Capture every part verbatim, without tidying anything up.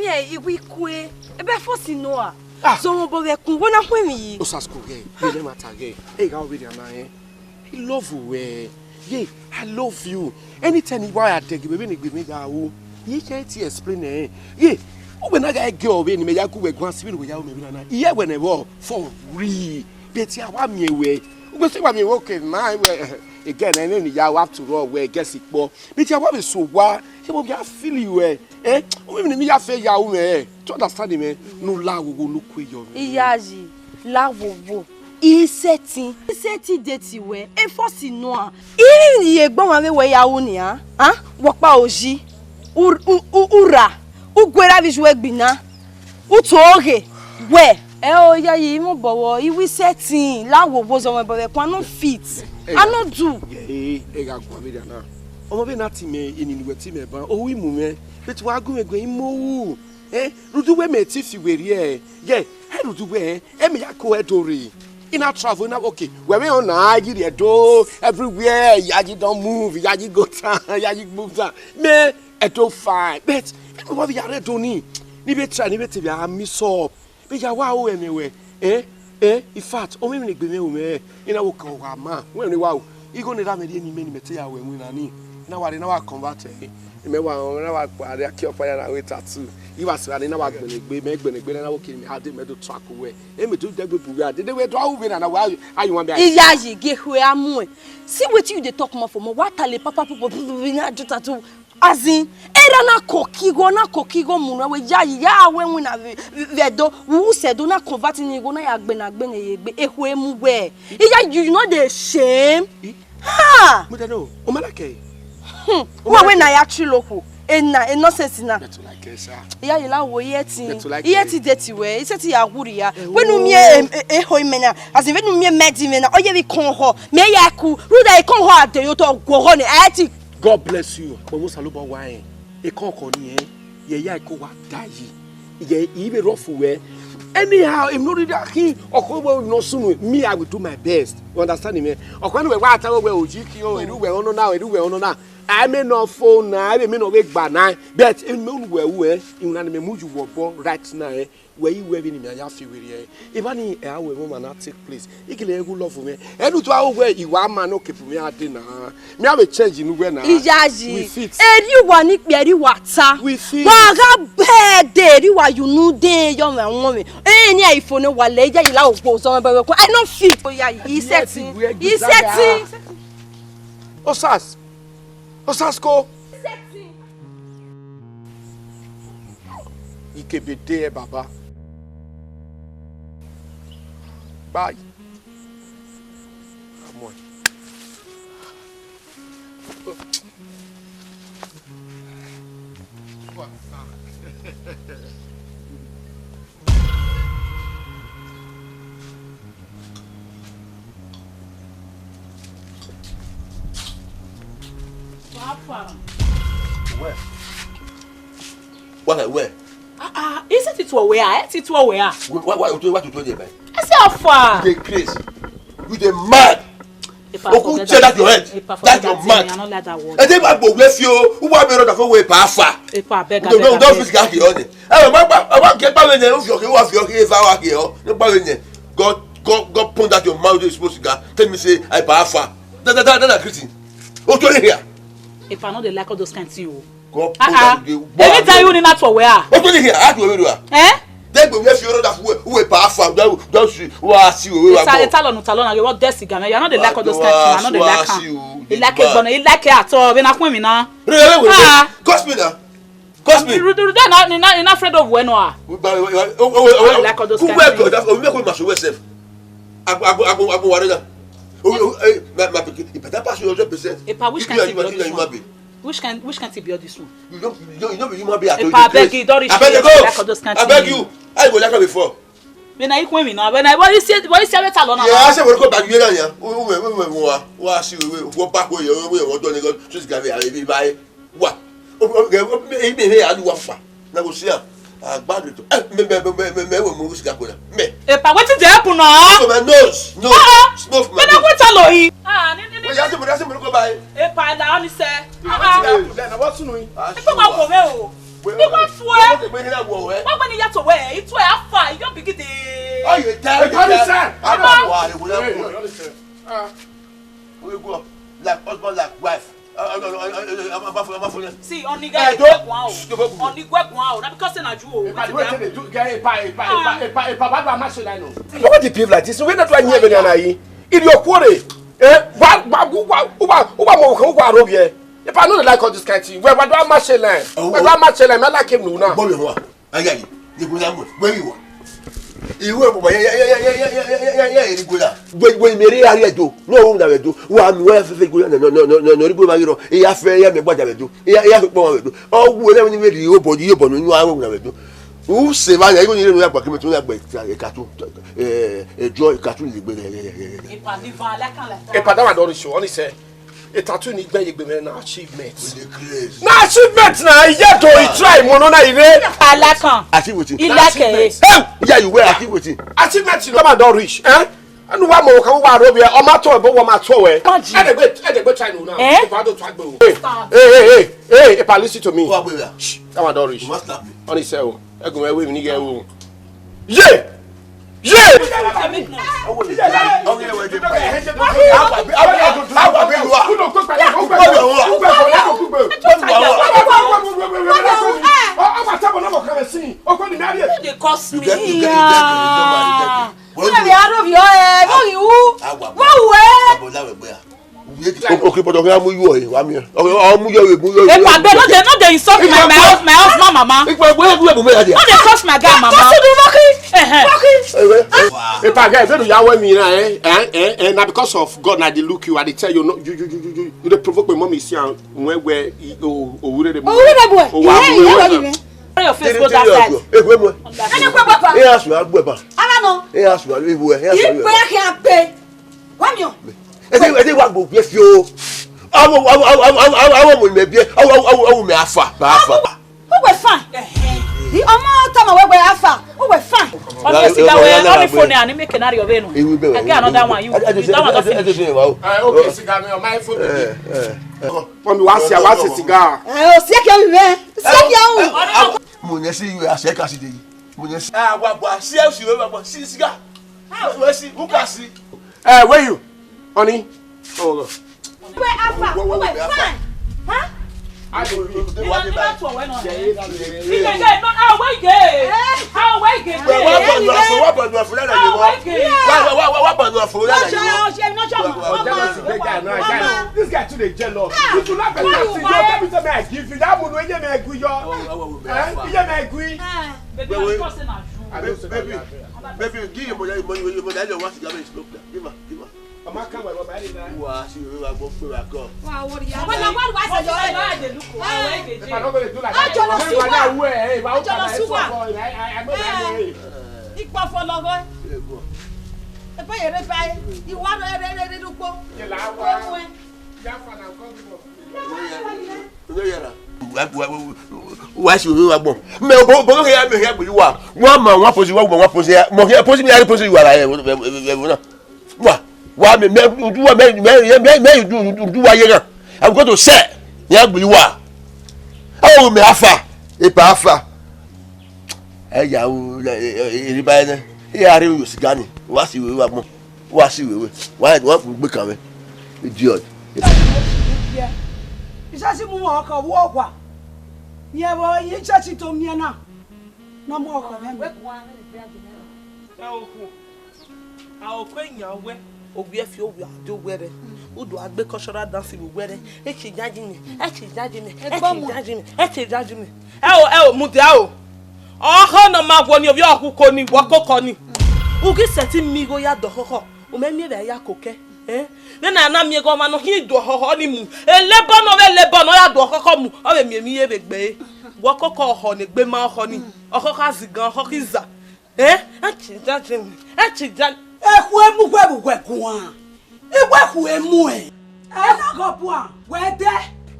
Ẹ, iwi kue, ebe fo si nọ a? Ah. Zọmwẹ obọ vbe ẹkun, wo na khuẹmwi yi. Osasko ghẹ, vbe ne ma ta ghẹ. Ẹ gha ovbi na na ẹ. I love you, eh. Yeah, I love you. Anytime you want to give me, give me that. I can't explain it. Yeah, uwẹ na gha gie ọ vbene mẹ ya gu wẹ guan si vbene wẹ ya ru mẹ vbe na na. Iye wẹ nẹ vbọ for real. But I wa miẹn wẹ. Ugbẹn sẹ wa miẹn wẹ, okay, ma wẹ, again, I know ya have to run wẹ, guess it, but But ya wa vbe so wa, ye mo bia feel you, eh? Eh? O mi ni mi ya fe ya u mẹ, eh? Do you understand me? Nu la wo wo nu ku yo mẹ. Iyayi, la wo wo. I sẹtin, I sẹtin date wẹ, e force nọ a. I ye gbe wan vbe wẹ ya u nia, ah? Wọ kpa oji, u, u, u, u ra, u guerha vbe iye ẹgbin na. U to ghe wẹ, ẹ o, Iyayi, imọ bọvọ, I wi sẹtin, la wo wo zọmwẹ bọvọ, ẹkun, I no fit, I no do. Ẹ, ẹ gha guan vberriọ na. Ọmọ vbe na ti mẹ, eni ne uwẹ ti mẹ ban, ohu I mu mwẹ, but wa gu mwẹ guẹ, I mu ohu. Eh, rhunmwuda uwẹ mẹ te fi werriẹ, ye, ẹ rhunmwuda uwẹ, ẹ mẹ ya ko Ẹdo rre. I na travel, I na, okay, wẹ vbe họn na, I yi rrie Ẹdo everywhere, Iyayi don move, Iyayi go town, Iyayi move town. Mẹ, Ẹdo fine, but vbene uwa vbe ya rre Ẹdo ni, ne I vbe try, ne I vbe te vbe a mix up, vbe ya wa ru ẹmwẹ wẹ, eh, eh, in fact, ọ mwẹ emwi ne egbe mwẹ ru mwẹ, I na wo kan owa ma, wẹ ne wa ru, igho ne erha mwẹ rhie ne imẹ ne imẹ te ya ru ẹwẹn na ni, I na wa rre, I na wa convert ẹre, imẹ wa rẹn, I na wa kpa rria kie ọkpa ya na ru tattoo, I wa sẹ ra ni, I na wa gbẹnnẹ egbe, mẹ gbẹnnẹ egbe, I na wo kiri mẹ a dee, mẹ do track uwẹ, e mẹ do dẹgbe bu uwẹ a dede, wẹ do a ru vbe na na wẹ a yu wan mẹ a. Iyayi, gie ekhue a muẹn. See wetin you dey talk, ma for mo. Wa tale papa people, people, people, na do tattoo. As in, erha na koko igho, na koko igho mu nẹ wẹ Iyayi, ya wẹ winna vbe, vbe Ẹdo, u sẹ Ẹdo na convert ni igho na ya gbẹnnẹ agbẹnnẹ ye egbe, ekhue mu wẹ. Iyayi, you no dey shame? Eh? Ha! Mo tell you, o ma like e. Hmm. O ma like e. Wẹ na ya trilo kho. Ena, e nonsense na. Better like e, sir. Iyayi, la wo, iye ti. Better like e. Iye ti date wẹ, I sẹtin ya wu rria. Eh, wẹ ne u miẹn, oh, em, e, eho imẹ na. As in, wẹ ne u miẹn mẹ di imẹ na. Ọ ye vbe ikọn họ. Mẹ ya ku. Rhunmwuda ikọn họ a de yo tọ guọghọ nẹ, a i ti. God bless you. Kpọnmwẹ Osanobua wa rẹn. Ekọnkọn ni ẹn, ye ya iko wa da yi. Iye, I vbe rọ fu wẹ. Anyhow, emwi ne ọ rhirhi khin, ọkhọ wẹ nọ sunu, me, I will do my best. You understand me? Ọkhọ ne wẹ wa ta wẹ, oyi khin o, eru wẹ ọnọ na, eru wẹ ọnọ na. A i mẹ nọ fo na, a i mẹ nọ vbe gba na. But emwi ne uwẹ ru, iwinna ne mẹ mu yu vbe obọ right now, eh. Wẹ i wẹ vbene mẹ ya fi werriẹ. Emwa ni, ẹ a wẹ ẹmwẹ ọmwa na take place. I gele gu love mwẹ. Ẹnu tua wẹ I wa ma ne okepu mwẹ a dee na. Mẹ a vbe change ne uwẹ na. Iyayi. We fit. Eri uwa ni kpia, eri uwa ta. We fit. Wa gha bẹdẹ, eri uwa yu nu dee yọ mwẹ wọn mwẹ. Eni a ifo ne wa lẹ, Iyayi, la wo wo zọmwẹ bọvọ ẹkun. I no fit. Iyayi, I sẹtin. I sẹtin. Osas. Osasko. Ikebe de ẹ baba. Bye. Come on. Wẹ? Wẹ, wẹ? Ah, ah, is it it wẹ a? It it wẹ a? Why, why, why, what you doing there, man? I say, how far? You dey crazy. You dey mad. Epa, Oku, forget check that. That your head. Epa, forget that your thing. Mad. I don't like that word. Ẹ dẹ́ bá gbòògbé fi o, wọ́n bá mi rọ́ọ̀dà fún wẹ́ẹ̀ bá a fà. Epa, abeg, abeg, abeg. Don't fix that here. Ẹ, má gbà, ẹ má gẹ gbàgbé yẹn, ó fi ọkẹ, ó wà fi ọkẹ, ẹ fà wà kẹ ọ. Ní gbàgbé yẹn, God, God, God, put that your mouth, you supposed to, God, tell me say, "I bá a fà." That, that, that, that, that, Christian. Ó tó lè here. Epa, I no dey like all those kind thing o. God, put that, you dey. Ah, ah. Every time you need that for where? Ó tó lè here. Á tó lè here. Eh? Dẹ́gbẹ̀ wíwẹ́ fi ọ̀rọ̀ dà fún wẹ̀, wẹ̀ bá a fà, dá, dá sí, wá sí òwe wa bọ̀. Ìta, ìta lọ́nù, ìta lọ́nù, àgbẹ̀ wọ́n dẹ́sì gà mẹ́, I no dey like all those kind things, I no dey like am. Wá sí o, I like it, but I like it at all. Bẹ́ẹ̀ na kún mi na. Rẹ̀, rẹ̀, rẹ̀, rẹ̀. Ah. Curse me na. Curse me. Ru-, ru-, ru-, na, na, na, na afraid of when, ah. I don't like all those kind of things. Who wear God? That, we make we must wear self. Agbo, agbo, agbo, agbo, warrior. Oh, oh, eh, my, my pikin, e better pass you hundred percent. Epa, which kind thing be all this one? Which kind, which kind thing be all this one? You no, you no, you no be human being at all. Epa, abeg, you don reach me. Abeg, I go. Like all those kind things. Abeg you. How you go like am before? When I equal me now, when I, what you say, what you say, better, Lord, yeah, now? I say, we go back here now. We, we, we, we, we, we, we see, we, we go back where you, where you want to go. So this guy, we are, we buy. Wa. O, o, o, o, me, me, me, I do what for? Na go see am. Agbadu to. Eh, me, me, we move this guy go now. Me. Epa, wetin dey happen now? So my nose, no, uh-uh. Snuff my nose. Wait, you have to, you have to go by. Epa, na only say. Ah, ah. Then what's new? Epa, wa wo me o. Iwa fue. Wọ́n gbé ní yàtọ̀ wẹ̀, ìtú ẹ̀ afa, ìyọ́ bìgídé. Oh, you tell me that. Hey, don't listen. Hey, don't listen. Ah. We go like husband, like wife. See, only guy. Only guy. Now because na you. Epa, the way they do, guy, epa, epa, epa, epa, epa, bad man, shey line o. Why dey behave like this? We not trying to hear any. If you quarrel, eh? Why, why, why, why, why, why, why, why, why, why, why, why, If I no dey like all this kind thing, well, why do I match a line? Oh, why do I match a line? I like him now. Gbọ́ mi wá. Aya yìí, ni kò lámù. Where you want? Ìwé ìbùbọ̀ yẹ yẹ yẹ yẹ yẹ yẹ yẹ yẹ yẹ yẹ ni kò lá. Wẹ́n wẹ́n mi rí ayé ẹ̀dọ́. Ní òun náà ẹ̀dọ́. Wà á mi wá fẹ́fẹ́ gbọ́dọ̀ nọ nọ nọ nọ nọ orí gbọ́dọ̀ máa yọrọ. Ìyá fẹ́ ìyá mi gbọ́dọ̀ ẹ̀dọ́. Ìyá ìyá fi pọ́n ẹ̀dọ́. Ọwọ́ ẹ̀rẹ́ mi ni wẹ́n rí yóò bọ̀ yóò bọ̀ nínú àwọn ẹ̀dọ́. Who save? Ayé kò ní ilé ìwé àgbà kí mi tún yàgbẹ́ ìka tún. Ẹjọ́ ìka tún lè gbé. Ìpàdé wa dọ̀rọ̀ ìṣòwò ní sẹ́. A tattoo ni gbẹ yegbe mẹ na achievement. Na achievement na, iye do i try mo no na ire. Alakan. Achieve wetin? Ilake. Hey, yeah, you were achieve wetin? Achievement no man don reach, eh? Anu wa mo kan wa ro bi, o ma to ebo, wo ma to we. Imagine. Edegbe, edegbe try no now. Eh? If I don't try go. Hey, hey, hey, hey, hey, epa, listen to me. Wa gbe ya. Shh, that one don reach. You must slap me. Honey say o. Egun we we ni ge wo. Ye! Ye! They curse me. You get, you get, you get, you get, you get. Wọ́n lè arọ yọ ẹ, wọ́n yìí wú, wọ́n wù ẹ́. Okiri bọdọ kí a mú yọ ẹ wá mi. Ọ mú yọ ẹ, mú yọ ẹ. Epa, abeg, no dey, no dey insult my, my hus-, my husband mama. Ipa, ẹgbẹ́ ẹgbẹ́ ẹgbẹ́ ẹgbẹ́ ẹgbẹ́. No dey curse my guy mama. Kọ́sùdù mọ́kì. Ẹhẹn. Mọ́kì. Epa, guy, if you ya wẹ mi na, eh, eh, eh, eh, na because of God na dey look you, I dey tell you, no, you, you, you, you, you, you dey provoke my mommy, see am, when we, o, o, owurẹ de bu. Owurẹ de bu. O wa mu. Carry your face go that side. Egbe mu. Ẹni kwe papa. E asu agbe ba. Ara no. E asu agbe bu, e asu agbe. Ipe ya ke agbe. Wa mi o. Ẹ ti, ẹ ti wa gbogbo ẹ fi o. Awo, awo, awo, awo, awo, awo, mo mẹ biẹ. Awo, awo, awo, awo, mẹ afa, ba afa. Uwe fine. Di ọmọ tọmọ wẹwẹ afa. Uwe fine. Ọmọ siga wẹ, ọmọ phone ani make na ri ọvẹ nu. Ewu bẹ̀rẹ̀. I get another one. You, you, that one don finish. Eh, okay, siga mi, my phone. Eh, eh, eh. Mọmi, wa si, wa si siga. Eh, o si ke mi mẹ. Si ke u. Mo ne si yu a se ka si de. Mo ne si. Ah, wa, wa, si, si, wa, wa, si siga. Where she? Who can see? Eh, where you? Honey? Oh, God. Where Alpha? Where, where, where, where Alpha? Fine. Huh? I don't know. What about? Where you go? How where you go? Where, what about the phone? What about the phone? How where you go? What, what, what, what about the phone? This guy too dey jealous. You should not be jealous. You tell me something I give you. That money wey dey make you. Eh? You dey make you. Baby, baby, give your mother your money, your mother, your one cigar, smoke that. Give her, give her. Ọmọ kan wà lọ́ba ẹni náà. Wà á sì rí wa gbọ́ pé wa kọ́. Wà á wọrí ya. Wọ́n lọ wọ́n wá ṣe yọ ẹ̀. Ẹ bá lọ́gbọ̀n lè dúrà. Ọjọ́ lọ sí wa. Ọjọ́ lọ sí wa. Ìpọ̀ fọlọ́gọ́. Ẹ bá yẹrẹ báyìí. Ìwà rẹ̀ rẹ̀ rẹ̀ rẹ̀ ló gbó. Yẹ là á wá. Yà fà náà kọ́ bí wọ́n. Wa si owe wa gbọn. Mẹ obo obo ke ya mẹ ya gbelu wa. Wa ma wa posi wa gbọn wa posi ya. Mo ke posi mi ya posi wa la e wo na. Wa wa mẹ mẹ udu wa mẹ mẹ mẹ mẹ udu udu wa ye na. I go to sẹ ya gbelu wa. Awo mẹ afa. Epa afa. Ẹ ya o eri ba ne. E ya re yo siga ni. Wa si owe wa gbọn. Wa si wewe. Wa wa gbe kan we. Idiot. Iṣẹ́ sì mú wọn kàn wọ́ ọ̀gbà. Yẹn bọ iye iṣẹ́ sì tó miẹn náà. Nọ mú ọkọ mẹ́rin. Ẹ okhu. A okhu eyan wẹ. Owie fi owie ado wẹrẹ. Udu agbe cultural dance wẹrẹ. E ti jaji mi. E ti jaji mi. E ti jaji mi. E ti jaji mi. Ẹ o, ẹ o, mudia o. Ọhọ nọ ma wọ ni ovbi ọkhuko ni, wọ koko ni. U ghi sẹtin miẹn igho ya dọ ọkhọkhọ, u mẹ miẹn vbe a ya kokẹ. Eh? Vbene a na miẹn igho ọmwa ne ọ khian do ọkhọkhọ ni mu. Elebọ nọ vbe elebọ ne ọ ya do ọkhọkhọ mu, ọ vbe miẹn emwi ye vbe egbe ẹre. Wọ koko ọhọ ne egbe ma ọhọ ni. Ọkhọkhọ azigan, ọkhọkhọ iza. Eh? Ẹ ti jaji mi. Ẹ ti jaji. Ekhue mu wẹ vbe uwẹ guan. Iwẹ khu emu ẹ. Ẹ na gọ bua, wẹ dẹ.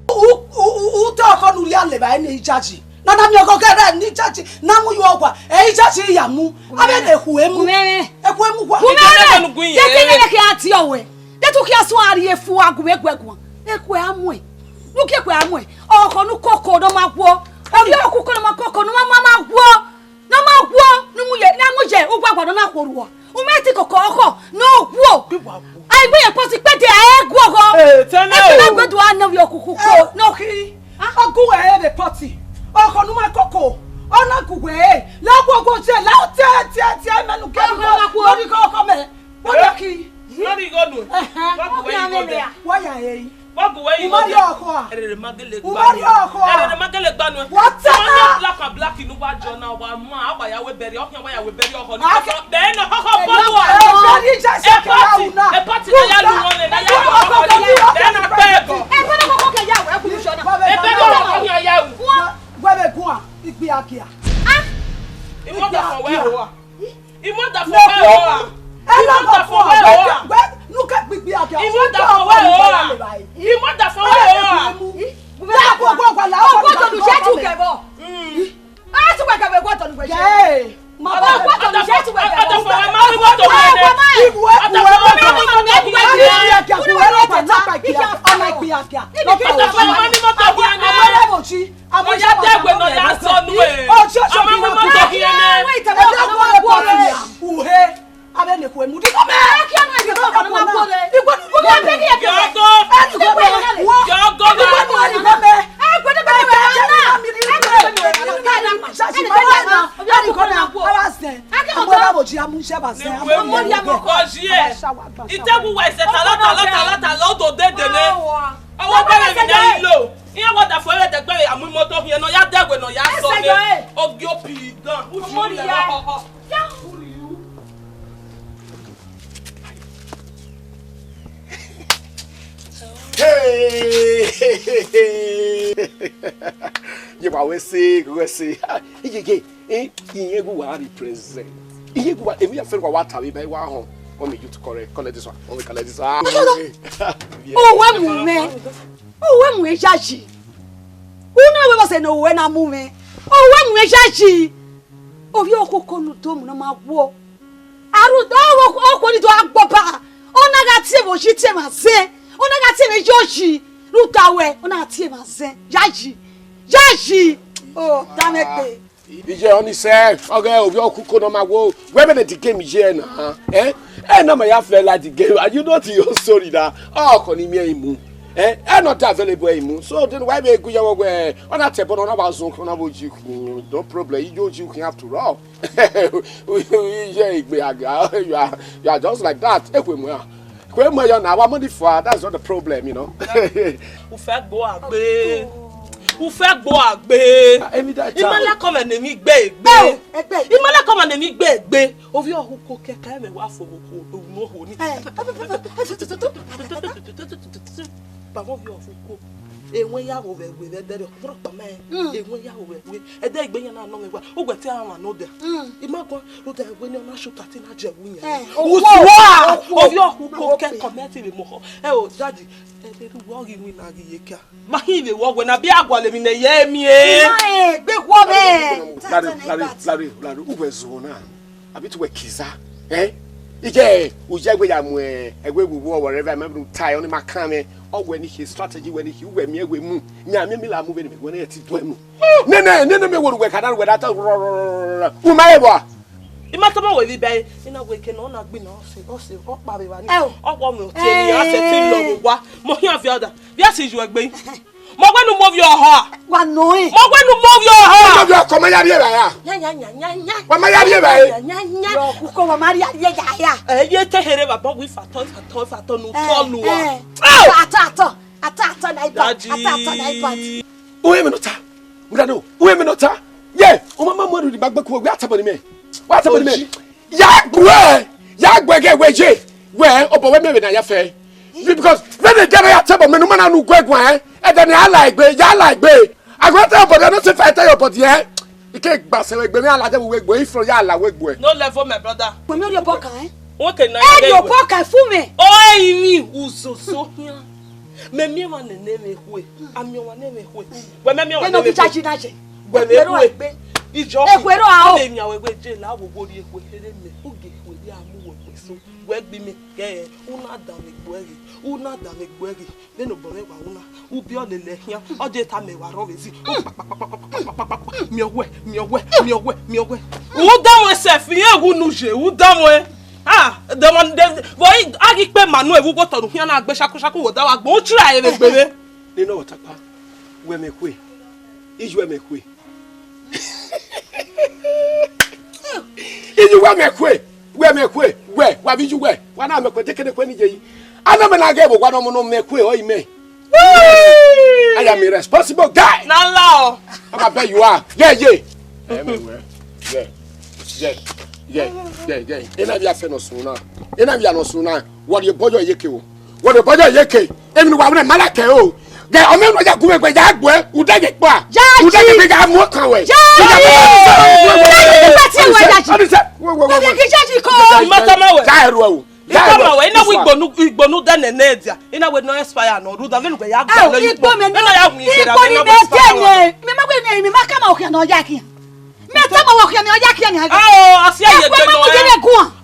U, u, u, u te ọkọ ne u rhie levba ẹre ne ijaji. Na na miẹn ọkọ kẹrẹ ne ijaji, na mu yo ọgua, ẹ ijaji ya mu. Avbe ne khu emu. Ẹ khu emu gua. Kumẹ. Ye kene ne khian tie ọwẹ. De tu khian suẹn a rhie fu a gu vbe guẹ guan. Ekhue a muẹn. Uki ekhue a muẹn. Ọkọ ne u koko ne ọ ma guọ. Ovbi ọkhuko ne ọ ma koko, ne ọ ma ma guọ, ne ọ ma guọ, ne u mu ye, ne a mu ye ugbagba ne ọ na khuo ruọ. U ma ti koko ọkhọ ne ọ guọ. A i gbe ye post kpete, a i guọghọ. Eh, tẹnẹ o. Eke na gbe do a ne ovbi ọkhuko ne ọ khin. Ọ gu wẹ ẹre vbe post. Ọkhọ ne u ma koko, ọ na gu wẹ ẹre. La guọghọ je, la tie, tie, tie, mẹ nu ke. Ọkhọ ne ọ ma khuo. Lórí koko mẹ. Wọ́n yà kí. Lórí igho nù. Ẹ̀hẹ́n. Wọ́n kò wẹ́ igho dẹ. Wọ́n yà ẹ̀yìn. Wọ́n kò wẹ́ igho dẹ. Ẹrẹ̀rẹ̀ ma gele gba nù. Ẹrẹ̀rẹ̀ ma gele gba nù. Wọ́n tẹ́. Wọ́n yà black and black inú wa jọ na wa ma, a wa ya wẹ bẹ̀rẹ̀, ọkàn wa ya wẹ bẹ̀rẹ̀ ọkọ ni. Bẹ́ẹ̀ na kọ́kọ́ bọ́ wa. Ẹ party, ẹ party na ya lu wọn lẹ, na ya lu wọn lẹ. Bẹ́ẹ̀ na pẹ́ ẹ̀gọ́. Ẹ bẹ́ẹ̀ na kọ́kọ́ kẹ ya wẹ kulu jọ na. Ẹ bẹ́ẹ̀ na kọ́kọ́ kẹ ya wẹ. Wẹ́rẹ́ gùn à, ìgbé àkìá. Ìwọ́n dà fọ wẹ́ hó wa. Imọdafọ wẹ o a. Imọdafọ wẹ o a. Nuke gbigbi adia. Imọdafọ wẹ o a. Imọdafọ wẹ o a. Ọgbọdọ lu jẹtu kẹbọ. A ti wẹ kẹbọ, ọgbọdọ lu wẹ jẹ. Ọgbọdọ lu jẹtu wẹ kẹbọ. Ọdafọ wẹ ma wi mọto wẹ nẹ. Ọdafọ wẹ ma wi mọto wẹ nẹ. Ọdafọ wẹ ma wi mọto wẹ nẹ. Ọya dẹgbe nọ ya sọ nu ẹ. Ama wi mọto khian nẹ. Uhe, avbe ne khuemu di gọmẹ. Yọgọ, yọgọ ma. Ọjiẹ. Ite wu wa ẹsẹ talọ talọ talọ talọ do dede nẹ. Ọwọ bẹrẹ mi na ilo. Iran wa da fo ẹre dẹgbẹre, a mu imoto khian nọ, ya dẹgbe nọ, ya sọ nẹ. Ogie opi dan. Ufi ru lẹ họhọ. Hey! Ye wa wẹ se, wẹ se. Iye, ye, eh, iye gu wa represent. Iye gu wa, emi ya fẹ wa wa ta vbe ba wa họn. Let me you to correct, collect this one. Let me collect this one. Uwẹ mu mwẹ. Uwẹ mu mwẹ yayi. Unu wẹ bọ sẹ ne uwẹ na mu mwẹ. Uwẹ mu mwẹ yayi. Ovbi ọkhokho ne u do mu ne ọ ma wo. Aru, ọ, ọ, ọ khuo ni do agbọba. Ọ na gha tie vbe oyi tie emwa zẹ. Ọ na gha tie vbe yoyi. Rhunmwuda wẹ, ọ na gha tie emwa zẹ. Yayi. Yayi. O, danmwẹ gbe. Iye ọni sẹ, ọghe ovbi ọkhokho ne ọ ma wo. Wẹ vbene the game ye na. Eh? Eh, na ma ya fẹ like the game. And you know the whole story na. Ọ kọ ni miẹn imu. Eh? Eh, not available imu. So then why we go ya wẹ? Ọ na tẹ bọ, ọ na wa zun, ọ na wo you. No problem. You you have to rob. Iye igbe aga, you are, you are just like that. Ekwe mu ya. Kwe mu ya na, our money for, that's not the problem, you know. U fẹ gbo agbe. U fẹ gbo agbe. Emi da ta. Imala kọmẹ ne mi gbe gbe. Imala kọmẹ ne mi gbe gbe. Ovbi ọkhokho kẹka ẹmwẹ wa fo ko do no ho ni. Baba ovbi ọkhokho. Ewẹn ya gho vbe ẹwe vbe ẹdẹrriọ, ọkpa ma rẹn. Ewẹn ya gho vbe ẹwe. Ẹdẹ egbe yan na nọ mwẹ wa, uwẹ te a mwa nọ dia. I ma guan, rhunmwuda ẹwe ni ọ na shuta te na jẹ ẹwu yan. Utua! Ovbi ọkhokho kẹ kọmẹti vbe mọ họ. Ẹ o, daddy, ẹdẹ ru wẹ ọ ghi winna ghi ye kia. Ma hin vbe wọ wẹ na bi a gualọ emwi ne ẹ ye miẹn. Ma rẹn egbe khuọ mwẹ. Lare, lare, lare, lare, uwẹ zuọ na. Abi te uwẹ kiza, eh? Iye, u ye wẹ ya mu ẹwe wuwu or whatever, ma bru ta, ọni ma kan mwẹ. Ọ wẹ ni khe strategy, wẹ ni khe, uwẹ miẹn wẹ mu. Yan miẹn mi la mu vbene mẹ wẹ ne ti duẹ mu. Nene, nene mẹ wo ru wẹ ka da ru wẹ da ta rọ, rọ, rọ, rọ, rọ. U ma re vbua? I ma tama wẹ vbe ibe, I na wẹ ke nọ, ọ na gbi na, ọ sẹ, ọ sẹ, ọ kpa vbe evba ni. Ẹ o. Ọ wọ mwẹ ọtẹn ni, a sẹ te lọ vbe owa. Mọ hian viọ da. Via si ju ẹgbe. Mọ wẹ ne u mu ovbi ọhọ a? Wa nọ rẹn. Mọ wẹ ne u mu ovbi ọhọ a? Ovbi ọkọ ma ya rhie evbare a? Nya, nya, nya, nya, nya. Wa ma ya rhie evbare. Nya, nya, nya. Yọ, ukọ wa ma rhie, rhie ya ya. Ẹ, ye te here baba wi fatọ, fatọ, fatọ nu tọ lu a. Atọ, atọ, atọ, atọ na iba. Atọ, atọ na iba. Uwẹ mẹ nọ ta. Mudado, uwẹ mẹ nọ ta. Ye, u ma ma mu ẹrhu ni ba gbe ku, wẹ a tabọ ni mẹ. Wẹ a tabọ ni mẹ. Ya gbe, ya gbe ghe wẹ ye, wẹ obọ wẹ miẹn vbe ne a ya fẹ. Because vbene ẹdẹ mwẹ ya tobọ mẹ ne u ma na nu guẹ guan, ẹdẹ ne a la egbe, ya la egbe. A gbe te obọ mwẹ no te fa ẹdẹ obọ diẹ. I ke gba sẹ wẹ egbe mwẹ a la dẹ vbe uwu egbe, ifrọ ya la uwu egbe. No level, my brother. Wẹ mi rhie obọ kan, eh? Wọ́n kè na Ẹ rhie obọ kan fún mi. Ọ ẹ̀yin ni uzozo hian. Mẹ miẹn wa nene mwẹ khue. A miẹn wa nene mwẹ khue. Wẹ mẹ miẹn wa Ẹ no nene bi cha mwẹ khue. Ji na je. Wẹ mẹ Ekhue ro khue. Egbe. Ijọ. Ekhue ro a o. Ọ lẹ miẹn wẹ wẹ je la wo wo ri ekhue kere mẹ. Oge ekhue ri a mu wẹ. Wẹ gbe mẹ kẹ, u na danmwẹ egbe ẹre, u na danmwẹ egbe ẹre. Vbene obọ mwẹ wa u na, u biẹ ọ lele khian, ọ je tama ẹre wa rrọọ vbe ezi. Miẹn ọwẹ, miẹn ọwẹ, miẹn ọwẹ, miẹn ọwẹ. U danmwẹ sẹf, irẹn wu ne u ye, u danmwẹ. Ah, the one, the, vbe a ghi kpe ma nu evbughe otọ ne u khian na gbe shaku shaku, wẹ da wa gbẹn, u try ẹre vbe egbe mwẹ. Nene ọtakpa, wẹ mẹ khue, iye wẹ mẹ khue. Iye wẹ mẹ khue, wẹ mẹ khue, wẹ, wa vbe iye wẹ, wa na mẹ khue, dekene khue ne iye yi. A na mẹ na ghẹ vbe owa ne ọmọ ne ọ mẹ khue, ọ i mẹ. I am a responsible guy. Na la ọ. Ọba bẹ you are. Yeah, yeah. Anyway, yeah. Yeah, yeah, yeah, yeah. Ena via fẹ nọ sun na. Ena via nọ sun na. Wọ rhie obọ yọ iyeke o. Wọ rhie obọ yọ iyeke. Emwi ne uwa wẹ ma lẹkẹ o. Gẹ, ọmọ ẹmwẹ ya gu mwẹ egbe ya gbuẹ. Ude ye kpa. Jaji. Ude ye kpa ya mu ọkan wẹ. Jaji. Jaji, jaji, jaji. Ọdún sẹ. Wait, wait, wait, wait. Jaji, jaji, ko. Mata ma wẹ. Ja ẹrù ẹ o. Ikọ ma wẹ, ina wẹ igbonu, igbonu dẹ nẹ nẹ dia. Ina wẹ nọ expire nọ, rudọ vbene wẹ ya gba lẹ. Igbo mẹ nọ, igbo ni mẹ dẹ nẹ. Mẹ ma wẹ nẹ, mẹ ma kama okhian nọ ya khian. Mẹ tama wẹ okhian nọ ya khian ni. Ao, asia ye gbe nọ.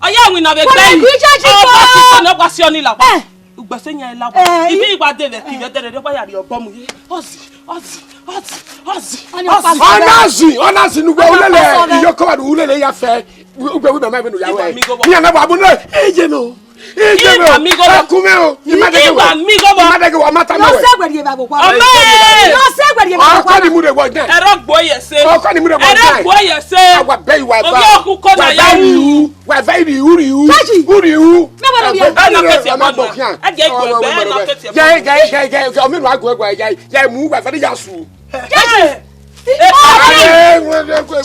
Ọ ya winna vbe gbe. Wẹ gbe jaji ko. Ọ ba si nọ wa si ọ ni la. Eh. Ugbẹsẹ yan la. Eh. Ibi wa de vẹ ki vẹ dẹ rẹ wa ya ri ọbọ mu ye. Ọzi, ọzi, ọzi, ọzi. Ọna zi, ọna zi nu gbe ulele. Iyo ko wa nu ulele ya fẹ. Ugbe wi mama vbene u ya wẹ. Iye wa mi gọ bọ. Iran na wa bu nẹ, iye nọ. Iye nọ. Iye wa mi gọ bọ. Ẹ kun mẹ o. Iye wa mi gọ bọ. I ma dẹghe wa, I ma dẹghe wa, I ma ta mẹ wẹ. Yọ sẹ wẹrẹ vbe agbogbo. Ọmọ ẹ. Yọ sẹ wẹrẹ vbe agbogbo. Ọkọ ni mu rẹ wọ nẹ. Ẹrọ gbo yẹ se. Ọkọ ni mu rẹ wọ nẹ. Ẹrọ gbo yẹ se. Awa bẹ iwa ba. Omi ọkun kọ na ya wu. Wa vẹ iri uri u. Jaji. Uri u. Mẹ wẹ lọ bia. Ẹ na kẹsì ẹ bọ nọ. Ẹ jẹ ikọ ẹgbẹ, ẹ na kẹsì ẹ bọ nọ. Gẹ, gẹ, gẹ, gẹ, gẹ, ọmọ inú agọ ẹgbẹ, ya, ya mu wa vẹ ya su. Jaji.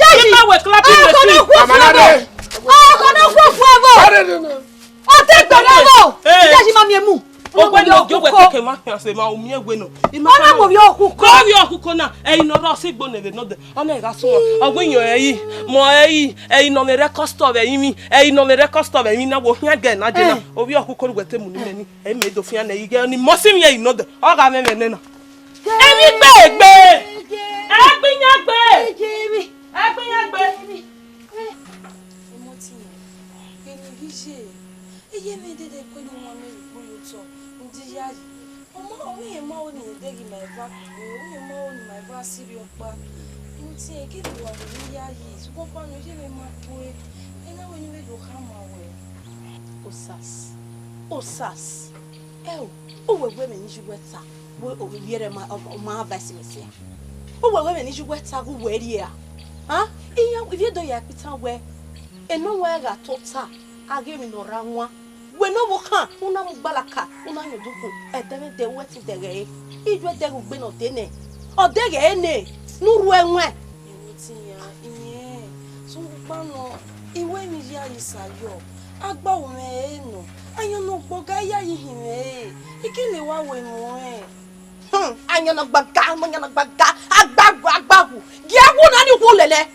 Jaji. Ọkọ ni. Ọkọ ni kú fún ẹ bọ. Ọkọ ni kú fún ẹ bọ. Ọ te gbẹrẹ bọ. Jaji ma miẹn mu. Ogbe ne ogie ogbe keke ma khian se ma u miẹn wẹ nọ. Ọna mo vbe ọkhuko. Ko vbe ọkhuko na, ẹre nọ rọ si gbo ne vbe nọ dẹ. Ọna gha suẹn. Ọ wẹ iyẹn ẹre, mọ ẹre, ẹre nọ vbe rẹ custom vbe ẹrinmwi, ẹre nọ vbe rẹ custom vbe ẹrinmwi na wo khian gẹ na je na. Ovbi ọkhuko ru wẹ te mu ni mẹ ni. Ẹ mẹ do fian nẹ ighe ni mọ si mwẹ ẹre nọ dẹ. Ọ gha mwẹ mwẹ nẹ na. Emwi gbe egbe. Ẹ gbe iyan gbe. Ẹ gbe iyan gbe. Ọmọ ti yan, eni ghi ye, iye mwẹ dede kue ne uwa mwẹ ye ukpo ye otọ, u di yayi. Ọmọ, ọ wẹ irẹn ma ho ne irẹn deghẹ ima eva kugbe, ọ wẹ irẹn ma ho ne ima eva sirri ọkpa. Ọmọ ti yan, gele uwa vbe ne yayi, sokpan ọkpa nọ, iye mwẹ ma kue, ena wẹ ne I vbe do khama ruẹ. Osas, Osas. Ẹo, u wẹ wẹ ẹmwẹ ne I ye uwẹ ta, wẹ ovbi ẹre ma, ọ ma advice mwẹ sia. U wẹ wẹ ẹmwẹ ne I ye uwẹ ta ghe uwẹ rrie ra? A? Iran ivbi Ẹdo ya kpitan wẹ, enọ wẹ gha tota, a ghe emwi ne ọ rre awan. Wẹ ne ọvbokhan, u na mu gbalaka, u na yan odukhun, ẹdẹmwẹdẹ wẹ te dẹghe ẹre. I yu ẹdẹghe ugbe ne ọ de nẹ, ọ dẹghe ẹre nẹ, ne u rhu ẹwaẹn. Ẹmwẹ ti yan, iyẹn, sokpan nọ, I wẹ emwi yayi sa yọ, agbawo mwẹ ẹre nọ, ayọn ne ọ gbọga yayi hin mwẹ ẹre, I ke le wa wẹ emwi ọnrẹn. Hmm, ayọn ne ọ gbọga, ayọn ne ọ gbọga, agbawo, agbawo, gie wu na ni wu lele.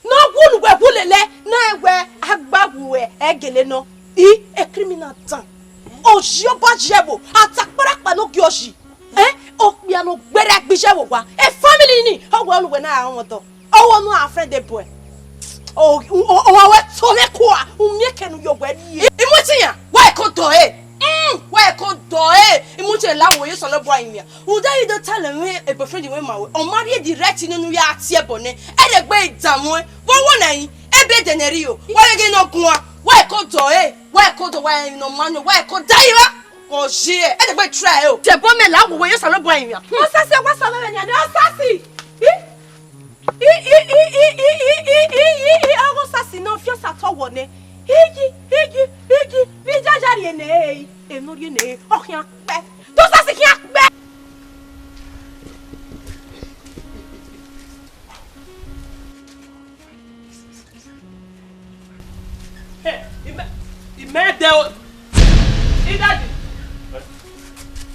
Ne ọ wu ne uwẹ wu lele, ne ọ wẹ agbawo ẹ gele nọ. I, e criminal dan. Oji obọ yi ẹvbo, atakparakpa ne ọ gie oji. Eh, okpia ne ọ gberra gbe yi ẹvbo wa. E family ni, ọ wẹ ne uwẹ na ra rọnmwẹ ọdọ. Ọ wẹ ne a friend boy. O, o, o, wa wẹ to mwẹ kua, u miẹn ekẹ ne u ye wẹ rrie. Imuẹtin yan, wa ẹko dọ ẹre. Mm, wa ẹko dọ ẹre. Imuẹtin la wo ye Osanobua yin yan. Rhunmwuda I do talẹ mwẹ boyfriend mwẹ ma wẹ, ọ ma rhie direct nene u ya tie ẹbọ nẹ, ẹdẹgbe dan mwẹ, vbe ọ wọ na yin, ebe dẹ nẹ rri o, wa ghe ghe ne ọ guan, wa ẹko dọ ẹre, wa ẹko dọ, wa ẹre ne ọ ma nọ, wa ẹko da ira, ọ ye, ẹdẹgbe try o. Dẹbọ mẹ la wo wẹ ye Osanobua yin yan. Osasi, wa sa vbe nian, Osasi. I, i, i, ọghe Osasi ne ọ fian sa tọ wọ nẹ. Igi, igi, igi, vbe ijaja rhie nẹ, e, enọ rhie nẹ, ọ khian kpẹ. Dosasi khian kpẹ. Hey, imẹ, imẹ dẹ o. Idadi.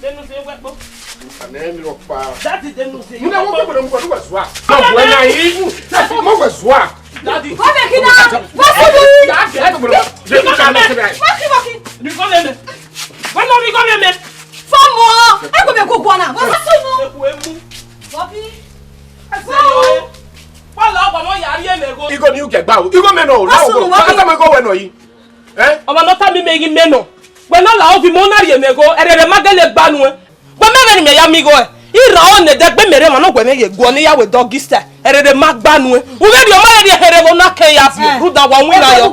Denu se wẹ kpo. Ane mi rọ kpa. Dadi denu se. Mo na wo gbọdọ mo gbọdọ wẹ zua. Mo wẹ na yi. Mo wẹ zua. Dadi. Wọ́n bẹ̀ kí náà. Wọ́n sì bí. Dadi, ẹ gbọdọ. Wọ́n kí wọ́n kí. Mi kọ́ mẹ́mẹ́. Wọ́n lọ mi kọ́ mẹ́mẹ́. Fọ́ọ̀mù ọ́. Ẹ gbọ́dọ̀ kó kú ọ̀nà. Wọ́n sá sùn mú. Eku emu. Bọ́bí. Ẹ sẹ́ yọ ẹ. Wọ́n lọ ọkọ̀ mọ́ yàrá yẹn mẹ́gò. Igo ni u jẹ gba o. Igo mẹ nọ o. Wọ́n sùn mú wọ́n kí. Ata mọ igo wẹ nọ yi. Eh? Ọmwa ne ọ tama imẹ ghi mẹ nọ. Wẹ ne ọ la ovbi mẹ, ọ na rhie mwẹ igho, ẹrẹrẹ ma gele gba nuẹn. Wẹ mẹ vbene imẹ ya miẹn igho ẹre. I rhan ọnrẹn ne ẹdẹgbe mẹ rre emwa ne ọ wẹ mwẹ ye guọ ne I ya ru doggy style. Ẹrẹrẹ ma gba nuẹn. U vbe rhie ọmọ rẹ rhie ẹrẹrẹ vbe ọ na ke ya viọ. Eh. Rhunmwuda wa winna yọ.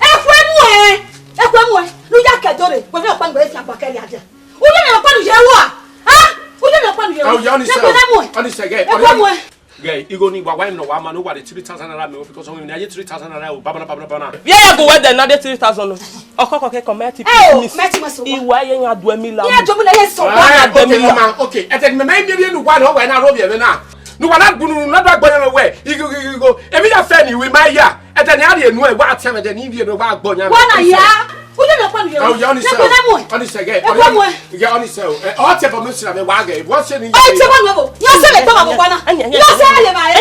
Ekhue mu ẹn. Ekhue mu ẹn. Ne u ya ke ẹdẹ rre, wẹ vbe ọkpa ne uwẹ fian gba kẹrriọ dia. U ye ne ọkpa ne u ye ru a? Ah? U ye ne ọkpa ne u ye ru? Oh, yeah, Onisẹ. Ekhue mu ẹn. Onisẹ, yeah, Ekhue mu ẹn. Yeah, igho ni wa wa nọ wa ma ne wa de three thousand naira mẹ o, because ọmọ mi na ye three thousand naira o, babana, babana, babana. Vbe ya gu wẹ dẹ na de three thousand o. Ọkọkọ ke kọ mẹ ti Ẹ o, business. Mẹ ti mọ sọ wa. Iwa ye yan duẹ mi la. Iye jomi na ye sọ wa. Wa na duẹ mi la. Mama, okay. Ẹtẹ ni mẹ mi bi nu wa na, wa na ro bi ẹmẹ na. Nu wa na gbunu na da gbọ yan wẹ. Igho, igho, igho. Emi ya fẹ ni wi ma ya. Ẹtẹ ni a ri enu ẹ wa tẹ mẹ dẹ ni ri enu wa gbọ yan. Wa na ya. U ye ne ọkpa ne u ye ru? Oh, yeah, Onisẹ. Ekhue mu ẹn. Onisẹ, yeah. Ekhue mu ẹn. Yeah, Onisẹ o. Eh, ọ tẹ bọ mi sira mẹ wa gẹ. Wọ se ni. Ọ tẹ bọ mi bo. Yọ sẹ lẹ tọ ma bo wa na. Yọ sẹ lẹ ma. Yọ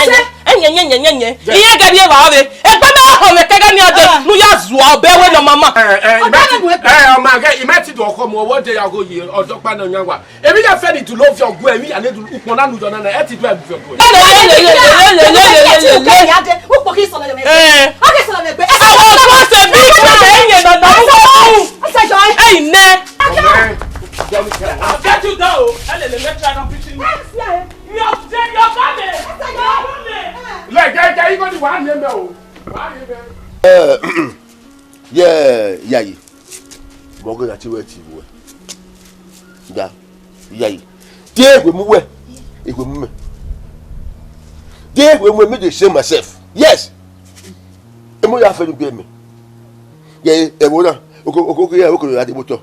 sẹ. Ẹyẹnyẹnyẹnyẹnyẹ. Iye gẹdẹ evba ọvbe. Egbe na họn mwẹ kẹgẹ ni ọdẹ. Ah. Nu ya zua ọbẹ wẹ nọ mama. Eh, eh, Ọbẹ imẹ ti, wẹ. Eh, ọma gẹ, imẹ ti do ọkọ mu, ọwọ de ya go yi, ọdọ kpa na yan wa. Emi ya fẹ ni dulu ovbi ọgua, emi ya ne dulu ukpọn na nu yọ na na, ẹ ti do ẹ ovbi ọgua. Lelelelelelelelele. Ukpọn kì í sọ̀rọ̀ yọ mẹ. Eh. Ọ kì í sọ̀rọ̀ mẹ gbẹ. Àwọn ọmọ ṣe bí ìgbà ẹ̀yìn nana ń wọ́n. Ẹ sọ jọ ẹ. Ẹ̀yìn nẹ. Amen. I'll get you down. Ẹ lè lè mẹ́ta ẹran fifteen. Ẹ sì ẹ. Mi ò jẹ́ yọ bá mi. Ẹ sọ jọ ẹ. Lẹ́gẹ̀ẹ́gẹ́, ibo ni wàá ní ẹ̀mẹ́ o? Wàá ní ẹ̀mẹ́. Eh, yeah, yeah, yeah. Mọ ghe na te wẹ ti wẹ. Da, iyayi. Te ekhue mu wẹ, ekhue mu mẹ. Te ekhue mu me dey shame myself. Yes. Emo ya fẹ nu gbe mẹ. Ye ẹvbo na, oko oko ke ya oko ya de botọ.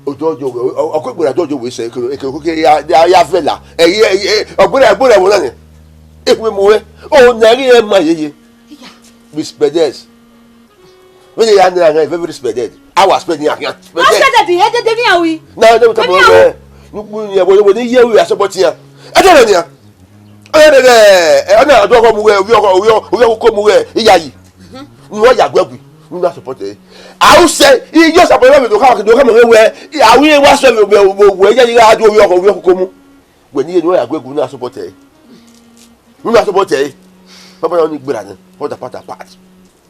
Odo ojo we, oko gbera do ojo we se, eke oko ke ya ya vela. Ẹyi ẹyi ọgbẹrẹ ẹgbẹrẹ ẹvbo na nẹ. Ekhue mu wẹ. O na ghi ẹ ma yeye. Respect this. When they are there, very respected. I was spending here. Spended. Spended, eh, they, they, they, we. Now, they will come over. Look, we, we, we, we, we, we, support here. I don't know here. Ẹ dẹ ẹ, ọna ọdọ ọkọ mu wẹ, ovbi ọkọ, ovbi ọkọ, ovbi ọkọ mu wẹ, iyayi. Ni wọ́n yàgbẹ́ gui, ni wọ́n support ẹ. Àwọn ṣe, iye support ẹ, mi ò ká, mi ò ká mọ̀ wẹ́wẹ́, àwọn yẹn wá sọ mi, mi ò wẹ́, yẹ yìí ká ju ovbi ọkọ, ovbi ọkọ kó mú. Wẹ̀ ní iye ni wọ́n yàgbẹ́ gui, ni wọ́n support ẹ. Ni wọ́n support ẹ. Bàbá náà ní gbéra ni, wọ́n dà pátá pàt.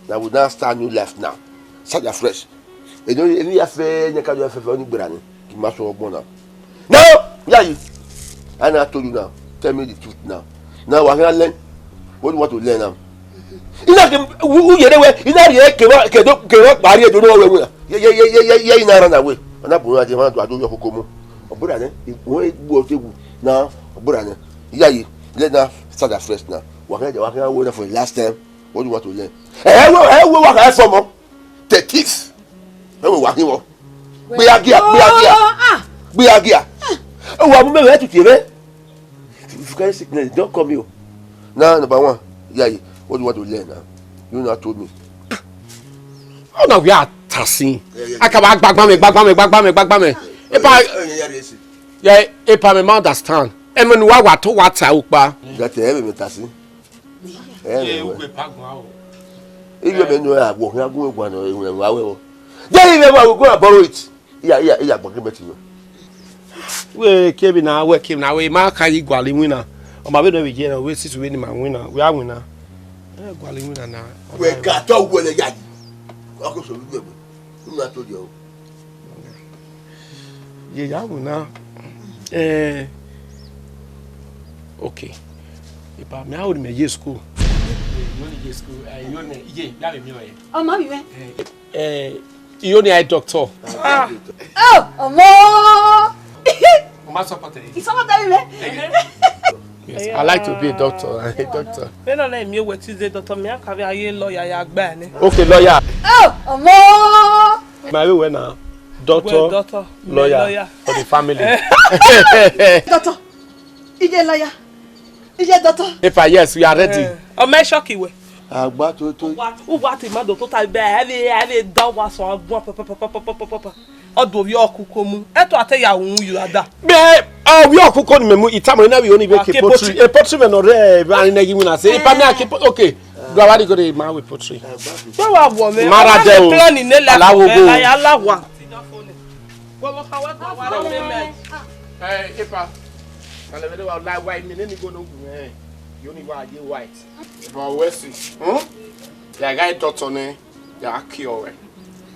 Now we now start new life now. Start afresh. Eno eno ya fẹ ne ka do fẹ fẹ ọni gbera ni. Ki ma sọ ọgbọn now. Now, yeah, you. And I told you now. Tell me the truth now. Now, I can learn. What do you want to learn now? Ina ke u yere we, ina ri ke wa ke do ke wa pari e do no we we. Ye ye ye ye ye ye ina run away. Ana bu na je ma do adu yo kokomo. Obura ne, we gbo te wu. Now, obura ne. Yeah, you. Let now start afresh now. Wa kan wa kan we for the last time. What do you want to learn? Ẹ wo ẹ wo wa ka fọ mọ. Tetis. Ẹ wo wa hin wọ. Gbe agia, gbe agia. Ah. Gbe agia. Ẹ wo mu me we tutu re. If you carry sickness, don't come you. Now, number one, yeah, what do you want to learn now? You not told me. Ọ na wia tasin. Akaba gbagba mẹ, gbagba mẹ, gbagba mẹ, gbagba mẹ. Epa, yeah, epa me ma understand. Ẹ mẹ nu wa wa to wa ta ukpa. That ẹ mẹ tasin. Ẹ mẹ. Ugbe pa gbọn o. Igbe mẹ nu a gbọ, ya gun egwa no, e wa we o. Then he never go and borrow it. Iya, iya, iya, gbọgẹ mẹ ti yọ. We kiebi na, we kiebi na, we ma ka yi guali wina. Ọ ma be no we je na, we sisu we ni ma wina, we a wina. Eh, guali wina na. We ga to we le ya yi. Wa ko so we we. Una to yo. Ye ya wina. Eh. Okay. Ipa mi a ori me ye school. Yo ni ye school. Eh, yo ni ye, ya be mi o ye. Ọmọ mi wẹ. Eh, eh, Iyo ni a doctor. Ah. Oh, ọmọ. Mo ma support ẹ. Ìsọmọ tẹ̀lé mi. Yes, I like to be a doctor. A doctor. Bẹ́ẹ̀ náà mi ò wẹ̀ tí ṣe doctor mi, a kàwé ayé lawyer ya gbà ni. Okay, lawyer. Oh, ọmọ. My way wẹ̀ now. Doctor, well, doctor, lawyer, lawyer for the family. Doctor. Iye lawyer. Iye doctor. If I yes, we are ready. Eh, ọmọ ẹ ṣọ́ọ̀kì wẹ̀. Àgbà tó tó. Uwa ti ma do tota bẹ ẹ lè ẹ lè da wa sọ agbọn pẹpẹpẹpẹpẹpẹpẹ. Ọdọ ovbi ọkụkọ mu. Ẹ to ate ya wu yu ada. Be ovbi ọkụkọ ni memu itamo na we only make a poultry. A poultry man or e ba ni gi wina say pa mi a ke okay. Do wa go dey ma we poultry. Wọ́n wà wọ̀ mí. Mara de o. Plan ni la. Alawo go. La ya la wa. Eh, epa. Kale vede wa la wa mi ne ni go no gu eh. Yo ni wa ye white. But we see. Hmm? Ya ga doctor ne. Ya ki o we.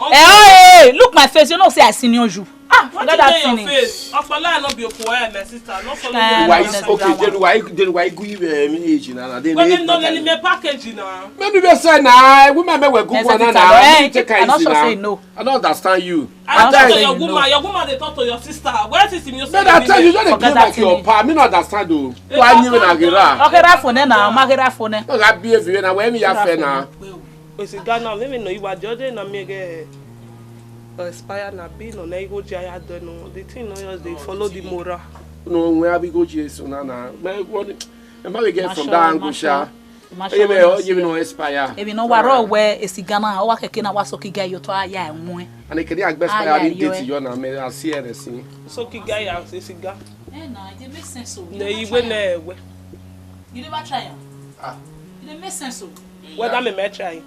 Eh, hey, look my face. You know say I senior you. Ah, forget that thing. Face. Okpala no be okwu, eh, my sister. No follow me. Why is okay? Then why, then why go you, eh, me age na? Then when no let me package na. Maybe we say na, women may we go one na. I not sure say no. I don't understand you. I don't talk to your woman. Your woman dey talk to your sister. Where is him? You say I tell you, you dey behave like your pa. Me no understand o. Why you na gera? Okay, that phone na, ma gera phone. No, that behave na. Where me ya fe na? Esi Ghana, me me no iwa judge na me get expire na be no na igho je ya do no. The thing no just dey follow the moral. No, we have go Jesus na na. Me what? Am I get from that angle, sha? Ebe ọ ye vbe ne ọ expire. Ebe ne ọ wa rrọọ wẹ esiga na, ọ wa khẹke na wa sọki ga ye otọ a ya ẹwẹn. And ekene a gbe expire ni date yọ na, me a si ẹre sin. Sọki ga ya esiga. Eh, na, it dey make sense o. Ne iwe na ẹwẹ. You never try am? Ah. It dey make sense o. Whether me me try.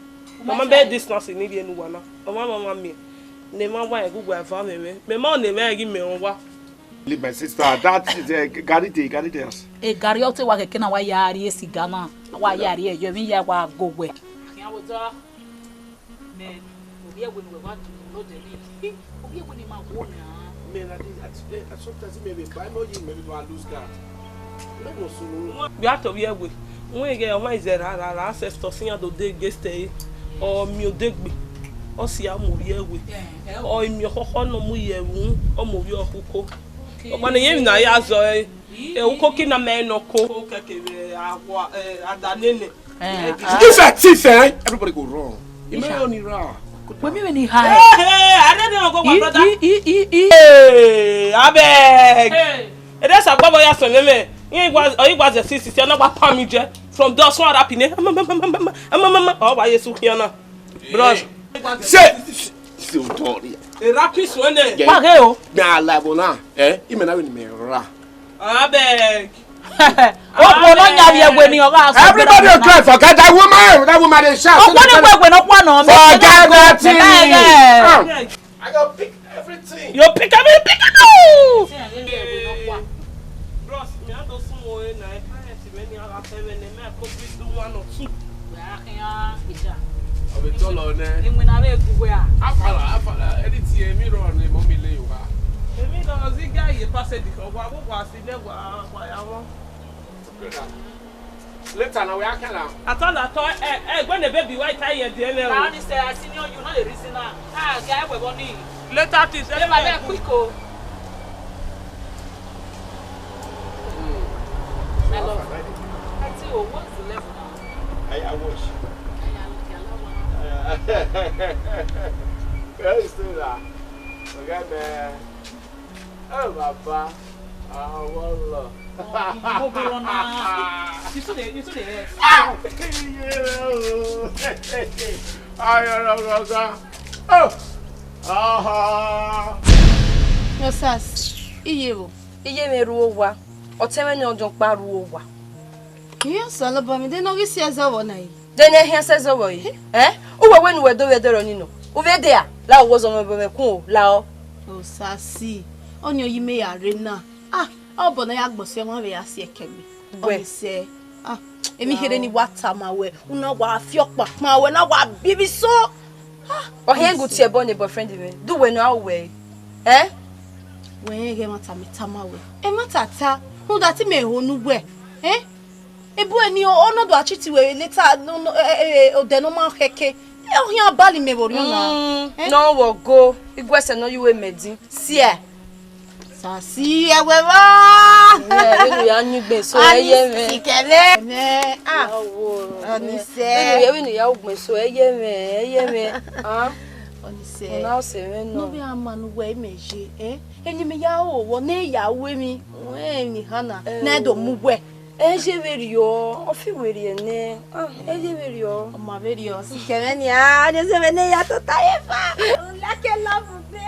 Mama, be distance ni rhie ne uwa na. Ọmwa, mama, miẹn ne emwa wa ẹghẹ uwa eva mwẹ mwẹ. Mẹ ma ne emwa ẹghẹ imẹ rẹn wa. Leave my sister. That is a garri day, garri day. E garri ọ te wa kẹkẹ na wa ya rrie siga na. Wa ya rrie ẹyọ, emwi ya wa go wẹ. Khian vbe odọ. Mẹ, ovbi ẹwe ne uwẹ wa do ne odẹ ni. Ovbi ẹwe ne ima wo na. Mẹ na di, at, eh, sometimes mẹ vbe ba mẹ oyi mẹ vbe do a lose guard. Mẹ no sunu. Vbe a to ovbi ẹwe. Wẹ ighẹ ọmwa izẹ ra ra ra ancestors iran do de gbe stay. Ọ miẹn odegbe. Ọ sia mu ovbi ẹwe. Ọ miẹn ọkhọkhọ ne ọ mu ye ẹvbo, ọ mu ovbi ọkhuko. Ọkpa ne emwi na ya zọ ẹre. E uko ki na mẹ nọ ko. Kẹkẹ vbe awa, eh, ada nene. Eh, If I thief, eh, everybody go run. You know only run. Wẹ mi vbe ni ha ẹ. Hey, hey, I don't know, go, my brother. I, I, I, I. Hey, abeg. Hey. Ede sa gbọbọ ya sẹ mẹmẹ. Iye igua, ọ igua zẹ sisi, si ọ na gba pa mi jẹ. From the sun rapine. Ọ wa Yesu khian na. Bros. Say, say, don't worry. E rapist wene. Wa ghe o. Mẹ a la ẹvbo na, eh? Imẹ na vbe ne mẹ ra. Abeg. Okhuo ne ọ yan vbe ẹwe ni ọ gha sẹ. Everybody dey cry, forget that woman. That woman dey shout. Okhuo ni wẹ ẹwe ne ọ khuan nọ. Forget that thing. Ah. I go pick everything. You pick am, you pick am. Bros, me I do some more na. Parents, many other seven, they may could do one or two. Wẹ a khian eja. Ọ vbe tọlọ nẹ. Emwi na vbe gu wẹ a. Afala, afala, anything emwi rrọọ ne mummy le yo gha. Emwi rrọọ, zẹ iga ye pass the, ọ wa, wa si nẹ wa, wa ya wọn. Later na, wẹ a khian na. Atọ na atọ, eh, eh, when the baby white tie ye de me o. Na ni say, I senior you, no dey reason am. Ah, guy, we born in. Later things. Ẹ ma bẹ quick o. Hmm. Hello. Auntie, oh, what's the level now? I, I wash. Where is still that? Okay, man. Oh, Baba. Ah, wallah. Oh, you go, go, na. You still dey, you still dey rest. Ah! Yeah, oh. Ayo, no, no, no. Oh! Aha! Osas, iye vbo? Iye mwẹ ru owa, ọtẹn mwẹ ne ọ diọn ọkpa ru owa. Iye Osanobua, mẹ de ne ọ ghi si ẹzọ vbọ na yi? De ne ẹhian sẹ ẹzọ vbọ yi? Ẹ? Uwẹ wẹ ne uwẹ do vbe ẹdẹrẹ ọni nọ? U vbe dia? La, uwẹ ọzọ mwẹ obọ mwẹ kun o, la ọ. Osasi, ọni ọ yi mẹ ya rre na. Ah, ọbọ ne a ya gbọsẹ ọmwa vbe ya si ẹkẹgbe. Wẹ. Ọni sẹ. Ah, emwi kherhe ni wa tama wẹ, u na wa fi ọkpa kpan wẹ, na wa biẹ emwi so. Ah, ọ hiẹn gu tie ẹbọ ne boyfriend mwẹ, du wẹ nọ a wẹ. Ẹ? Wẹ rẹn ighẹ ẹmwata mẹ tama wẹ. Ẹmwata ta, rhunmwuda te imẹ ho ne uwẹ. Ẹ? Ebu ẹni ọ, ọ nọ do a cheat wẹ later, no, no, eh, eh, eh, odẹ ne ọ ma khẹke. Ẹ, ọ khian bali mẹ vbe orhiọn na. Mm, ẹ? Ne ọ vbe ọgo, iguẹsẹ ne ọ ye uwu mẹ din. Siẹ. Sasi ẹwẹ vba. Ẹ, vbene u ya yin ugbe so, ẹ ye mwẹ. Sikẹlẹ. Mẹ, ah. Ọni sẹ. Vbene u ya, vbene u ya ugbe so, ẹ ye mwẹ, ẹ ye mwẹ. Ah. Ọni sẹ. Ọna ọse mwẹ nọ. Ne ọ vbe a ma ne uwẹ imẹ ye, ẹ? Eni mẹ ya ho vbọ ne ya ru emwi, emwi hana. Ẹ ne a do mu uwẹ. Ẹ ye vberriọ, ọ fi werriẹ nẹ. Ah, ẹ ye vberriọ. Ọ ma vberriọ, sikẹ mwẹ nia, a, ne zẹ mwẹ ne ya tota ye fa. U like love gbe.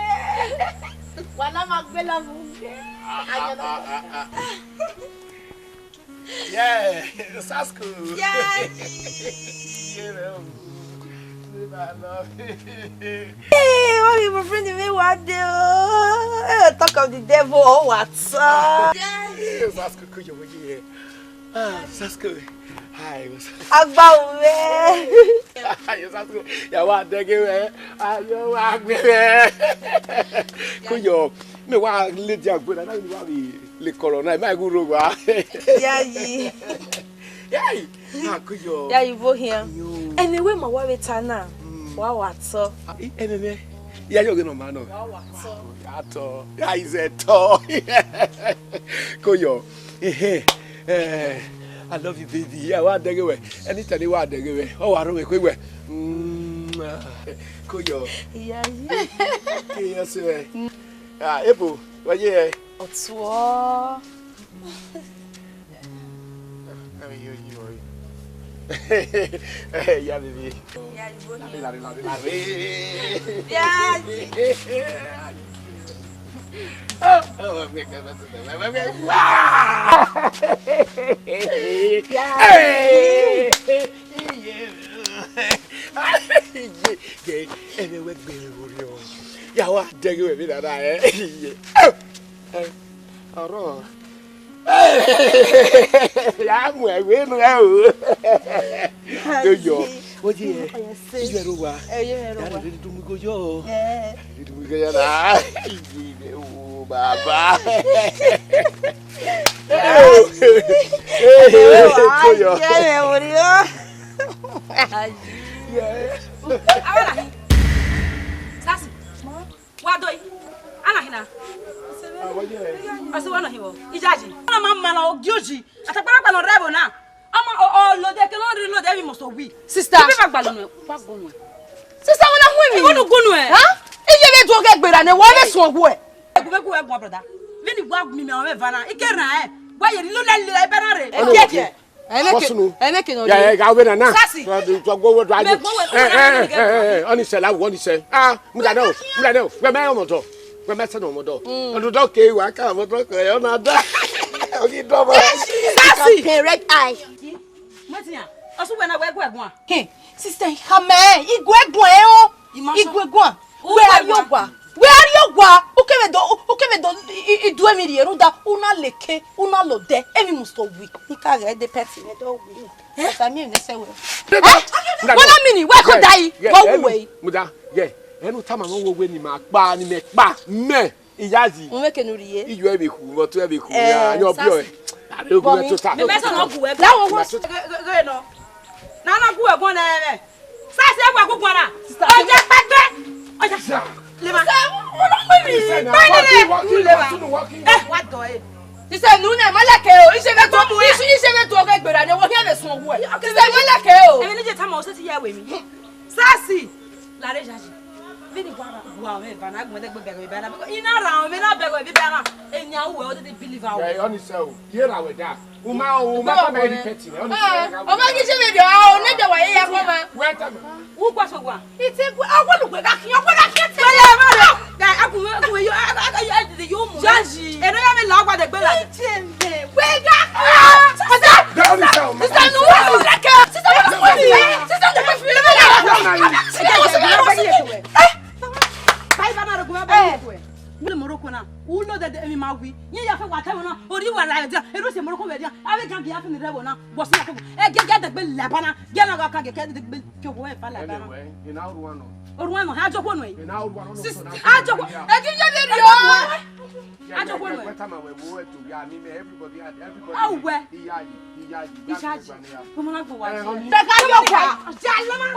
Wa na ma gbe love gbe. Ayọ na. Yeah, Sasco. Yeah. Yeah, man. Hey, what people friend me one day? Oh, talk of the devil or what? Yeah. Sasco, could you, would you? Ah, Sasco. Hi, what's up? Agba uwe. Ayo, Sasco. Ya wa dege we. Ayo, wa gbe we. Kuyo. Me wa le dia gbe na, na wa bi le corona, ma gu ro wa. Yayi. Yayi. Ah, kuyo. Yayi, bo hian. Yo. Anyway, ma wa vbe ta na. Mm. Wa wa tọ. Ah, i-, enene. Ya yo ge no ma no. Wa wa tọ. A tọ. Ya ize tọ. Kuyo. Ehe. Eh, I love you, baby. Ya wa dege we. Anytime wa dege we. O wa ro we kwe we. Mm. Kuyo. Yayi. Ke ya se we. Ah, ebo, wa ye. Otuo. Ya, baby. Yayi, bo hian. Lari, lari, lari, lari. Yayi. Oh, oh, wow. Yayi. Hey. Ye, ye, ẹmwẹ wẹ gbe vbe orhiọn. Ya wa dẹghe wẹ vbe nana ẹ. Ye. Ọrọ. Ya mu ẹwe nu ẹ o. Yo yo. Wo di ẹ. Iye ro wa. Ẹyẹ ro wa. Ya ri du mu go yo. Ẹ. Ri du mu go yo na. Iye o baba. Ẹ. Ẹ. Ko yo. Ẹyẹ ro wa. Awala hi. Sasi. Wa do yi. Ana hina. Ọsẹ wa na hi wọ. Ijaji. Ana ma ma na ogioji. Atakpara kpa na rẹ bo na. Ọmọ o o lode ke na ri lode mi must wi. Sister. Ibe ma gbalu nu. Wa gunu. Sister, wọ́n na hu mi. Wọ́n nu gunu ẹ. Ha? Iye le do ge gbera ne wa be sun owo ẹ. Egu be ku ẹ gbọn, brother. Vini wa mi me ọmọ eva na. Ike ra ẹ. Wa ye lo le le ẹ bẹrẹ rẹ. Ọnụ Eke. Ẹneke, What's new? Ẹneke nọ Yeah, yeah, rre. Ga wena na. Sasi. Twa du twa go wo twa Me go we- Eh, eh, eh, eh, eh, oni se la, oni se. Ah, muda no, muda no. We me omodo. We me se no omodo. Odo do ke wa ka omodo ko e ona da. Oni do ba. Sasi. Pay red eye. Matiya. Osu we na we gwe gwa. Hey, sister, come here. Igwe gwa e o. Igwe gwa. Wẹ a rrie owa? Wẹ a rrie owa? U kevbe do, u kevbe do i, i, i du emwi rhie rhunmwuda u na leke, u na lodẹ, emwi must wi. I ka ghẹ de pẹti mwẹ do wi. Eh? Sami emwi ne sẹ wẹ. Bebe, Eh? Wẹ na mini, wẹ ko da yi, wẹ wu wẹ yi. Muda, ye, enu tama mwẹ wo we ni ma kpa, ni mẹ kpa, mẹ, iyayi. Mu mẹ kenu rhie. Iyo ẹ vbe khu, vbe ọtẹn ẹ vbe khu, Eh, ya, yan biọ ẹ. Sasi. Are ogun mẹ tota. Mẹ sọ na gu wẹ. Lawo wo. Ghe, ghe, ghe nọ. Na na gu wẹ gun na ẹmwẹ. Sasi ẹwa guguan na. Sister. Ọjà pẹpẹ. Ọjà. Sister. Lema. Sister, wọ́n lọ pè mí. Sister, now, Báyìí walking, lè. Walking, walking, walking. Eh, wa dọ̀ ẹ́. Sister, nu na, ma leke o. Iṣẹ́ bẹ tó, iṣẹ́, iṣẹ́ bẹ tó ọgẹ gbera ni, wọ́n hiẹ lè sun owó ẹ. Sister, ma leke o. Èmi ní jẹ́ táwọn ọ̀sẹ̀ ti yá ìwé mi. Sasi. Lare jaji. Vini wa wa wa me va na gbọn dẹ gbe bẹgẹ ba na. Because ina ra o me na bẹgẹ bi ba na. Enya uwe o de believe awo. Eh, honest o. Ye ra we da. Uma, uma pa me di peti, ne, oni se, ọmọ gidi ṣe lè dọ̀ ọ́, ní ìjọba yìí yẹ kó máa. Wẹ́tà mi. Wú gbọ́ sọ wà. Ìtì ẹgbẹ́ ọwọ́ lùgbẹ́ ká kí ọgbẹ́ ká kí ẹ tẹ̀lé. Wẹ́lẹ̀ ẹ má lọ. Guy, akùnrin akùnrin yóò, akùnrin yóò mú. Jọ́ọ̀jì. Ẹ̀rọ yà mí lọ gbàdé gbé la. Ìtì ẹ̀mẹ̀, wẹ́gà. Ọ̀sẹ̀. Dẹ́rù ní sẹ́wọ̀n mọ́. Sísá ní wọ́n fi lẹ́kẹ̀. Sísá ní wọ́n fi lẹ́kẹ̀. Sísá ní wọ́n fi lẹ́kẹ̀. Sísá ní wọ́n fi lẹ́kẹ̀. Báyìí bá náà rẹ̀ gùn bá bẹ́ẹ̀ ni ẹ̀kọ́ ẹ̀. Mi lè mọ̀rọ̀ kọ́nà. Who know that èmi máa wí? Yín yà fẹ́ wà táwọn náà. Orí wà láyọ̀ díà. Èrò ṣe mọ̀rọ̀ kọ́ bẹ̀ díà. Abẹ́ gàgì yà fún mi rẹ̀ wọ̀ náà. Bọ̀ sí àkókò. Ẹ gẹ́gẹ́ dẹ̀gbẹ́ làbánà. Gẹ́gẹ́ náà kà gẹ̀kẹ́ dẹ̀gbẹ́ jọ̀wọ́ ẹ̀ fà làbánà. Anyway, in our one. Orun ẹ̀ mọ̀, ha jọ̀wọ́ nù ẹ̀. In our one. Sis, ha jọ̀wọ́. Ẹ jí yé mi rí o. Ha jọ̀wọ́ nù ẹ̀. Everybody had, everybody. Awẹ. Iyayi, iyayi. Iyayi. Ọmọ náà gbọ̀ wá. Bẹ̀ka yóò wá.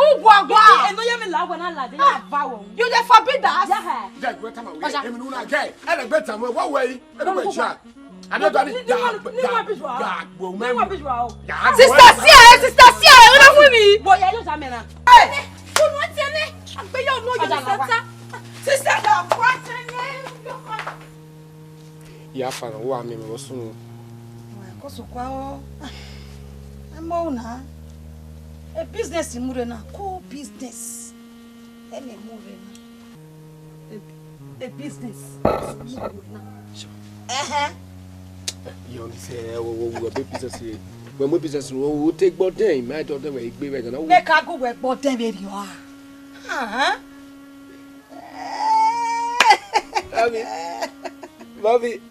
Ugwa gwa. Ẹnu yẹn mi là wẹ̀ náà làdé yà bá wọ̀. You dey forbid us? Yeah. Jẹ́ ìgbẹ́ tàmà wẹ̀. Èmi nù náà gẹ̀. Ẹ lè gbé tàmà wẹ̀ wẹ̀ yìí. Ẹ lè gbé jà. Adéjọ́ ni. Ní wọ́n bí jù wá. Gàgbó mẹ́rin. Ní wọ́n bí jù wá o. Sister Sia, sister Sia, ẹ wọ́n fún mi. Bóyá yóò sá mẹ́ra. Ẹ, kùnú ẹ tiẹ̀ ní. Àgbéyẹ̀wò náà yóò sá sá. Sister náà kọ́ ẹ tiẹ̀ ní. Ya fara wa mi mo sunu. Ko so kwa o. Amo na. E business mu re na, ko business. E me mu re na. E, e business. Mu re na. Ehe. Yo ni se wo wo wo be business. Wo mo business wo wo te gbo den, ma do den we gbe we gana. Me ka gu we gbo den we ri o. Ah. Mami. Mami.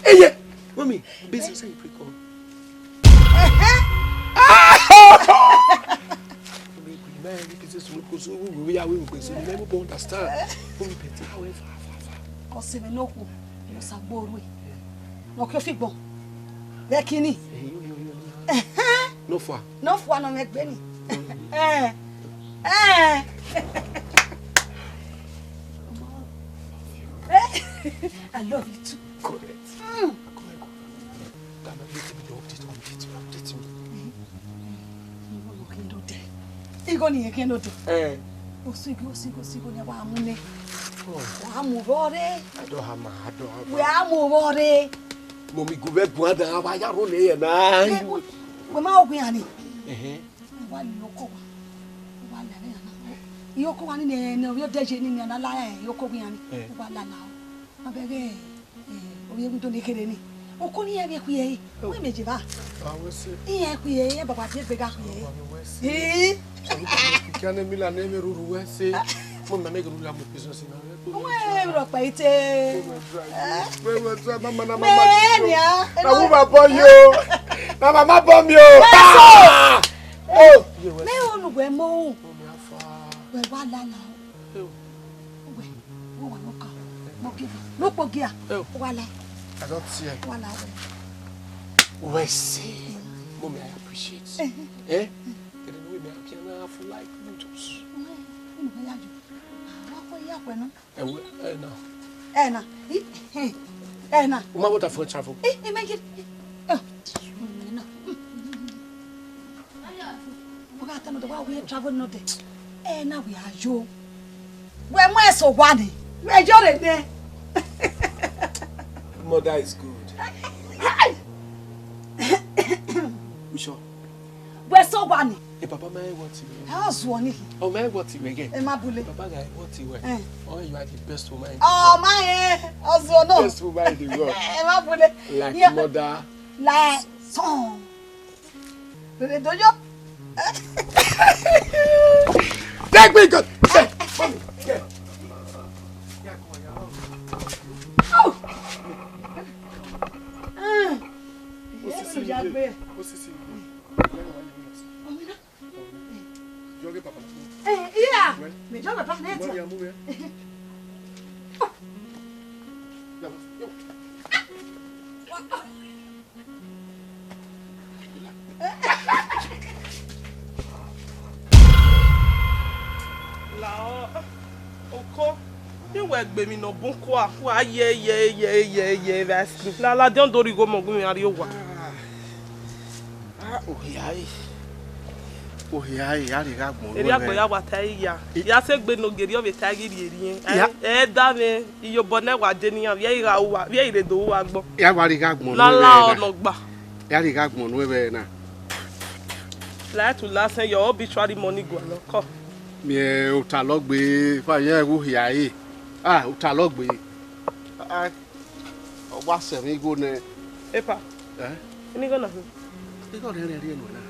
Eye. Mami, business you break up. Mami, business you go so we we ya we go so we never understand. Mami, but however, however. Ọsẹ mi no ku, mo sa gboru e. Mo ke fi gbọn. Vẹ kini. Eyo, yo, yo, yo. Ẹhẹn. No fua. No fua nọ mẹ gbe ni. Eh. Eh. I love you too. Correct. Mm. Come on, come on. Come on, let me update, update, update me. Igho ni kendo do. Eh. Osigo, osigo, osigo ni wa mu ne. Oh. Wa mu vbọ re. Adọ ha ma, adọ ha ma. Wa mu vbọ re. Mo mi gu vbe gu ada wa ya ro le ye na. Wẹ ma ogun ya ni. Ehe. Wa ni oko wa. Wa la ya na. Iyoko wa ni ne ne oyo deje ni ne na la ya iyoko wa ni. Eh. Wa la la o. Ma bẹghe, eh, ovbi egbe do ne kherhe ni. Oko ni ẹ vbe khuiẹre. Wẹ mẹ jeva. Ba wẹ sẹ. Iran khuiẹre, ẹ baba die gbe ga khuiẹre. Ba wẹ sẹ. Ee. Ikan ne mi la ne vbe ruru wẹ sẹ. Mo ma me guru la mo piso si na. Wẹ rọ pa ite. Wẹ wẹ try. Mama na mama. Mẹ ni a. Na wu ba bọ yo. Na mama bọ mi o. Wẹ so. Ah! Oh. Mẹ onu wẹ mo. Wẹ wa la na. Uwẹ, uwẹ nọ ka, mo gie, no kpo gia. Oh. Wa la. I don't see. Wa la. Wẹ sẹ, mommy, I appreciate. Eh? Kẹdẹ no me I can have like noodles. Unu ya yo. Wa ko ya kwẹ nọ. Ẹ wẹ, ẹ na. Ẹ na. Ẹ na. Uma bota for travel. Ẹ, ẹ, me get. Ẹ na. Ọ gha tama dẹ, wa wẹ travel nọ dẹ. Ẹ na wẹ a yo. Wẹ mu ẹse owa ni. Wẹ yo re nẹ. Mother is good. Hey! You sure? Wẹ sẹ owa ni. E papa ma ẹ wọ ti wẹ. Ẹ ọ zuọ ni. Ọ ma ẹ wọ ti wẹ gẹ. Ẹ ma bule. E papa ga ẹ wọ ti wẹ. Eh. Oh, you are the best woman in the world. Ọ ma ẹ, ọ zuọ nọ. Best woman in the world. Ẹ ma bule. Like mother. Like son. Rere do yo. Take me, God. Mommy, yeah. Osisi igbe. Osisi igbe. Jọghe papa. Eh, iya. Mẹ jọghe papa nẹ dia. Lao, oko, ne wẹ gbe emwi ne ọ bun kua, wa ye, ye, ye, ye, ye, vbe ice cream. La, ladian do rhie igho mọ gu mwẹ a rrie owa. Ah, ohia e. Ohia e, a rhie gha gbọn. Erriọ agbọn ya wa ta ẹre ya. Ya sẹ egbe ne ogie rriọ vbe ta ẹre ghi rhie rhie. Ẹ da mwẹ, iyobọ ne wa de ne iran, vbe ẹ i gha ru uwa, vbe ẹ i rre do ru uwa agbọn. Ya wa rhie gha gbọn. La, la, ọnọ gba. Ya rhie gha gbọn nuẹn vbe na. Like to last, your obituary money gualọ, kọ. Miẹn otalọgbe, fa yẹn wu hia e. Ah, otalọgbe. Ah, ọ wa sẹ emwi igho nẹ. Epa. Eh? Eni igho na hin? Igho rẹ rẹn rhie nuẹn na.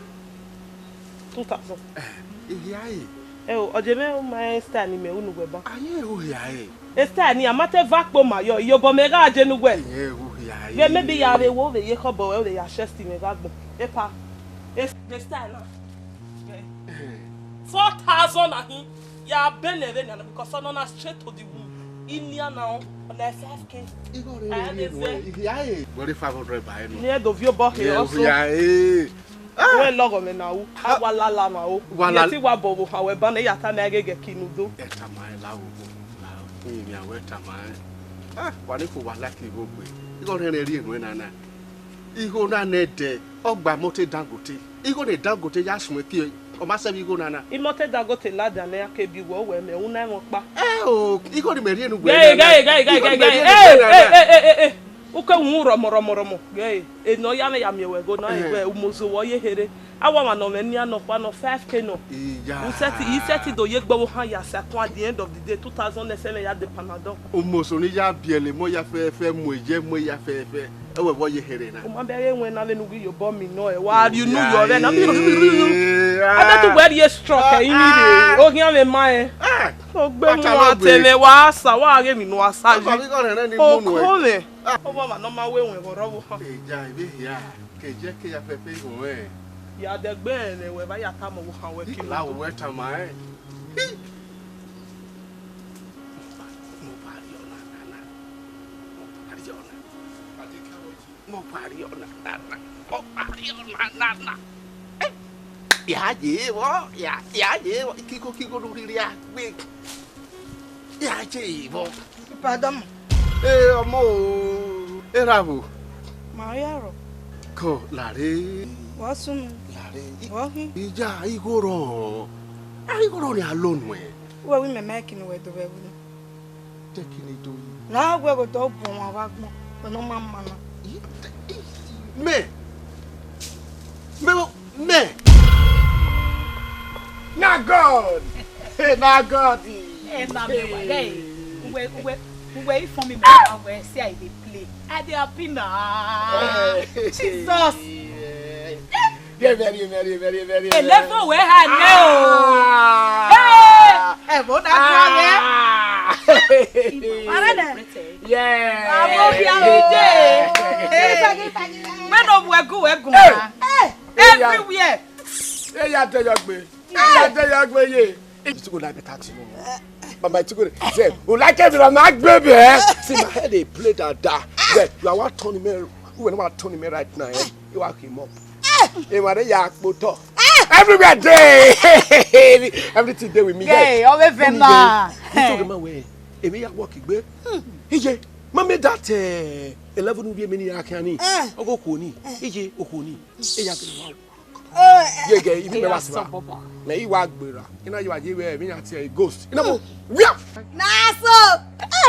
Two thousand. Eh, ihia e. Ẹ o, ọ je mwẹ ma Esther ni mẹ unu wẹ ba. A yẹn ru hia e. Esther ni a ma te va kpo ma yọ, iyobọ mẹ gha je nu wẹ. Iyẹn ru hia e. Vbe maybe ya vbe wo vbe ye khọbọ wẹ vbe ya chest mẹ gha gbọn. Epa. Es-, Esther na. Eh. Four thousand na hin. Ya bẹnẹ vbe nian, because ọ nọ na straight to the womb. Inian na ọ, ọ na five K. Igho rẹ rhie nuẹn, ihia e. Wẹ rhie five hundred ba ẹre nọ. Ni ẹ do viọ obọ he ọsọ. Ihia e. Ah! Wẹ lọghọ mwẹ na ru, a wa lala na ru. Wa la- Yẹ te wa bọ vbe ohan wẹ ba nẹ, ya tama ẹre ghẹ ghẹ kinu do. Ẹ tama ẹre la wo, la wo, iyẹn wẹ tama ẹre. Ah, wa ni ko wa like igho gbe. Igho rẹ rhie nuẹn na na. Igho na nẹ dẹ, ọ gba mọto Dangote. Igho ne Dangote ya suẹn kie, ọ ma sẹ vbe igho na na. Imọto Dangote ladian ne a ke bi wẹ, wẹ mẹ una ẹmwẹ ọkpa. Ẹ o, igho ni mẹ rhie nu wẹ. Ghee, na na. Ghee, ghee, ghee, ghee, ghee. Igho ni mẹ rhie nu wẹ na na. Ẹ, ẹ, ẹ, ẹ, ẹ. U ke wu rọmọ, rọmọ, rọmọ. Ghee, enọ ya mwẹ ya miẹn wẹ igho na, eh, wẹ u mozo wẹ ọ ye here. A wa mwa nọ mwẹ nian nọkpa nọ five K nọ. Iya. U sẹtin, i sẹtin do ye gbe ọvbokhan ya sẹ akun, at the end of the day, two thousand ne ẹsẹ mwẹ ya de Panadol. Umoso ni ya biẹlẹ, mọ ya fẹfẹ, mu ye mu ya fẹfẹ. Ẹ wẹ vbọ ye here na. U ma bẹghe wẹ na vbene u ghi ye obọ mi nọ, ẹ wa rhie unu yọ vbe na. Iya. A bẹghe wẹ rhie stroke, ẹ i ni rre. Oghian mwẹ ma ẹ. Ah. Ogbe mu ate mwẹ wa sa, wa ghe emwi ne u wa sa yi. Oko mwẹ. Ọmọ ọmwa ne ọ ma wẹ wẹ vbe ọrọvbokhan. Eja, ivbi hia. Ke je ke ya fẹfẹ igho rẹ. Ya dẹgbe ẹnrẹn wẹ vbe ya tama ọvbokhan wẹ kilo. La wẹ tama ẹn. Hi! Mo pariọ na na na. Mo pariọ na. Mo pariọ na na na. Mo pariọ na na na. Eh! Ya ye vbọ, ya, ya ye vbọ. Ikigo kigo ne u rhirhi a gbe. Ya ye vbọ. Pardon. Eh, ọmọ o, erha vbo? Maria rọ. Kọ, lare. Wa sunu. Lare. Wa hin. Ija, igho rọ. A, igho rọ ni a lo nuẹn. Wẹ wi mẹ ma kinu wẹ do vbe ẹvbo. Te kini do yi. Na wẹ gho do bu wọn wa gbọn. Wẹ nọ ma ma na. Mẹ. Mẹ, mẹ. Na God. Hey, na God. Eh, na me wa. Hey. Uwe, uwe. Wẹ, if me, my wife say I dey play, I dey happy na. Jesus. Yeah, very, very, very, very. Eleven we ha ne o. Ah. Hey, ẹ vbo na gua wẹ. Ah. Mama ne. Yeah. Abo bi aro je. Hey. Wẹ no bu ẹgu ẹgu. Hey. Everywhere. Hey, ya de yo gbe. Ya de yo gbe ye. Ituko na be taxi no. Mama, ituko. Say, u like me, na gbe be. See, my head dey play that that. Well, you are what turning me. Who will not turn me right now? Eh? You are him up. Eh, man, ya kpoto. Everywhere day. Everything dey with me. Yeah, always vema. Ituko ma we. Emi ya work igbe. Iye, ma me that, eh, eleven we many ya kan ni. Eh. Ogo ko ni. Iye, oko ni. E ya ke wa. Ye ghe, ibi mẹ wa sẹ. Mẹ i wa gbera. Ina ye wa ye wẹ, mi ya tie ghost. Ina mo. Wia. Na so.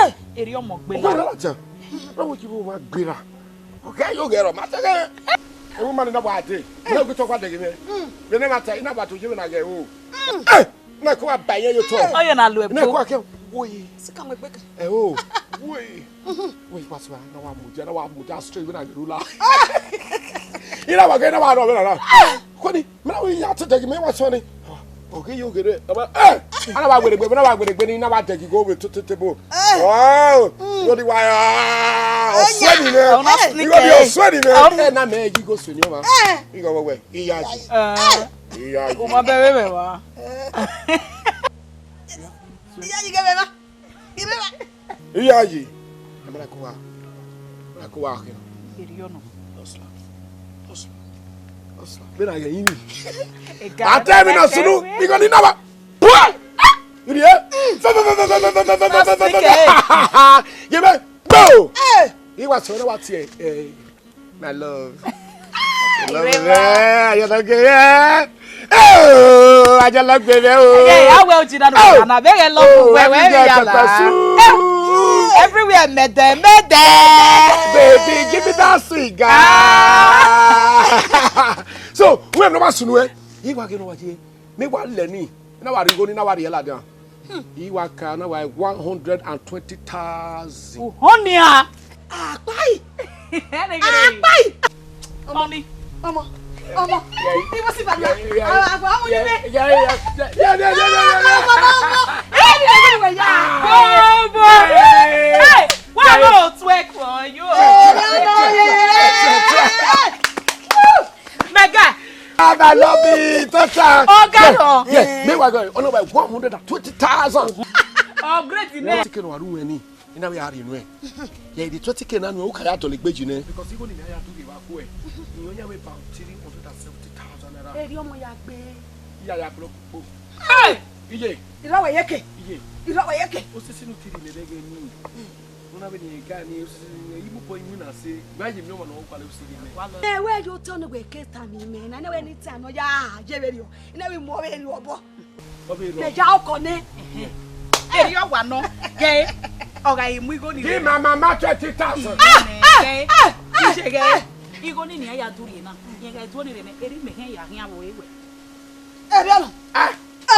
Eh. Eri ọmọ gbe. Ọmọ na ta. Na wo ji wo ma gbera. Okay, yo ghe ro ma ta ghe. E wo ma ni na wa de. Na go to wa de ghe me. Be ne ma ta, ina ba to je me na ghe o. Eh. Na ko wa ba ye yo to. Oye na lu ebo. Na ko wa ke. Wo ye. Sika mo gbe ke. Eh o. Wo ye. Wait, pastor, na wa mudia, na wa mudia straight when I get rula. Ina wa ghe na wa ro na. Koni, me na wi ya te degi me wa so ni. Okay, you get it. Aba, eh, ana wa were gbe, na wa were gbe ni na wa degi go with to table. Oh, you the wire. Osweni ne. You go be osweni ne. Eh, na me gi go sweni o ma. You go we. Iya ji. Iya ji. O ma bẹrẹ mẹ wa. Iya ji ghe mẹ wa. Iya yi. Ẹ ma na ko wa. Ma na ko wa khin. Eri ọnọ. Hustler. Hustler. Hustler. Be na ye yini. Ate mi na sunu. Because ni na ba. Pua! Iri e. Fa, fa, fa. Ye me. Go! Eh! Iwa so na wa tie. Eh. My love. I love you, man. I love you, man. Oh, I just love you, man. Oh. Okay, how well did I know? Oh. And I very love you. Oh, where, where everywhere we are pepper soup. Eh, everywhere, mede, mede. Baby, give me that cigar. Ah. So, we have no one to know. He wa get no one. Me wa lẹ ni, na wa rhie igho ni, na wa rhie ladian. Hmm. I wa ka na wa one hundred and twenty thousand. Uhọnia. Akpai. Akpai. Ọmọ mi. Ọmọ. Ọmọ. Ibo si baba. Agba ọmọ ni me. Ọmọ, ọmọ. Hey, ni me ya. Oh, boy. Hey, wa mo twerk for you. Hey, no, no, yeah. Mega. Ah, I love it. Total. Oga no. Yeah, me wa go. Ono by one hundred and twenty thousand. Upgrade the name. Ticket no aru weni. Ina we ari nu e. Yeah, the twenty K na nu e, u ka ya tọlegbe ji nẹ. Because igho ni me ya do we wa ku e. Iye ọnii about three hundred and seventy thousand naira. Eri ọmọ ya gbe. Iya ya block po. Hey! Iye. Irọ wẹ yeke. Iye. Irọ wẹ yeke. Osisi nu tiri le dege ni. Una vbe ne guy ni, imu boy imu na se, gba ye mi ọmọ na ọkpa le usi ghe mẹ. Ẹ wẹ yo tọ ne wẹ ke ta ni mẹ na, ne wẹ ni ta nọ ya ye vberriọ, ne wẹ mu ọvberriọ obọ. Ọvberriọ. Ne ya ọkọ nẹ. Eri ọwa nọ, ghe, ọ gha mu igho ni. Give my mama twenty thousand. Ghe, ije ghe, igho ni ni a ya duri na, yẹn gha duo ni rẹ nẹ, eri mẹ hẹn ya khian vbe wẹ. Eri ọnọ. Ah.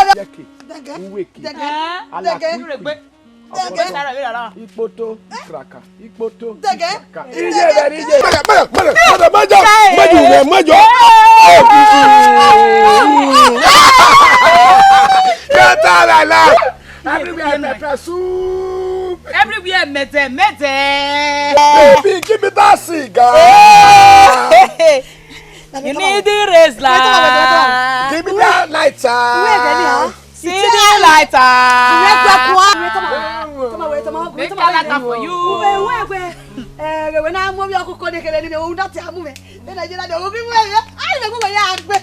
Eri. Yeke. Dege. Uweke. Dege. Ala dege. Kwikwi. Dege. Ikpoto, ikraka, ikpoto, dege. Ikraka. Iye bẹ ni iye. Mọdọ, mọdọ, mọdọ, mọdọ, mọdọ, mọdọ. Get out of line. Everywhere pepper soup. Everywhere mede, mede. Baby, give me that cigar. You need the razor. Give me that lighter. See the lighter. Make a lighter for you. Ẹ̀wẹ̀ na mú mi ọkọ̀ kọ́ni kẹlẹ́ nínú ohun láti àmú mi. Ẹ Nàìjíríà ni òun bí wọ́n yẹ. Ayé lè mú wọ́n yá gbé.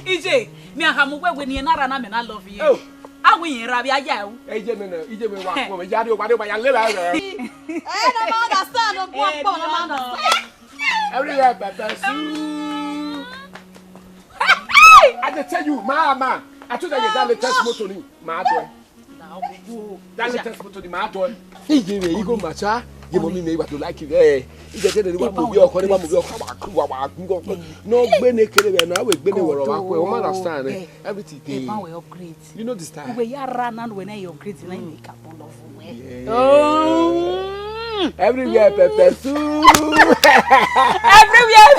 Ije, mi àhàmú wẹ̀wẹ̀ ni ẹ náà ra náà mi náà love you. Oh. Àwọn èèyàn ra bí ayé ẹ̀wù. Ije mi nà, ije mi wà fún mi. Jáde o, wà ní wàyà lé lára. Ẹ ẹ lọ máa understand, ọgbọ́n pọ̀ lọ máa understand. Everywhere pepper soup. I dey tell you, ma, ma. I told you that latest motor ni, ma do. That latest motor ni, ma do. He give me, he go match her. Ye mommy me, what you like it? Eh, he just said that one movie or one movie or come back, wa wa go. No, gbe ne kere we na, we gbe ne woro wa ko. You understand? Eh, everything dey. We upgrade. You know the style. We ya run and we na upgrade na make up all of we. Yeah. Oh. Everywhere pepper soup. Everywhere.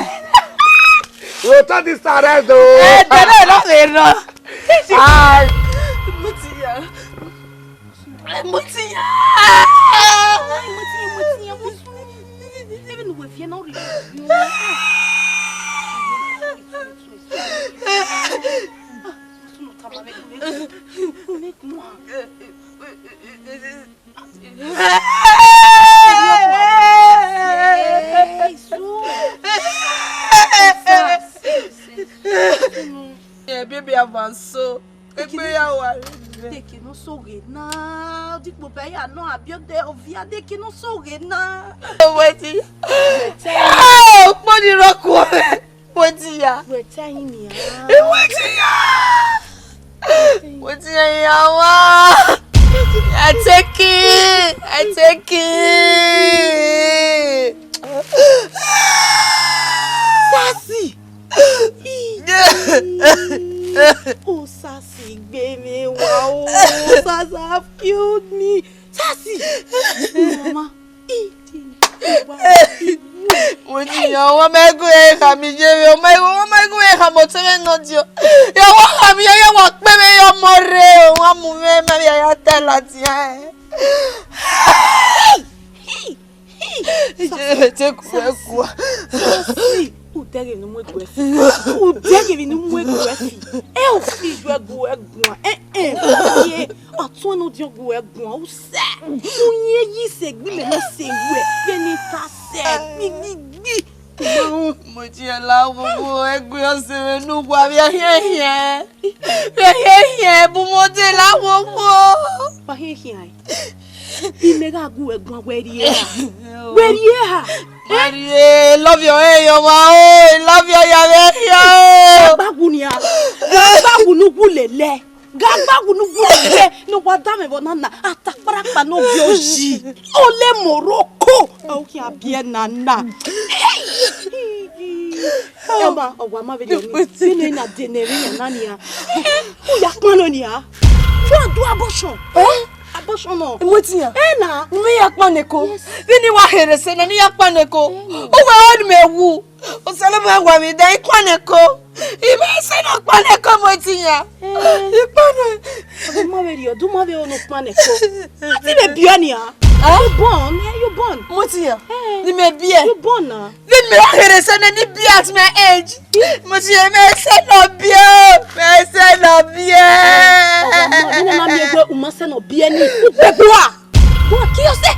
We'll turn this arrest, though. Eh, they don't know, they know. Ai. Mo ti ya. Mo ti ya. Mo ti ya, mo ti ya. Even we fear no real. Make one. Yeah, baby, avanso. Egbe ya wa re. Deke no so ghe na. Dikpo ba ya no abiode ovia deke no so ghe na. Owedi. Oh, money rock woman. Wetin ya? Wẹ ta ẹyin nian. Wetin ya? Wetin ya wa? I take it. I take it. Sasi. Ii. O Sasi gbe mwẹ wa o. Sasi have killed me. Sasi. Mama. Mo ti yan ọmọ ẹgún ẹ kha mi ye vbe ọmọ ẹgún, ọmọ ẹgún ẹ kha mo tẹmwẹ nọ diọ. Ya wa kha mi ya wa kpe mwẹ ya ọmọ rre, wa mu mwẹ ma ya ya ta ladian. Sasi, udẹghe ne u mu eguẹ fi. Udẹghe vbe ne u mu eguẹ fi. Ẹ o fi ju ẹgu ẹguan. Ẹ ẹ. Ye ọtun ne u diọn gu ẹguan. Sẹ, u yin eyi sẹ gbe mẹ ne sẹ wẹ, vbene I ta sẹ, gbigbigbi. Mo ti la wowo ẹgbẹ ọsẹ mwẹ ne uwa vbe hiẹnhiẹn. Vbe hiẹnhiẹn, bu mo de la wowo. Wa hiẹnhiẹn. I mẹ gha gu ẹguan wẹ rhie ha. Wẹ rhie ha. Wẹ rhie, love your hair, your ma o, love your ya vbe rhie o. Gba gu nia. Gba gu nu gu lele. Ga gba wunu wu lele ne wa da mwẹ vbe ọna na, atakparakpa ne ovbi oyi, ole Morocco, ọ khian biẹ na na. Ẹ ma, ọ wa ma vbe rhie ọni, vbene na de ne emwi yan na nia. U ya kpan nọ nia. Wa do abortion. Abortion nọ. Wetin ya? Ẹ na. Mẹ ya kpan neko. Vbene wa kherhe sẹ na, ne ya kpan neko. Uwẹ ọnii mẹ wu. Osanobua wa vbe da ikpan neko. I ma sẹ ne ọ kpan neko mo ti yan. Ikpan nẹ. Ọ ma vbe rhie, ọ du ma vbe ho ne ọ kpan neko. A ti vbe biẹ nia. You born, eh, you born. Mo ti yan. Eh. Ne imẹ biẹ. You born na. Vbene mẹ wa kherhe sẹ nẹ ne I biẹ at my age. Mo ti yan, mẹ sẹ ne ọ biẹ o. Mẹ sẹ ne ọ biẹ. Ọ ma, vbene ọ na miẹn wẹ u ma sẹ ne ọ biẹ ni. U gbe gua. Go and kill yourself.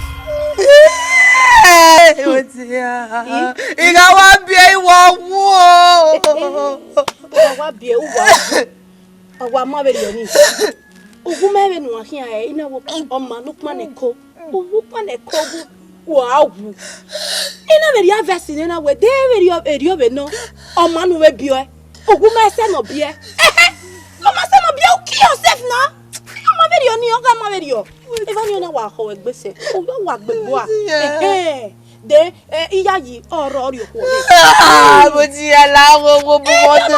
Wetin ya? I gha wa biẹ, I wa wu o. Wa wa biẹ, u wa wu. Ọ wa ma vbe rhie ọni. Uwu mẹ vbene uwa khian ẹre, I na wo ọma ne ukpan neko. Uwu ukpan neko wu, wa wu. I na vbe rhie verse nẹ na wẹ, de vbe rhie, erriọ vbe nọ, ọma ne u vbe biẹ ọe. Uwu mẹ sẹ ne ọ biẹ. Ọ ma sẹ ne ọ biẹ, u kill yourself na. Ọ ma vbe rhie ọni, ọ gha ma vbe rhie. Evba ni ọna wa khọ egbe sẹ, u yọ wa gbe gua. Ẹhẹn. De, eh, iyayi ọrọ rhie okhuo rre. Ah, mo ti ya la wo wo bu mo de.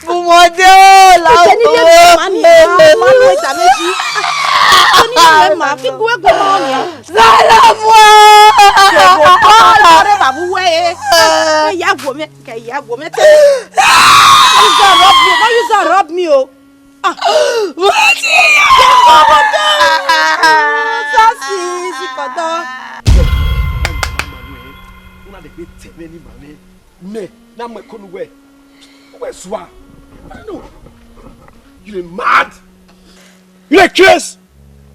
Bu mo de o, la wo wo. Ma ni, ma ni ẹta meji. Oni ni ma fi gu egu ma ni. Salamu. Ke bo, ah, ọrẹ ba bu we. Ke ya gwo mẹ, ke ya gwo mẹ te. You gonna rob me, no, you gonna rob me o. Ah. Wetin ya? Sasi, sikọtọ. Una dey wait ten minutes, man. Me, na me konu we. We swa. I don't know. You dey mad? You dey craze?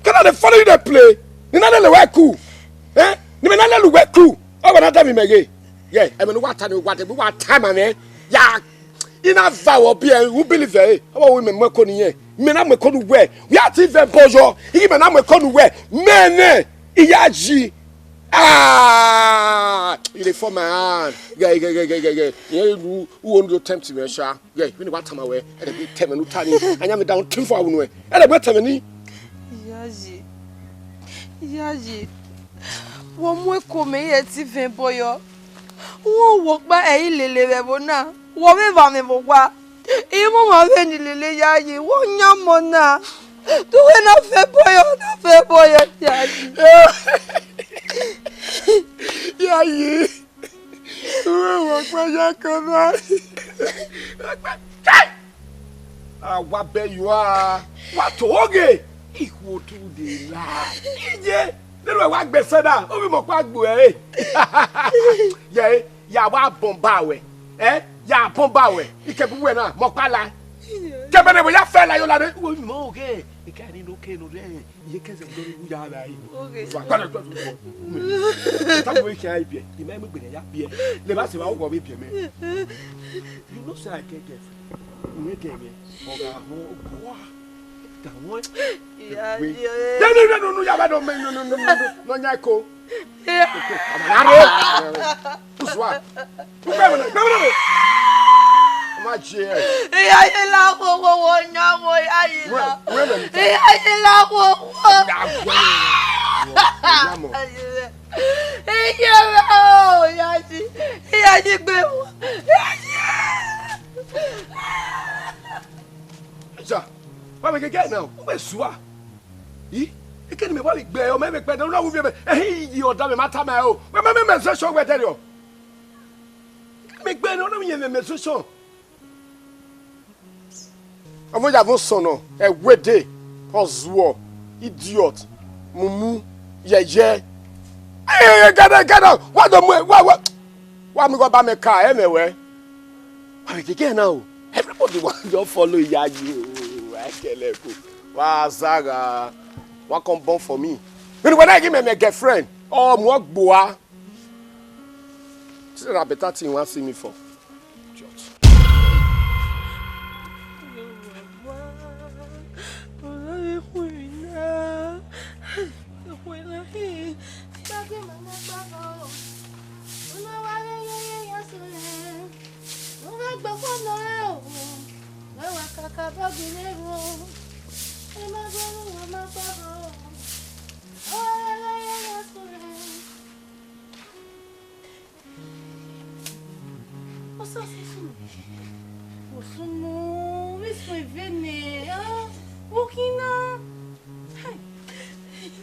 Can I dey follow you dey play? Ni na lele we ku. Eh? Ni me na lele we ku. O wa na da mi mege. Yeah, I mean, what time, what time, what time, man? Yeah. I na va wọ biẹ, u believe ẹre? Ọ wa wẹ imẹ mu ẹko ne irẹn, imẹ na mu ẹko ne uwẹ. Wẹ a ti vẹ ẹbọ yọ, ighẹ imẹ na mu ẹko ne uwẹ. Mẹ nẹ, I ya yi. Ah, you dey fall my hand. Gẹ, gẹ, gẹ, gẹ, gẹ, gẹ. Irẹn ru, u won't go tempt me, sha. Gẹ, vbene wa tama wẹ, ẹdẹ gbe tẹmwẹ ne u ta ni. Anya mi da un tin fo awunu ẹ. Ẹdẹ gbe tẹmwẹ ni. Iyayi, iyayi, wọ mu ẹko mẹ, irẹn ti vẹ ẹbọ yọ. Wọ wọ ọkpa ẹ i lele vbe ẹvbo na. Wọ vbe vba mwẹ vbe owa. Imuma vbe ni lele yayi, wọ yan ọmọ na. Te uwẹ na fẹ bọyọ, na fẹ bọyọ yayi. Bẹ you are. Wa to oghe. Ikhuo tu de la. Iye, nene wa gbe sẹda, ovbi mọ kpa gbe ẹre. Ye, ya wa bọmba wẹ. Eh? Ya bọmba wẹ. Ikẹbu wẹ na, mọ kpa la. Kẹbẹ ne wẹ ya fẹ la yo la de. Wo mọ oghe. Ika ni no ke no de. Iye kẹzẹ do ru ya la yi. Wa gba do do. Ta mo ke ai biẹ. Ima mo gbe ya biẹ. Le ba se wa wo be biẹ mẹ. You know say I get girlfriend. Uwẹ gẹ mwẹ, ọ gha họn ọgua. Gha họn. Iya, wẹ. Iya, iya. Ya ni rẹ nunu ya ba dọ mẹ nunu nunu nunu nọ nya ko. Iya. Ọmọ na ro. Usua. Ugbẹ mọ na, ugbẹ mọ na. Ọmọ ajẹ. Iya, iya, la wo wo wo nya wo ya yi la. Wẹ, wẹ mẹ mi ta. Iya, iya, la wo wo. Ya wẹ. Ya mọ. Iya, iya, o, iya ji. Iya ji gbe wo. Iya ji. Ja, wa vbe gẹgẹ na, u vbe sua. I, eke ne mẹ wa vbe gbe ọ, mẹ vbe gbe ẹdẹ, u na wu viẹ mẹ, ehi yi ọda mẹ ma tama ẹre o. Wẹ ma mẹ menstruation wẹ dẹrriọ. Eke ne mẹ gbe ẹdẹ, u na vbe yẹn mẹ menstruation. Ọmọ ya vbe sọnnọ, ẹwẹde, ọzuọ, idiot, mumu, yẹyẹ. Ẹ, ẹ, ẹ, gẹdẹ, gẹdẹ, wa do mu, wa, wa, wa mu igho ba mẹ ka, ẹ mẹ wẹ. Wa vbe gẹgẹ na o. Everybody wa just follow iya yi o. Wa kẹlẹ ko. Wa zagha. Wa come born for me. Vbene wẹ na ghi mẹ mẹ girlfriend. Ọ mu ọgboa. This is a better thing you wan see me for. Idiot. Osa, Osa, sunu. Osumu, vbe suẹn vbe nẹ, a? Vbokina. Hai.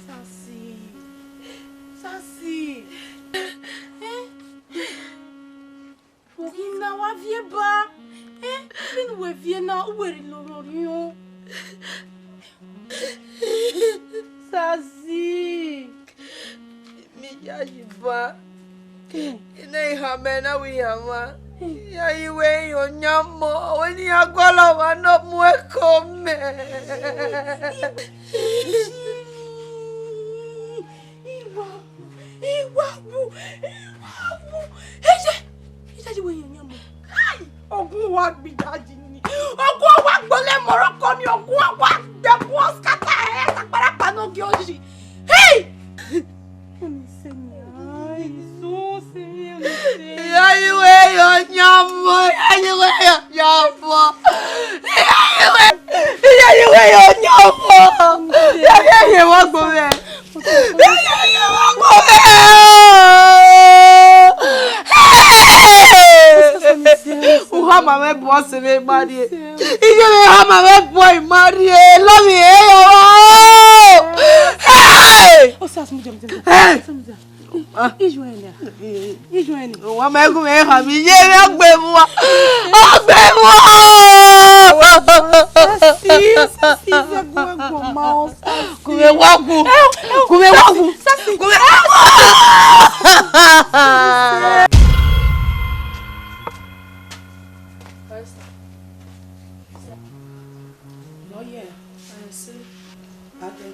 Sasi. Sasi. Eh? Vbokina wa viẹ ba. Eh? Vbene uwẹ viẹ na, uwẹ rhie lorhọn orhiọn. Sasi. Mẹ yayi ba. I na i hama, na wẹ i hama. Yayi wẹ i yan ọyan mọ, wẹ ne iran gualọ ọmwa ne ọ mu ẹko mẹ. Iwa wu, iwa wu, iwa wu. Eye, iyayi wẹ i yan ọyan mọ. Kai! Ọguọmọ wa gbe iyayi ni. Ọguọmọ wa gbọlẹ mọrọkọ ni, ọguọmọ wa dẹbu ọskata ẹre sakparapa ne ọ gie oyi. Hey! Iyayi wẹ i yan ọyan mọ, iyayi wẹ i yan ọyan mọ. Iyayi wẹ, iyayi wẹ i yan ọyan mọ. Iyayi wẹ wa gbọlẹ. Uha ma mwẹ bu ọse mwẹ ma rrie. Iye mwẹ ha ma mwẹ bu ọe ma rrie. Love you, hey, oh. Hey! Hey! Ijuẹn nia. Ijuẹn nia. Wa ma gu mwẹ ha mi ye mwẹ gbe mu. Gbe mu. Sasi, sasi, sasi, gu ẹguọ ma o, sasi. Gu mwẹ wa gu. Gu mwẹ wa gu. Sasi. Gu mwẹ wa gu. Lawyer. Ade.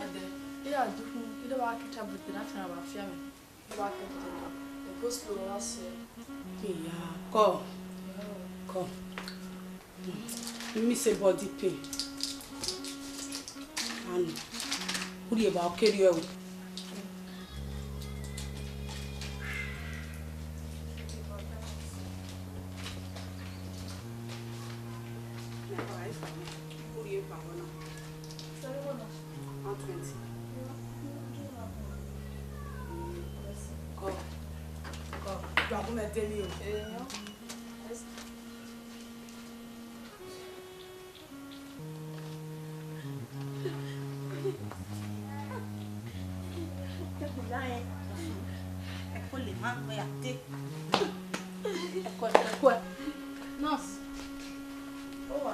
Ade. Iya, dukun, ida wa kita bete na tana ba fia me. Ida wa kita bete na. The gospel wa se. Iya, come. Come. Me say body pain. Anu. Urhi ba okeri ẹro. One twenty. Come. Come. You are going to tell me. Ẹkọ le ma gbẹ ya te. Ẹkọ, ẹkọ. Nurse. Ó wà.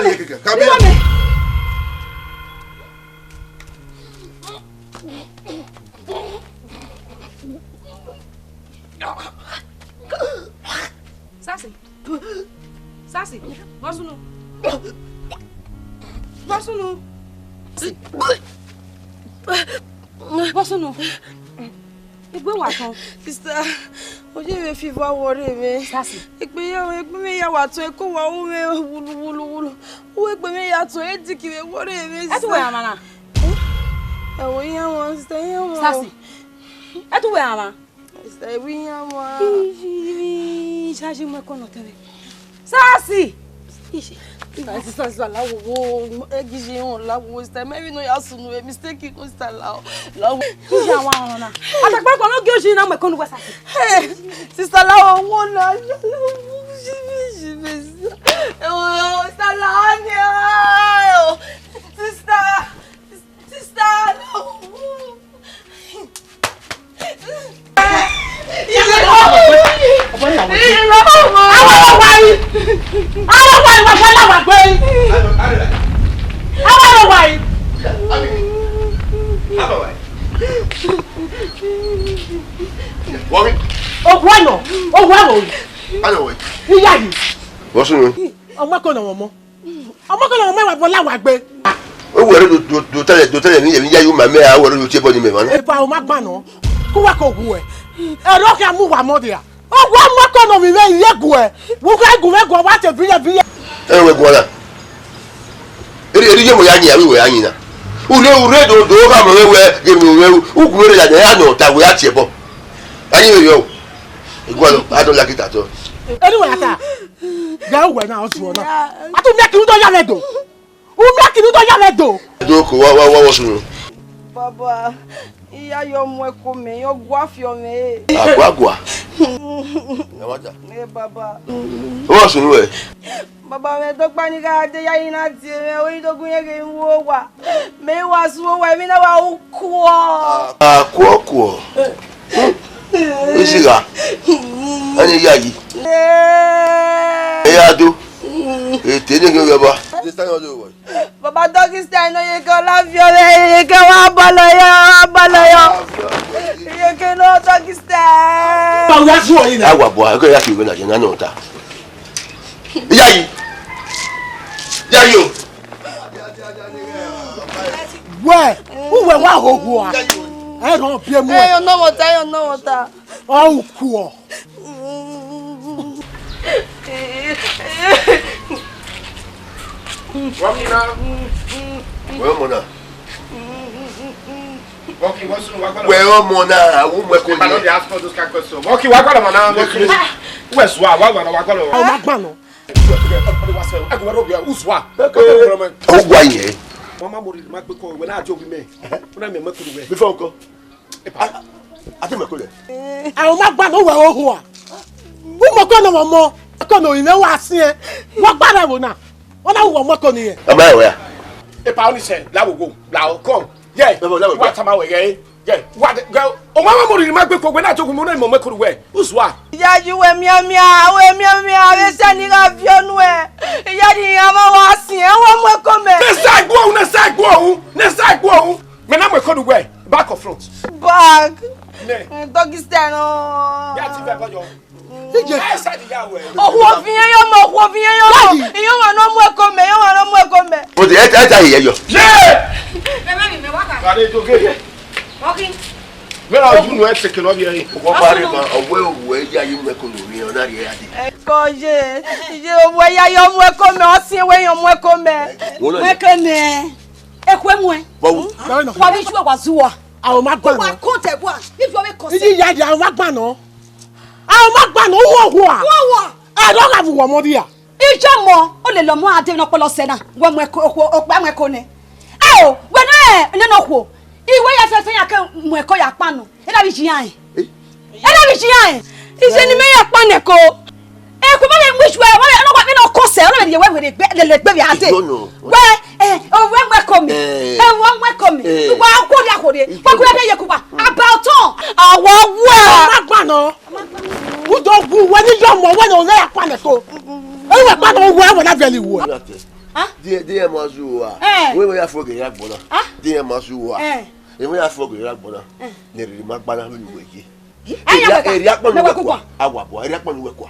Iwame, Iwame. Sasi. Sasi. Vbọ sunu. Vbọ sunu. Vbọ sunu. Egbe wa tọn. Sister, oye mwẹ fiva wọrre mwẹ. Sasi. Egbe ya, egbe mwẹ ya wa tọn, eko wa ru mwẹ wulu, wulu, wulu. Uwẹ egbe mwẹ ya tọn, ediki mwẹ wọrre mwẹ. Ẹ tu wẹ sister. Amana. Ẹ wo iyan wọn, sister, iyan wọn. Sasi. Ẹ tu wẹ amwa. Sister, ẹ wo iyan wọn. Sasi, mu ẹko nọ tẹn mwẹ. Sasi. Sister, sister, sister, la wo, wo, ẹ gi ye họn, la wo, sister, maybe no ya sunu, a mistake, sister, la, la wo. Iya wa ọna. Atakpa kọ no gi oji na mu ẹko nu wẹ Sasi. Hey, sister, la wo, wo na, la wo, sister. Ẹ wo, sister, la ni o. Sister, sister, la wo. Àwọn ọmọ wa yìí. Àwọn ọmọ wa yìí, wọ́n fẹ́ láwọn àgbẹ̀ yìí. Àwọn ọmọ wa yìí. Wọ́n mi. Ògùn ọ̀nà, ògùn ọ̀nà òyìn. Ayọ̀ wẹ̀. Níyà yìí. Wọ́n sún mi. Ọmọ kan náà wọ́n mọ́. Ọmọ kan náà wọ́n mọ́ ìwà bọ́lá wà gbé. Ó wẹ̀rẹ̀ do, do, do tẹ́lẹ̀, do tẹ́lẹ̀ ní yẹ̀mí yáyó màmí ẹ̀, á wẹ̀rẹ̀ do tiẹ̀ bọ́ ni mẹ̀mọ́ náà. Eva ọmọ agbá náà, kó wá kó wu ẹ̀. Ẹ̀rọ kí a mú wà mọ́ de à. Ó wá ọmọ kan náà mi rẹ̀ yẹ gu ẹ̀. Wọ́n ká gùn mẹ́gùn wá tẹ̀ bíyẹ̀ bíyẹ̀. Ẹ wẹ̀ gùn ọ̀la. Eri, eri yẹ mọ̀ ya nyi, àbí wẹ̀ ya nyi na. Ure, ure do, do, ka mọ̀ wẹ̀, gẹ̀ mọ̀ wẹ̀, u gùn rẹ̀ la, ya nọ, ta wẹ̀ ya tiẹ̀ bọ́. Anyi rẹ̀ yọ. Igualo, I don't like it at all. Anyway, ata. Ya wẹ̀ na, ọ̀sùn ọ̀nà. A tún mẹ́kì ń tọ́ yá mẹ́dọ̀. Umia kini do ya vbe do. Do ko wa, wa, wa, wa sunu. Baba, iya yo mu ẹko mẹ, yo gua fi ọmẹ. Agua, agua. Ẹ wá jà. Ẹ baba. Wa sunu ẹ. Baba, mẹ dọgba ni gha de ya ina tie mẹ, oyi dogun yẹn ghe wo wa. Mẹ wa su wo wa, mi na wa u kuọ. A kuọ kuọ. Isi gha. Ani ya yi. Ẹ ya do. Ètè ní kí n yọba. This time you do what? Baba doggy style no ye ke ọla fi ọrẹ ye ke wa bọlọ yọ, wa bọlọ yọ. Ye ke no doggy style. Báwo ya sún ọyìn náà? Àwa bọ̀, àgọ́ ya kì í wé nàjẹ́ náà náà ta. Ìyá yìí. Ìyá yìí o. Wẹ, uwẹ wa hoho a. Ẹ rọ bi emu ẹ. Ẹ yọ nọ wọta, ẹ yọ nọ wọta. Ọ kuọ. Wọ́n kí náà. Wẹ ọmọ náà. Wọ́n kí wọ́n sún wá gbọ́dọ̀. Wẹ ọmọ náà, àwọn ọmọ ẹ̀kọ́ Ìbàdàn yẹn. Dey ask all those kind questions. Wọ́n kí wá gbọ́dọ̀ mọ̀ náà. Wọ́n kí wọ́n sún wá gbọ́dọ̀ wá gbọ́dọ̀. Àwọn máa gbà náà. Ẹ kò wá rọ̀ bí i, who's wa? Ó wá yẹn. Wọ́n máa mọ̀ rí, máa gbé kọ́ ìwé náà àti òbí mẹ́. Wọ́n náà mẹ́mọ́ kúrò wẹ̀. Before nǹkan. Ati mẹ ko lẹ. Àwọn máa gbà náà wẹ̀ ohun à. Wọ́n mọ̀ kọ́ náà wọ́n mọ̀. Kọ́ náà òyìnbó wá sí ẹ. Wọ́n gbà náà wò náà. Wọ́n náà wọ̀ mọ́ kọ́ nìyẹn. Ọmọ ẹ̀ wẹ̀ à. Ipa oníṣẹ́ láwòwò làwọn kàn. Yẹ. Ẹ bọ̀ láwòwò. Wà á tàmà wẹ̀ yẹ. Yẹ. Wà á dẹ. Ọmọ àwọn ọmọ rìrì máa gbé kó gbé náà tó kù mọ́ náà ìmọ̀ mẹ́kọ̀ọ́ wẹ̀. Ó sùn à. Ìyá ju wẹ̀ miamia, wẹ̀ miamia, wẹ̀ sẹ́ni ra fi ọnu ẹ̀. Ìyá ni ìyá máa wá sí ẹ̀, wọ́n mú ẹ̀kọ́ mẹ́. Nẹ́sà ìgbó òun, nẹ́sà ìgbó òun, nẹ́sà ìgbó òun. Mẹ na mu ẹko nu wẹ, back or front? Back. Nẹ. Mm, doggy style nọ. Ya ti fẹ kọjọ. Ije. Ẹ sẹ di ya wẹ. Okhuo fi yẹn yọ mọ, okhuo fi yẹn yọ mọ. Daddy. Iyẹn wà nọ mu ẹko mẹ, iyẹn wà nọ mu ẹko mẹ. O de ẹ ta ẹ ta yẹ yọ. Ye! Ẹ má mi mẹ wá kà. Kàdé tó gé. Wọ́n kí. Mẹ́ra ojú nu ẹ tẹ̀kẹ̀ lọ bí ẹ yìí. Wọ́n bá rí ma, ọwọ́ ẹ̀ wọ ẹ yá yín mẹ́kọ̀ọ́ lórí ẹ̀, ọ̀nà rí ẹ yá dé. Ẹ kọ́ ye, ye ọwọ́ ẹ yá yọ mu ẹko mẹ, ọ sí ẹwẹ́ yọ mu ẹko mẹ. Wọ́n lọ Mu yẹ. Ẹko mẹ. Eku emu ẹ. Bọ́wù. Wa bi ju wa zuwa. Àwọn máa gbà Wa náà. Kọntẹ wa. If you make consent. Iye ìyá ìyá àwọn máa gbà náà. Àwọn máa gbà náà, owó òhun à. Wọ́n wà. Ẹ lọ́ọ́ ra bùwọ̀ mọ́ díà. Ijọ mọ, o lè lọ mọ adé náà pọlọ sẹ náà. Wọ́n mú ẹkọ, okpẹ, okpẹ mú ẹkọ nẹ. Ẹ o, wẹ náà ẹ, nínú okhuo. Ìwé yẹn fẹfẹ yàn kẹ mú ẹkọ yà pa nù. Ẹ dàbí jiyàn ẹ. Ẹ dàbí jiyàn ẹ. Ìṣe ni mẹ yà pa nẹ ko. Ẹ kò bá lè mú ìṣù ẹ, wọ́n lè, wọ́n lè, wọ́n lè kó sẹ̀, wọ́n lè yẹ wẹ́wẹ́ rẹ̀ gbẹ́, lè lè gbẹ́ bí adé. Ìjọ nù. Wẹ́, ẹ, òwe mú ẹkọ mi. Ẹ. Ẹ wọ́n mú ẹkọ mi. Ẹ. Ìwà ọkọ ní àkòrè. Ìjọ. Wọ́n kúrẹ́ bẹ́ẹ̀ yẹ kó bá. Àbá ọ̀tọ̀. Àwọn wú ẹ. Ọmọ àgbà náà. Wúdọ̀ wú wẹ́ ní yọmọ wẹ́ ní ọ̀rẹ́ àpàlẹ̀ kó. Ẹ wẹ́ pàtó wú ẹ wọ́n lábẹ́ ni wú ẹ. Hàn? Díẹ̀, díẹ̀ máa zu wa. Ẹ. Wọ́n yà fọ́ gẹ̀rẹ́ àgbọ̀nà. Hàn? Díẹ̀ máa zu wa. Ẹ. Wọ́n yà fọ́ gẹ̀rẹ́ àgbọ̀nà. Ẹ. Ní èrè máa gbára lórí ìwé yìí. Ẹ yà wẹ̀ ká. Èrè àpọ̀ ni wẹ̀ kú à. Àwà bọ̀, èrè àpọ̀ ni wẹ̀ kú à.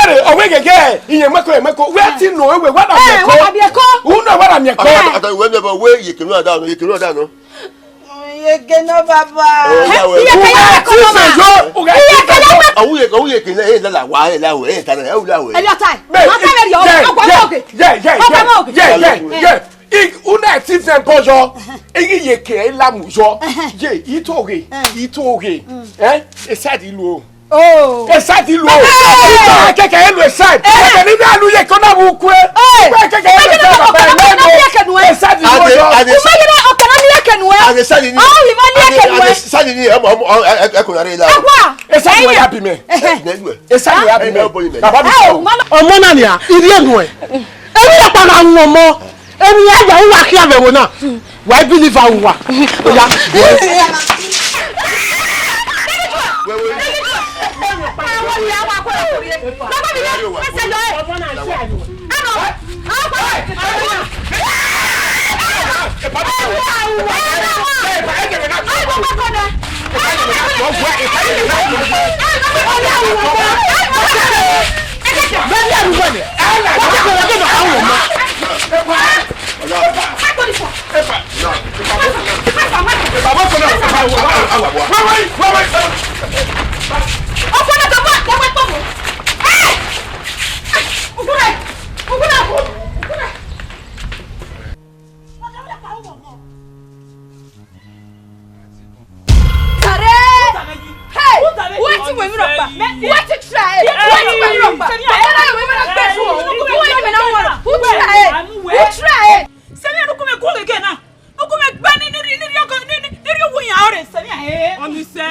Yẹrẹ, ọ wẹ gẹgẹ, iyẹn mẹko, mẹko. Wẹ ti nọ, wẹ wa na mẹko. Wa na mẹko. U nọ wa na mẹko. Ata, ata, wẹ mi ba wẹ ye kinu ada nọ, ye kinu ada nọ. Ye ke nọ, baba. Iye ke ya wẹ ko nọ ma. Iye ke ya wẹ. Awu ye, awu ye ke na, e la la wa, e la we, e ta na, e la we. Ẹ yọ ta. Ma ta vbe yọ. Ọkọ mọ oke. Yeah, yeah, yeah, yeah, yeah, yeah. Una ti fẹ bọ yọ. Eyi ye ke la mu yọ. Ye, ito ghe, ito ghe. Eh? Esadi lu o. Oh. Esadi lu o. Ito keke elu esadi. Ebe ni na lu ye ko na bu kue. Kue keke elu esadi, baba, ebe ni ye ke nuẹ. Esadi lu o yọ. Ade, ade. Uma ye na okana ni ye ke nuẹ. Ade sadi ni. Oh, ibo ni ye ke nuẹ. Ade sadi ni, ọmọ, ọmọ, ẹ, ẹ, ẹ kò yàrá yìí la. Agua. Esadi wẹ ya bi mẹ. Ẹ, ẹ, ẹ. Esadi wẹ ya bi mẹ. Ẹ, ẹ, bọ yìí mẹ. Baba mi sọ. Ọmọ na nia, iri enu ẹ. Emi ya ya wọn mọ. Emi ya ya uwa khian vbe ẹvbo na. Wa i believe a uwa. Oya. Tare! Hey! Wetin wẹ mi rọkpa? Wetin try? Wetin wẹ mi rọkpa? Who try? Who try? Sẹmi ẹnu kún mẹ kú gẹgẹ na. Ọkọ mẹ gbẹ ni, ni, ni, ni, ni, ni, ni, ni, wo yan ọrẹ, sẹmi ẹ. Ọni sẹ.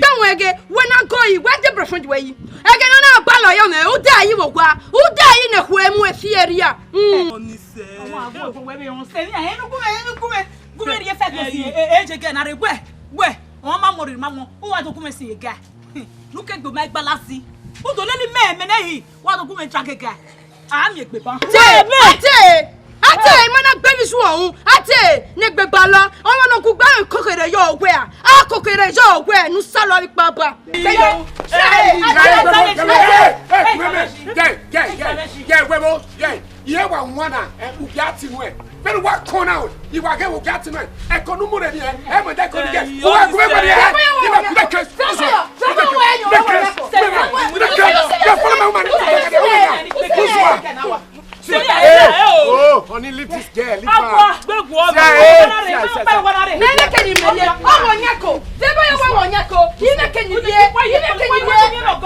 Tẹwọn ẹgẹ, wẹ na gọ yi, wẹ de boyfriend wẹ yi. Ẹgẹ na na gba lọ yọ mẹ, u da yi vbe owa, u da yi ne khu emu e fi ẹria. Mm. Ọni sẹ. Ọmọ àgbo ẹ̀fọn wẹ bẹ wọn sẹmi ẹ, ẹnu kún mẹ, ẹnu kún mẹ, kún mẹ rhie fẹ gbe si. Ẹ, ẹ, ẹ, je gẹ na rre, wẹ, wẹ, wọn ma mọ rre, ma mọ, u wa do kún mẹ si ye ga. Nu ke gbe ma gbala si. U do lele mẹ, mẹ nẹ yi, wa do kún mẹ ja gẹga. A miẹn egbe ban. Ate, ate, ate, ima na gbe vbe isu ọhun. Ate, ne egbe ba lọ, ọmọ ne ọ gu gbe kokere yọ wẹ a. A kokere yọ wẹ, ne u sa lọ vbe ikpa ba. Hey, hey, hey, hey, hey, hey, hey, hey, wẹ vbo, ye, iye wa wan na, eh, u gia ti nuẹn. Vbene uwa kọn na, I wa ghẹ vbe ogia atinọ, ẹko ne u mu rre ni, ẹ, ẹ mọ ẹdẹ ẹko ni gẹ. Uwa gu ẹgbẹ ni, ẹ, I ma gu ẹgbẹ. Follow my woman. Hey, oh, honey, leave this girl, leave her. See her, hey, see her, see her, see her. Nene ke ni mẹ ye, ọmọ yẹn ko, debo ye wa ọmọ yẹn ko, ine ke ni ye, ine ke ni ye,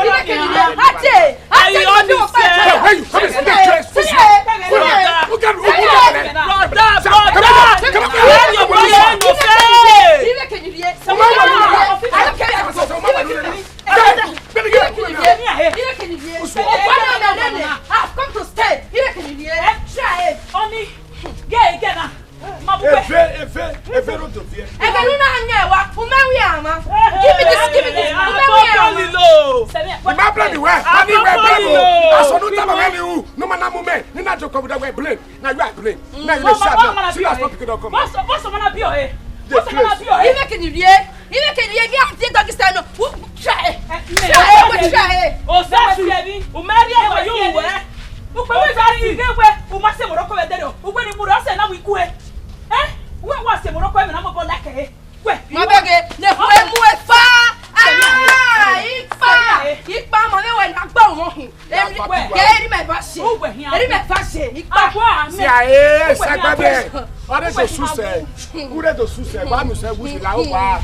ine ke ni ye, ate. Hey, honey, sir. Hey, where you coming from? That dress. Who got who got that? Brother, brother. Where you going? I've come to stay. Honey, get, get now. Eve, eve, eve ro do viẹ. Eve nu na nyẹ wa, u mẹ wi ama. Give me this, give me this. U mẹ wi ama. Ima blame wẹ, ani wẹ blame o. Asọ nu tama wẹ ni u, nu ma na mu mẹ, ni na joko with wẹ blame. Na you I blame. Na you dey sad now. See as people don come. Boss, boss, man, be your head. Boss, man, be your head. Ime kini vie, ime kini vie, mi a ti doggy style no. Try. Try, try. O sa si ebi, u mẹ ri ẹvọ yo wẹ. Ukpe wẹ sa si ghe wẹ, u ma se Morocco vbe dẹrẹ o. U wẹ ni mu rẹ ọsẹ na wi kue. Eh? Wẹ wa se Morocco, ẹmwẹ na mobọ like ẹre. Wẹ. Ma bẹghe, ne kue mu efa. Ah, ipa. Ipa ma vbe wẹ na gba wọn hin. Eri mẹ va se. Eri mẹ va se. Ipa. Si ae, sagbabẹ. Ọre do susẹ. Ure do susẹ. Wa nu sẹ wusi la o wa.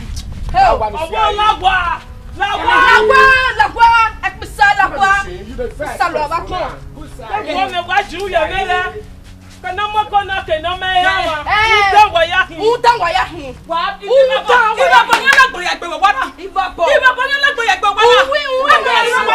La wa nu sẹ. Ọwọ la wa. La wa. La wa, la wa. Ekpisa la wa. Sa lọ ba kọn. Ẹgbọn mẹ wa ju yẹ vbe rẹ. Kẹ ne ọmọ kọ na, kẹ ne ọmọ ya wa. Ẹ, ẹ. U dan wa ya hin. U dan wa ya hin. Wa, u dan wa ya hin. Ibabọ yan lagbo ya gbe wa na. Ibabọ. Ibabọ yan lagbo ya gbe wa na. Uwi, uwi, uwi.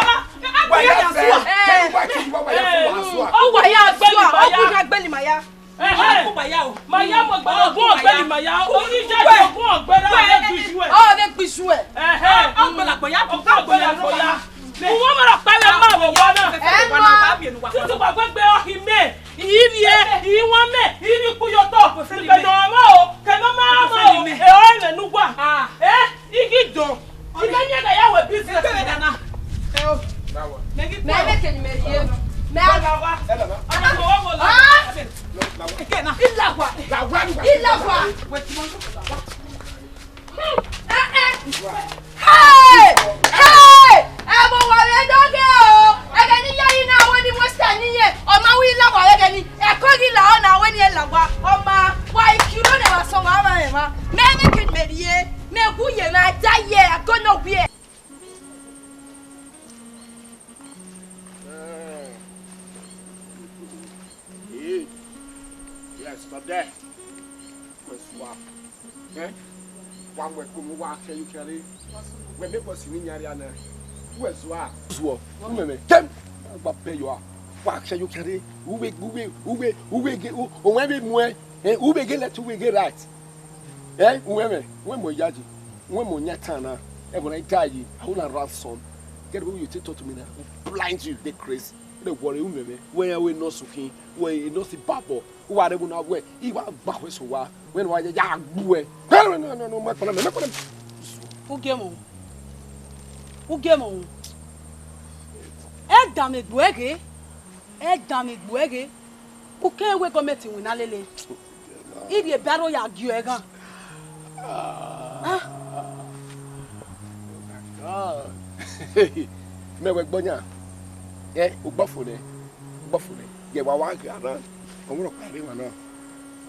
Wa ya fẹ. Kẹlu wa kẹlu wa, wa ya fẹ wa sua. Ọ wa ya gbeli ma ya. Ọ wa gbeli ma ya. Ẹhẹn. Ọ wa ya o. Ma ya mọ gbẹdẹ ogun ọgbẹni ma ya. Oyin jẹ ogun ọgbẹni ọgbẹni gbiju ẹ. Ọ de gbiju ẹ. Ẹhẹn. Ọ gbẹla gbọ ya. Ọ gbẹla gbọ ya. Uwọ ma ra kpẹrẹ ma wọ wa na. Ẹ ma. Tutu gba gbẹgbẹ ọhi mẹ. Ivie, iwọnmẹ, ivie ikpuyotọ, kẹdẹ ọmọ o, kẹdẹ ọmọ o, ẹ ọrẹ mẹ ne uwa. Ẹ, igi dọn. Ivie yẹn na ya wẹ business. Ẹ o. Mẹ vbe kẹ ne imẹ rhie. Mẹ. Ọmọ wo wo la. Ike na. Ilagua. Ilagua. Hey! Hey! Ẹvbo wa vbe dọghe o. Ẹghẹ ne I yayi na, wẹ ne I mu esta ni yẹn, ọ ma wi la wa vbe ẹghẹ ni. Ẹko ghi la ọ na, wẹ ne I la wa. Ọ ma, wa i kiro ne wa sẹ wa vbe ẹmwẹ. Mẹ vbe ke mẹ rhie, mẹ gu ye na da ye, ẹko ne ọ wiẹ. Hey, yes, stop there. Wẹ zua. Eh? Wa wẹ ko mu wa kẹ yo kẹre. Wẹ me boss ni nya ria na. Wẹ zua. Zuọ. U mẹmẹ. Kem. Wa bẹ yo a. Wa kẹ yo kẹre. Uwe, uwe, uwe, uwe ge, u, o wẹ be mu ẹ. Eh, uwe ge left, uwe ge right. Eh, u mẹmẹ. Wẹ mọ yayi. Wẹ mọ nya tan na. Ẹ bọ na die. I will ransom. Get away with your talk to me now. I will blind you, the crazy. Ẹ wọrẹ u mẹmẹ. Wẹ ya wẹ nurse khin. Wẹ nurse babọ. Uwa rre vbe na wẹ, I wa gba khẹ sẹ owa, wẹ ne uwa ya, ya gbuẹ. No, no, no, no, ma kpọnọ mẹ, ma kpọnọ mẹ. U gie mọ. U gie mọ. Ẹ dan mẹ gbuẹ ghe. Ẹ dan mẹ gbuẹ ghe. U kẹ wẹ gọọmẹnti winna lele. I rhie ebe aro ya gie ọe ghan. Ah. God. Mẹ wẹ gbọyan. Ẹ, ugbọfo nẹ. Ugbọfo nẹ. Yẹ wa wa gha na. Ọmọ rẹ ọkpa rre emwa na,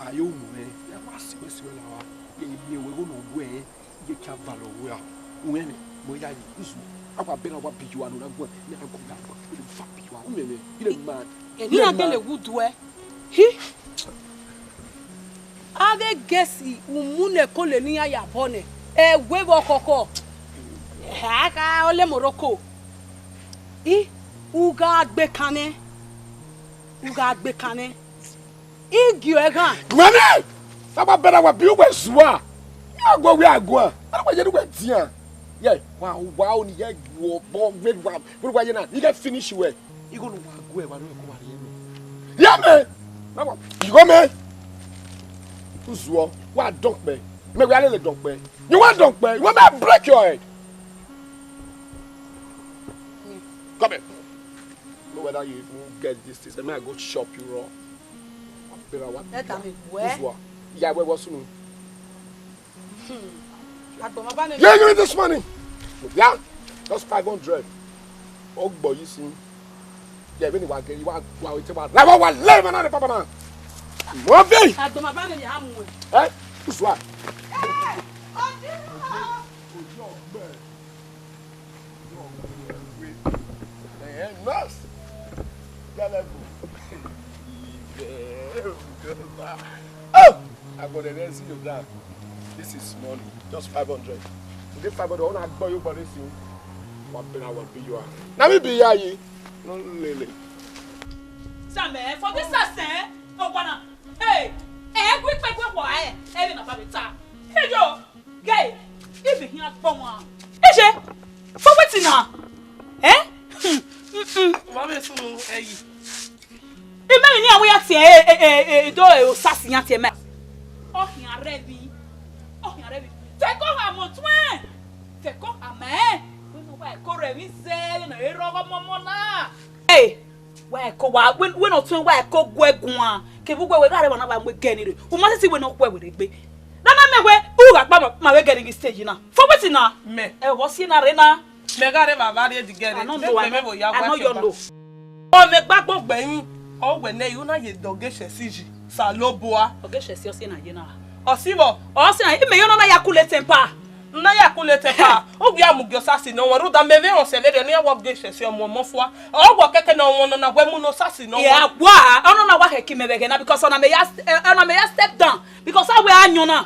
a yo mu mwẹ, ya wa si wẹ si wẹ la wa, ya miẹn wẹ igho ne ọ gu ẹ, ya ka balọ wẹ a. Uwẹ mwẹ, mọ ya yi uzu, a wa bẹrẹ wa bi yu anu na guan, ne a gu ya gba, ne va bi yu a, u mẹ mwẹ, you dey mad. Eni na gele wu duẹ. Hi. A vbe gesi umu ne ẹko le ne iran ya bọ nẹ, ẹwe vbe ọkhọkhọ. A kha ọle Morocco. I, u gha gbe kan nẹ. U gha gbe kan nẹ. I gie ọe ghan. Mami! Saba bẹrẹ wa bi uwẹ zua. Ya gua wẹ a guan. A wa ye ne uwẹ dian. Ye, wa, wa oni ye guọ bọ vbe wa, vbe wa ye na. I ghe finish wẹ. Igho ne wa gu ẹ wa ne ko wa rhie mẹ. Rhie mẹ. Na wa, igho mẹ. Uzuọ, wa dọn kpẹ. Mẹ wa lele dọn kpẹ. You want dọn kpẹ? You want me break your head? Come here. No whether you even get this thing. Let me go chop you raw. Bera wa. Let am where? Uzuọ. Ya wẹ wọ sunu. Agbọmọ ba ne. Yeah, give me this money. Yeah, just five hundred. Ogbo yi sin. Yeah, when you wa get, you wa wa wa wa live another papa man. Mo bi. Agbọmọ ba ne ya mu. Eh? Uzuọ. Eh, ọdún. Eh, nurse. Galago. Oh! I got the rest of that. This is money. Just five hundred. You get five hundred, I want to buy you for this thing. One penny, one penny you are. Now me be here, ye. No, lele. Same, for this sase, oh, bana. Hey, eh, quick, quick, quick, why? Eh, na babita. Hey, yo. Gay, if you hear gbọmọ. Ije, for wetin na? Eh? Mm-mm. Wa me sunu eyi. Imẹ ni awe ya tie e e e do e osasi ya tie mẹ. Ọ hian rẹ bi. Ọ hian rẹ bi. Fẹko ha mọ tuẹn. Fẹko ha mẹ. Wẹ no wa ẹko rẹ vbe zẹ, wẹ no e rọghọ mọmọ na. Hey, wa ẹko wa, wẹ, wẹ ne ọ tuẹn wa ẹko guẹ guan. Kevbe uwẹ wẹ gha rre emwa na wa mu egẹ ni rre. U ma sisi wẹ ne ọ khuẹ werriegbe. Na na mẹ wẹ, u gha kpa ma, ma vbe gẹ ni ghi stage na. For wetin na? Mẹ. Ẹ, wọ si na rre na. Mẹ gha rre evbavba rrie di gẹ rre. I no know, I no, I no your know. Ọ mẹ gba gbọn gbẹyin, ọ wẹ nẹ, u na ye dọghe Chelsea yi, Osanobua. Ọghe Chelsea ọ si na ye na. Ọ si vbọ? Ọ si na, imẹ ye nọ na ya kule temper. Na ya kule temper. Ọ wia mu gie Osasi nọ wọn, rhunmwuda mẹ vbe rẹn ọsẹ vberriọ ne iran wọ ghe Chelsea ọmọ ọmọ fua. Ọ wọ kẹkẹ ne ọ wọn nọ na wẹ mu ne Osasi nọ wọn. Ya wa, ọ nọ na wa khẹke imẹ vbe ẹghẹ na, because ọna mẹ ya, ọna mẹ ya step down, because a wẹ a yan na.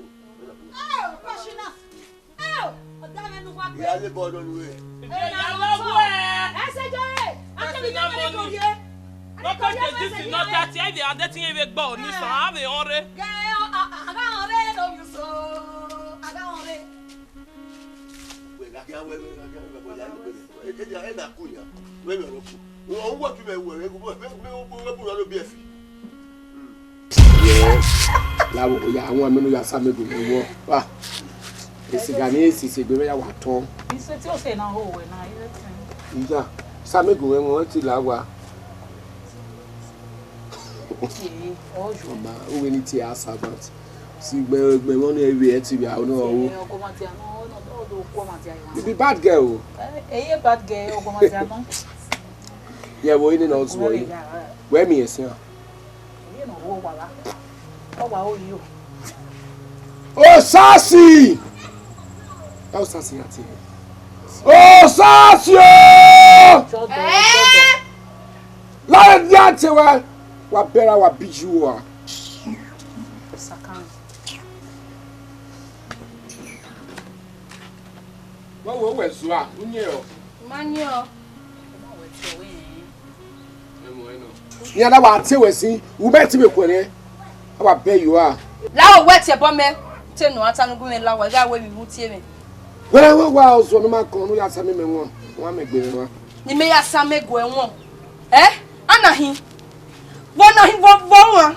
Ẹ, Pashina. Ẹ, ọdọ mwẹ ne uwa gbe. Ìyá lè bọ ọdọ nu rẹ. Ẹ, ìyá lọ wẹ. Ẹ sẹ jọ rẹ. A kẹ mi jọ mẹ ko ye. Nọkọ Jesu nọ ta tie vbe adẹtin vbe gba ọni sẹ, a vbe họn rre. Gẹ, a, a, a gha họn rre no you so. A gha họn rre. Wẹ gha khian wẹ, wẹ gha khian wẹ, wẹ gha khian wẹ. Ẹ, ẹ, ẹ na ku ya. Wẹ mẹ ọrọ ku. Ọ wẹ fi mẹ wẹ, wẹ, wẹ, wẹ, wẹ, wẹ, wẹ, wẹ, wẹ, wẹ, wẹ, wẹ, wẹ, wẹ, Yes. La wo ya wọn menu ya sa me gu me wo. Wa. Esi ga ni esi se gbe ya wa ton. Ise ti o se na ho we na, ire tin. Iya. Sa me gu me wo ti la wa. Ee, ojo. Ma, uwe ni ti a servant. Si gbe gbe wọn ni ewe e ti ya no o. Ọgọ ma ti a no, no, no, no, ọgọ ma ti a ya. You be bad girl o. Eh, eh, bad girl, ọgọ ma ti a no. Yeah, wo ini no wo. Where me is here? Osasi! Osasi ati. Osasi o! Láyé ní àti wa, wa bẹra wa bi ju wa. Wọ́n wo wẹ̀ zua, u yẹn ọ. Ma yẹn ọ. Iran na wa te wẹ sin, u mẹ ti vbe kuẹ nẹ, a wa bẹ yo a. Lahọ wẹ tiẹ bọ mẹ, te nọ ata nugun mwẹ lahọ, I gha wẹ vbe iwu tie mwẹ. Wẹrẹ wẹ wa ọzọ ne ma kọn ne u ya sa mẹ mẹ wọn, wọn mẹ gbe mwẹ wan. Ne imẹ ya sa mẹ guẹ wọn. Ẹ? A na hin. Vbọ na hin vbọ vbọ wan.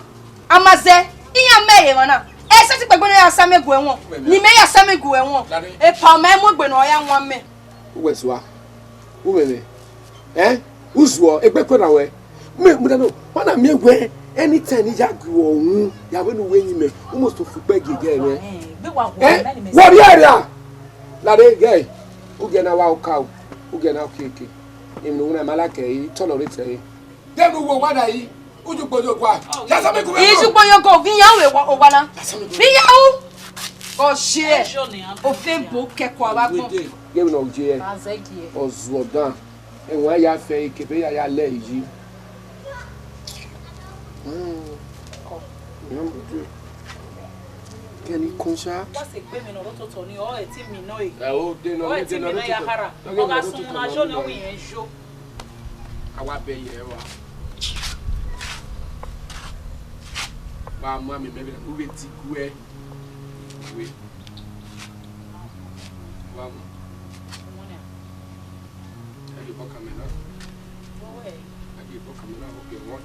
A ma zẹ, iran mẹ ye emwa na. Ẹ sẹtin kpegbe ne ya sa mẹ guẹ wọn. Ne imẹ ya sa mẹ guẹ wọn. Epa ọ ma mu egbe ne ọ ya wan mẹ. Uwẹ zua, u mwẹ mwẹ, ẹ? U zuọ, egbe kue na wẹ. Mẹ, mẹ no, wa na miẹn wẹ, anytime ne I ya gu ọhun, ya wẹ ne uwẹ yin mẹ, u must to fu ukpẹ gie ẹghẹ mwẹ. Ẹ? Wọ rhie ẹre a? Lare ghẹ, u gie na wa oka o, u gie na oke eke. Emwi ne u winna ma la kẹ, I tolerate ẹre. Deghẹ ne u wo owa na yi, u ju gbe oyo gua. Ya sa mẹ gu mwẹ. I ju gbe oyo gua, ovbi iran vbe owa na. Vbe iran ru? Ọ ye, ofe bo kẹkọ avbe agbọn. Deghẹ ne ọ ye. Ọ zuọ dan. Ẹwaẹn ya fẹ eke, vbe ya ya lẹ yi. Kẹni kun sha. Wa se gbe mi nọ rototọ ni, ọ ẹ ti mi nọ e. Ẹ, o de nọ, ọ ẹ ti mi nọ ya hara. Ọ gha sun na yo ni, ọ wi yẹn yo. A wa bẹ ye ẹre wa. Wa mu amẹ mẹ vbe u vbe ti guẹ. Wẹ. Wa mu. A ye bọ kamera. A ye bọ kamera, okay, one.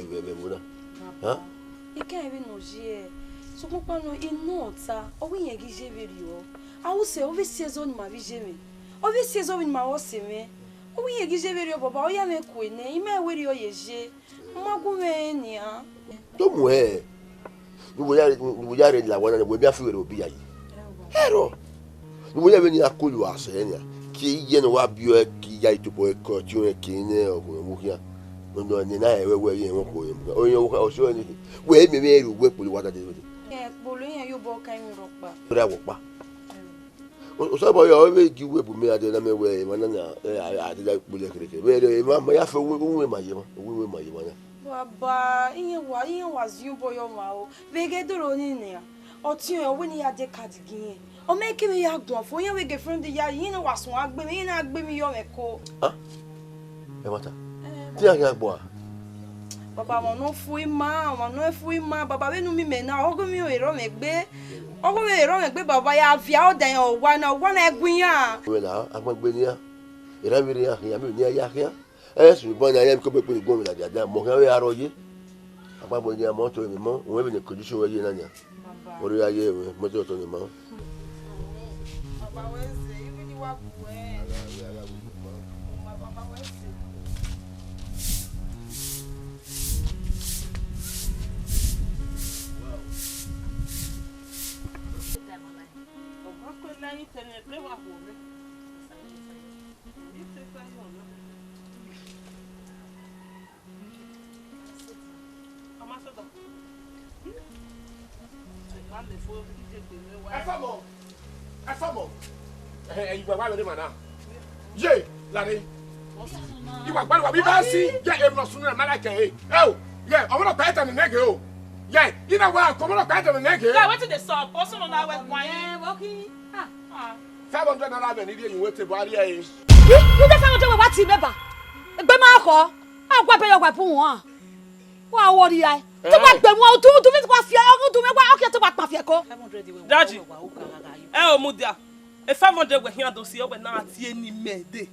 vbe ẹvbo na. Baba, ikẹrin vbene ọ ye, sokpan ọkpa nọ, I nọ ọta, ọ wẹ irẹn ghi ye vberriọ. A ru sẹ, ọ vbe si ẹzọ ne ima vbe ye mwẹ. Ọ vbe si ẹzọ vbene ima vbe ọse mwẹ. Ọ wẹ irẹn ghi ye vberriọ, baba, ọ ya mwẹ kue nẹ, I ma werriọ ye ye. Ọ ma gu mwẹ rẹn nian. Do mu hẹ, ne uwẹ ya, ne uwẹ ya rre la owa na, ne uwẹ miẹn a fi werriẹ obọ iyayi. Ẹrọ. Ne uwẹ ya vbe ne iran kolo uwa sẹ nian, ke iye ne ọ wa biẹ ọe, ke iyayi tobọ ẹre ke ọtiọnrẹn ke ne ọghe mu khian. Nọ nọ ne na hẹ wẹ wẹ irẹn mwẹ kue. Ọyẹn ọsẹ ọnii, wẹ miẹn mwẹ rre uwẹ kpolo wa dade. Ẹ kpolo iran ye obọ kan emwi rhọkpa. Ra wẹ ọkpa. Osanobua ọ vbe gie uwu ebu mẹ gha dee ne a miẹn wẹ emwa na na, a dede kpolo kherhe kherhe. Vbe emwa ma ya fe uwu ma ye emwa, uwu ma ye emwa na. Baba, iran wa, iran wa zin obọ ye ọmwa o. Vbe ghe doro ni nian, ọtiọnrẹn ọ wẹ ne I ya de card gie irẹn. Ọ ma kevbe ya guan fo, iran vbe girlfriend ya, iran na wa suẹn gbe mwẹ, iran na gbe mwẹ yọ mwẹ ko. Ah, ẹmwata. Te iran khian gbọ a? Baba, ọmwa ne ọ fu ima, ọmwa ne ọ fu ima, baba, vbene u miẹn imẹ na, ọ ghi miẹn erha mwẹ gbe. Ọ ghi miẹn erha mwẹ gbe, baba, ya viẹ ọdẹ yan owa na, owa na gu iran. Wẹ la, agbọn gbe nian. Erha vbe rre iran khian, amẹ vbe ne iran ya khian. Ẹ sunu bọ na, iran kọbọ ekpẹn ni gbọn mwẹ ladian, mọ khian vbe arọ ye. Agbọn gbe nian, mọ to emwi mọ, wẹ vbene condition wẹ ye na nian. Baba. Orre ya ye mwẹ, mọ to ọtọ ni ma. Baba wẹ zẹ, I wẹ ne I wa gu ẹn. Baba wẹ zẹ. Ọkọ na yi tẹn ne ẹgbẹ wa ho mwẹ. Ẹfọmọ, ẹfọmọ, ẹ, ẹ, ìwà wà lórí màná. Ye, lare. Ìwà gbàdúrà bí bá sí, ye, èmi lọ sunu rẹ̀ má láìkẹ́, ẹ. Ẹ o, ye, ọmọ náà pẹ́ tẹ̀mí nẹ́gẹ̀ẹ́ o. Ye, iná wa kọ́ ọmọ náà pẹ́ tẹ̀mí nẹ́gẹ̀ẹ́. Yeah, wetin dey sup? Osun na we wine. Eh, Boki. Ah, ah. Five hundred naira mẹ ni di eyín wete Buhari ẹ. You dey five hundred wa ti mẹ ba. Egbe ma kọ. A gua be yo gua bu wọn. Wa wo ri ai. Te wa gbe wọn, udu, udu mi wa fi, udu mi wa, okay, te wa kpa fi ẹko. Daddy, ẹ o mudia. E five hundred wẹ khian do si, wẹ na tie ni mẹ de.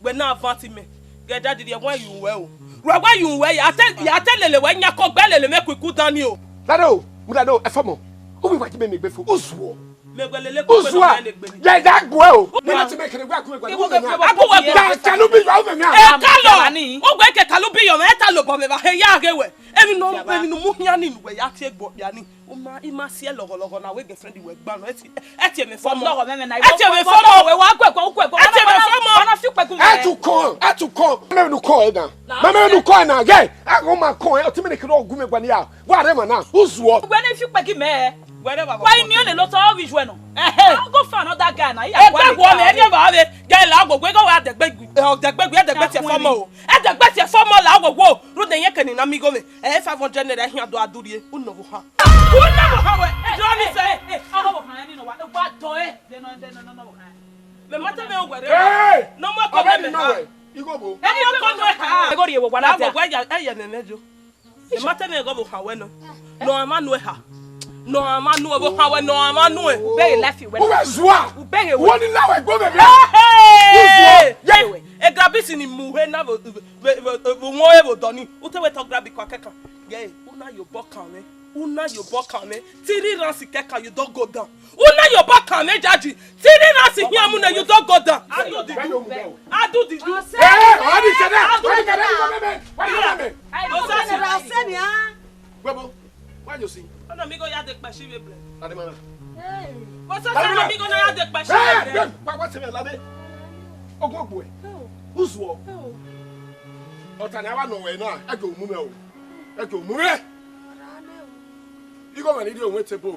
Wẹ na vant mẹ. Gẹ daddy, rhie ẹwaẹn yu wẹ o. Rhie ẹwaẹn yu wẹ, ya te, ya te lele wẹ yan kọ gbe lele mẹ kuku dan ni o. Lado, mudia do, ẹfọmọ. U wi wa ji mẹ mi egbe fo, u zuọ. Mẹ wẹ lele koko na mẹ ne gbe ni. Ye, ya gbe o. Ni na ti mẹ kere gbe akun gbe. Iwo ke gbe. Akun gbe. Ya kalu bi yo, u mẹ mi a. E kalu. O gbe ke kalu bi yo, mẹ ta lo bọ mẹ ba he ya ghe wẹ. Emwi nọ, emwi ne u mu khian ni ne uwẹ ya tie gbe okpia ni. U ma, I ma si ẹ lọghọlọghọ na wẹ girlfriend wẹ gba nọ, ẹ tie, ẹ tie mẹ fọmọ. Lọghọ mẹ mẹ na. Ẹ tie mẹ fọmọ. Wẹ wa gu ẹkọ, u gu ẹkọ. Ẹ tie mẹ fọmọ. Ọna fi ukpẹ gu mẹ. Ẹ tu kọn, ẹ tu kọn. Mẹ mẹ nu kọn ẹ na. Mẹ mẹ nu kọn ẹ na. Ye, a gho ma kọn ẹ, ọtí mẹ ne kiri ọgumẹ gba ni ya. Wa rẹ ma na, u zuọ. Wẹ ne fi ukpẹ gu mẹ. Wẹ rẹ baba. Wa ini ole lotọ ọ vbe ijuẹ nọ. Ẹhẹ. I'll go find another guy na. Ẹ gbe wọ mẹ, ẹ gbe wọ mẹ. Gẹ la wo, wẹ gọ wa dẹgbe, ẹ, dẹgbe, ẹ dẹgbe tie fọmọ o. Ẹ dẹgbe tie fọmọ la wo wo. Rode yẹn kẹ ni na mi gho mẹ. Ẹ, five hundred naira khian do a durrie, u nọ vbe ohan. U nọ vbe ohan wẹ, ẹ dọ ni sẹ. Ẹ, ẹ, ọ nọ vbe ohan ni nọ wa, ẹ wa dọ ẹ, de nọ, de nọ, nọ, nọ vbe ohan. Mẹ ma te mẹ wẹ rẹ. Hey! Nọ mọ kọ mẹ mẹ ha. Igho bo. Ẹ ni ọkọ nọ ẹ ha. Ẹ gọ rhie wo wa na dia. Agbo wẹ ya, ẹ yẹ mẹ mẹ jo. Mẹ ma te mẹ gọ vbe ohan wẹ nọ. Nọ a ma nu ẹ ha. Nọ a ma nu ẹ vbe ohan wẹ, nọ a ma nu ẹ. U beghe life wẹ. U wẹ zua. U beghe wẹ. Wọ ni na wẹ gbo mẹ mẹ. Hey! U zua. Ye. Ẹ grab isi ni mu he na vbe, vbe, vbe, vbe, vbe wọn e vbe odọ ni. U te wẹ tọ grab ikọ akẹkan. Ye, u na ye obọ kan mwẹ. U na ye obọ kan mwẹ. Three rounds kẹkan, you don go down. U na ye obọ kan mwẹ, Jaji. Three rounds hian mu nẹ, you don go down. How you dey do? How do the do? Eh, all the shit, all the shit, all the shit. Webo, why you see? Ọna mi gọ ya de kpẹshi vbe bread. Ademara. What's up? Ọna mi gọ ya de kpẹshi vbe bread. Hey, why, what's the matter? Ogogbo. U zuọ. Ọta ni a wa nọ wẹ na, ẹ gẹ omu mwẹ o. Ẹ gẹ omu mwẹ. Igho mẹ ni rhie owẹn table.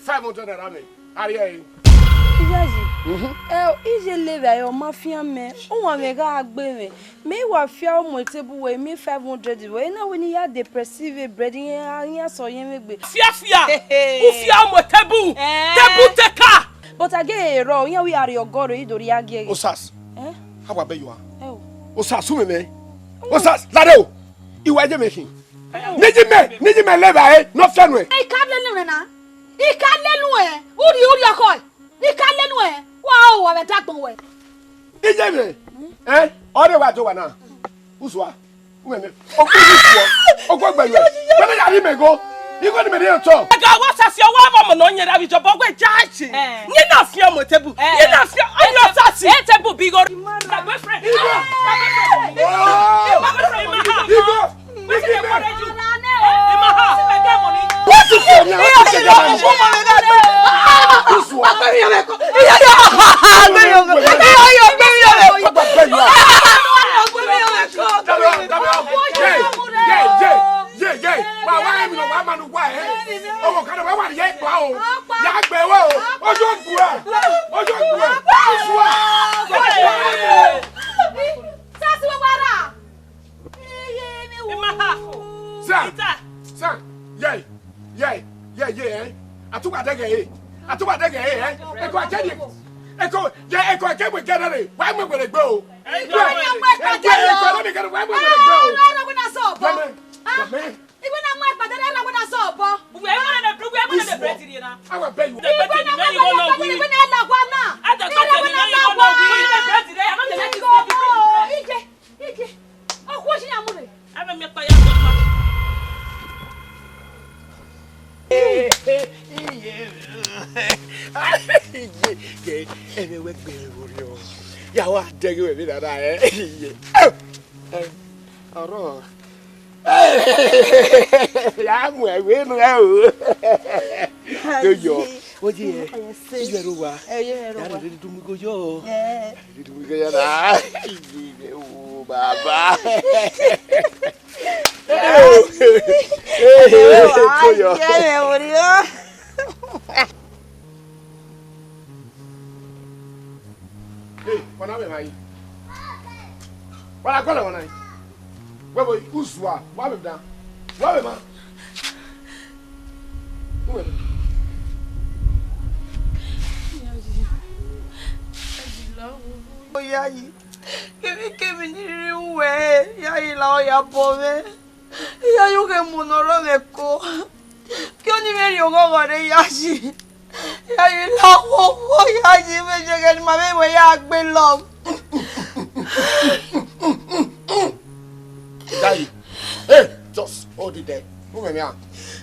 Five hundred naira mẹ. Arriẹ ẹre. Iyayi. Mhm. Ẹ, iye levbe ẹ, ọ ma fian mẹ. Uwan mwẹ gha gbe mwẹ. Mẹ wa fia mu table wẹ, mi five hundred wẹ. Ena wẹ ne I ya de kpẹshi vbe bread, iran, iran sẹ ọyẹnmwẹ egbe. Fiafia. Hey, hey. U fia mu table. Eh. Table taker. But a ghe rọ, iran wẹ a rhie ọgọ rre, I do rhie a gie. Osas. Eh? How about you? Eh o. Osas, u mẹ mẹ. Osas, lare o. Iwa je mẹ khin. Ne I ji mẹ, ne I ji mẹ levbe ẹ, ne ọ fian nuẹn. I ka lele nuẹn na. I ka lele nuẹn. U rhie, u rhie ọkhọ. I ka lele nuẹn. Wa o, wa vbe dagbọn wẹ. I ji mẹ. Eh? Ọ rre wa do wa na. U zua. U mẹ mẹ. O ku ni suọ. O ku gbe nuẹn. Wẹ ne ya rhie mẹ igho. Igho ni mẹ rhie otọ. Ẹga wa sasi ọwa ọmọ nọ yẹn ra vbe ijọba ọgua ja ẹse. Eh. Yẹn na fian mu table. Eh. Yẹn na fian. Ọ ni ọ sasi. Eh, table bi igho. My boyfriend. Igho. My boyfriend. Oh. My boyfriend. Igho. Wetin dey worry you? Emma, ha, see my guy money. Wetin dey worry you? This one. Come here, come here. Yeah, yeah, yeah, yeah. Wa, wa, emi no, wa, manu, wa, eh. Ọmọ kan wa, wa, ye, wa, o. Ya gbe wo, o. Ojo gbu ẹ. Ojo gbu ẹ. Ojo gbu ẹ. Sasi wa, wa ra. Emma, ha. Sir. Peter. Sir. Yeah. Yeah. Yeah, yeah, eh. Atuwa dẹgẹ, eh. Atuwa dẹgẹ, eh, eh. Eko akẹdi. Eko, ye, eko akẹgbe gẹdẹre. Wa mu egbe gbe o. Eko, eko, eko, eko, wa mu egbe gbe o. Gbẹmẹ. Gbẹmẹ. Igbe na mu ẹkpẹdẹ rẹ, igbe na sọ ọbọ. Uwe, uwe na, uwe na bread rẹ na. Awa bẹ yu. Igbe na mu ẹkpẹdẹ rẹ, igbe na lagua na. Igbe na lagua. Ije, ije. Ọkhu oshi ya mu rre. Ave mi ẹkpa ya. Iye, iye, ke ẹmwẹ wẹ gbe roro. Ya wa dẹghe wẹ vbe rara ẹ. Iye. Ọrọ. Ya mu ẹvbo enu ẹ o. Yo yo. Oye ẹ. Iye ro wa. Ẹ ye ro wa. Ya ri du mi go yo. Ẹ. Ri du mi go yo na. Iye o baba. Ẹ o. Ẹ Yo. Kẹmẹ wori o. Hey, wa na vbe emwa yi. Wa na gualọ emwa na yi. Wẹ vbe uzua, wa vbe dan. Wa vbe ma. Uwẹ. Oya yi. Kevbe kevbe ni rhirhi uwẹ, ya yi la ọ ya bọ mwẹ. Iyayi u ghẹ mu ne ọ rrọọ mwẹ ko. Ke ọni mwẹ rhie oghọghọ rre Iyayi. Iyayi la owo, Iyayi mwẹ ye ghẹ ne ima vbe wẹ ya gbe love. Iyayi, hey, just hold it there. Who me, me?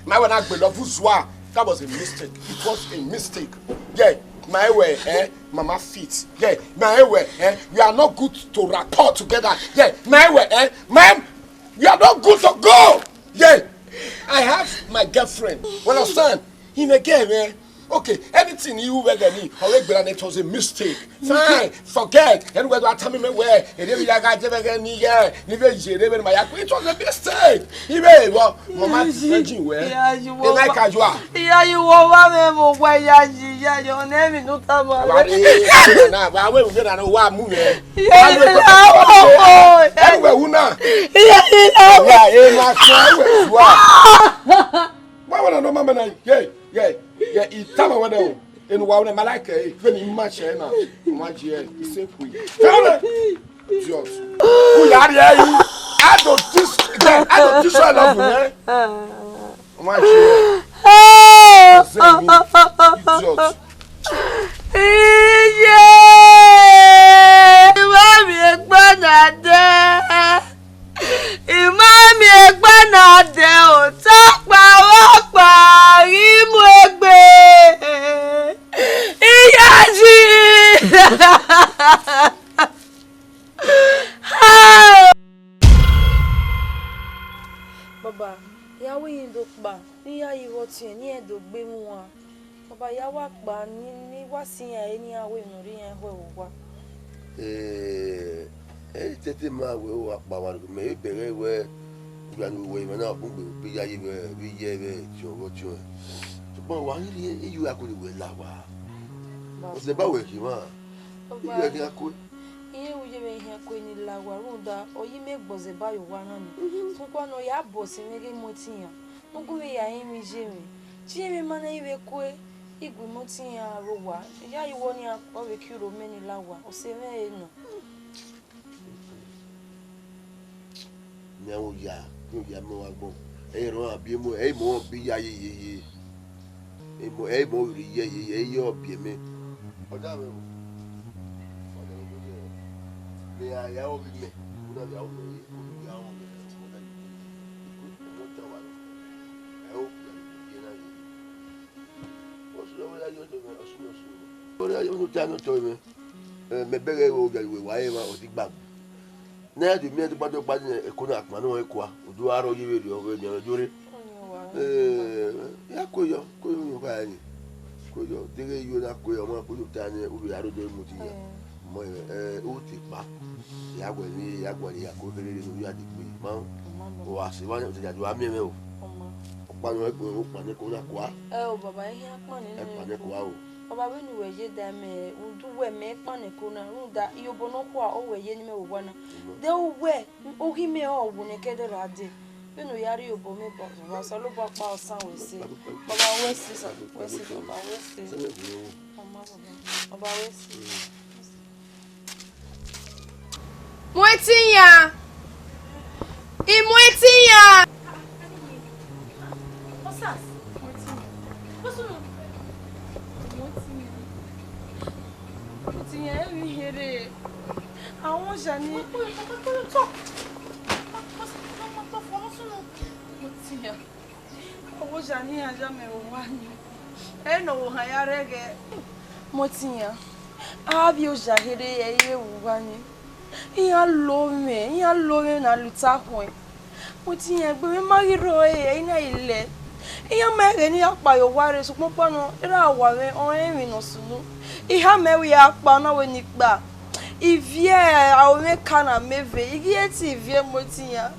My when I gbe love uzua, that was a mistake. It was a mistake. Yeah, my way, eh? Mama fit. Yeah, my way, eh? We are not good to rapport together. Yeah, my way, eh? My You are not good to go. Yeah, I have my girlfriend. You understand? He may get, man. Okay, anything you were gonna need, or regular, it was a mistake. Fine, forget. Anyway, do I tell me where? And if you got to get any, yeah, if you get any, my, it was a mistake. He may, well, Mama, virgin, where? Yeah, you And like were. As you are. Iyayi, wa vbe mu wẹ Iyayi, Iyayi, ọ nẹ emwi ne u tama mwẹ. Wa re, na, wa we, we na, wa mu mwẹ. Iyayi, la owo. Anyway, who na? Iyayi, la owo. Wa, eh, na, so, anyway, you are. Wa, wa, na, no, mama, na, yeah, yeah, yeah, he tama wa now. Enu wa, na, ma like, eh, when he match, eh, na, ma je, eh, he say, we. Tell them. Idiot. Who ya re, eh? I don't dis-, I don't dis-, I love you, eh? Ọmọ àṣẹ. Ẹsẹ̀ mi. Idiot. Iye! Ìmọ̀ mi ẹ̀gbọ́n náà dé. Ìmọ̀ mi ẹ̀gbọ́n náà dé. Òótọ́ pa wọ́n pa rí mú egbe. Ìyá jí. Baba, ya wẹ iyin do kpa, ne Iyayi vbe ọtiẹn, ne irẹn do gbe mwẹ uan. Baba, ya wa kpa, ne, ne I wa si iran ẹre, ne iran wẹ emwi ne ọ rre iran ẹkhẹ vbe owa. Eh, ẹ i tete ma wẹ wa kpa mwa, mẹ i bẹghe wẹ, ugbẹn ne uwẹ emwa na bun gbe, vbe Iyayi vbe, vbe Iye vbe, tiọn vbe ọtiọnrẹn. Sokpan wa ghi rhie, iye a kue ne uwẹ la owa. Baba. Ọsẹ ba wẹ khin mwa. Baba. Iye a khian kue. Iye u ye vbe ihian kue ni la owa, rhunmwuda ọ ye imẹ gbọzẹ ba ye owa na ni. Sokpan ne ọ ya bọ sin mwẹ ghe imọtiẹn iran, ne u gu vbe ya rẹn emwi iye mwẹ. Te irẹn ma na i vbe kue, I gu imọtiẹn iran rre owa, Iyayi wẹ ọnii ọ vbe ke uro mẹ ni la owa, ọse mwẹ ẹre nọ. Mẹ oya, mẹ oya, mẹ wa gbọn. Ẹ i rọ a biẹ emọ, ẹ i mọ ọ biẹ Iyayi yeye. Ẹ i mọ, ẹ i mọ ọ rhie Iyayi yeye, ẹ i yọ biẹ mẹ. Ọda mwẹ o. Ọda mwẹ o. Mẹ a ya ọ vbe mẹ. Ọ na ya ọ mẹ, ọ ya ọ mẹ. Ọ na ya ọ mẹ. Ọ ta wa. Ẹ o, ya na ye. Ọ sunu, ọ ya ye ọdọ mẹ, ọ sunu, ọ sunu. Ọ ya ye ọdọ ta ne ọ tọ mẹ. Eh, mẹ bẹghe vbe oya ye wa emwa, ọ digba. Ne a do miẹn dọkpa dọkpa ne ẹko na kpa nọ ẹkua, u do aro ye vberriọ, vbe miẹn vbe dore. Eh, ya kue yọ, kue yọ, kue yọ, deghẹ yo na kue yọ, ọmọ kue yọ ta ne u vbe aro do mu ti yan. Mọ, eh, u te kpa. Ya guẹ ni, ya guẹ ni, ya ko kere ni, ya de gbe. Ma, o wa se wa, o te ya do a miẹn mwẹ o. Ọkpa nọ ẹkpo, o kpa ne ẹko na kua. Ẹ o, baba, ihian kpa nene. Ẹ kpa ne ẹkua o. Baba, vbene uwẹ ye da mẹ, udu wẹ mẹ kpa ne ẹko na, rhunmwuda iyobọ nọkhua ọ wẹ ye ne imẹ vbe owa na. De uwẹ, oghi mẹ ọ wo ne kẹdẹ ra dee. Vbene u ya rhie obọ mwẹ, Osanobua kpa ọsan wẹ sẹ. Baba wẹ sẹ, Osanobua wẹ sẹ, Baba wẹ sẹ. Ọma, Baba, Baba wẹ sẹ. Mu ẹtin yan. I mu ẹtin yan. Osas, mu ẹtin yan. Osunu. Mu ẹtin yan. Mu ẹtin yan, emwi here. Àwọn ọjà ni. Mu ẹtin yan. Ọvbọja ne iran ya mẹ vbe owa ni, ẹre ne ọvbokhan ya rre ẹghẹ. Mu ẹtin yan, avbe oja kherhe ẹre vbe owa ni. Iran lo mwẹ, iran lo mwẹ na lu ita khuẹn. Mu ẹtin yan, egbe mwẹ ma ghi rrọọ ẹre, ẹre I na ghi lẹ. Iran ma ẹghẹ ne I ya kpa ye owa rre, sokpan ọkpa nọ, erha owa mwẹ, ọ rẹn emwi ne ọ sunu. I khama ẹre wẹ I ya kpa, ọ na wẹ ne I kpa. Ivie aro mwẹ ka na mẹ ve, I ghi re te ivie Motiyan.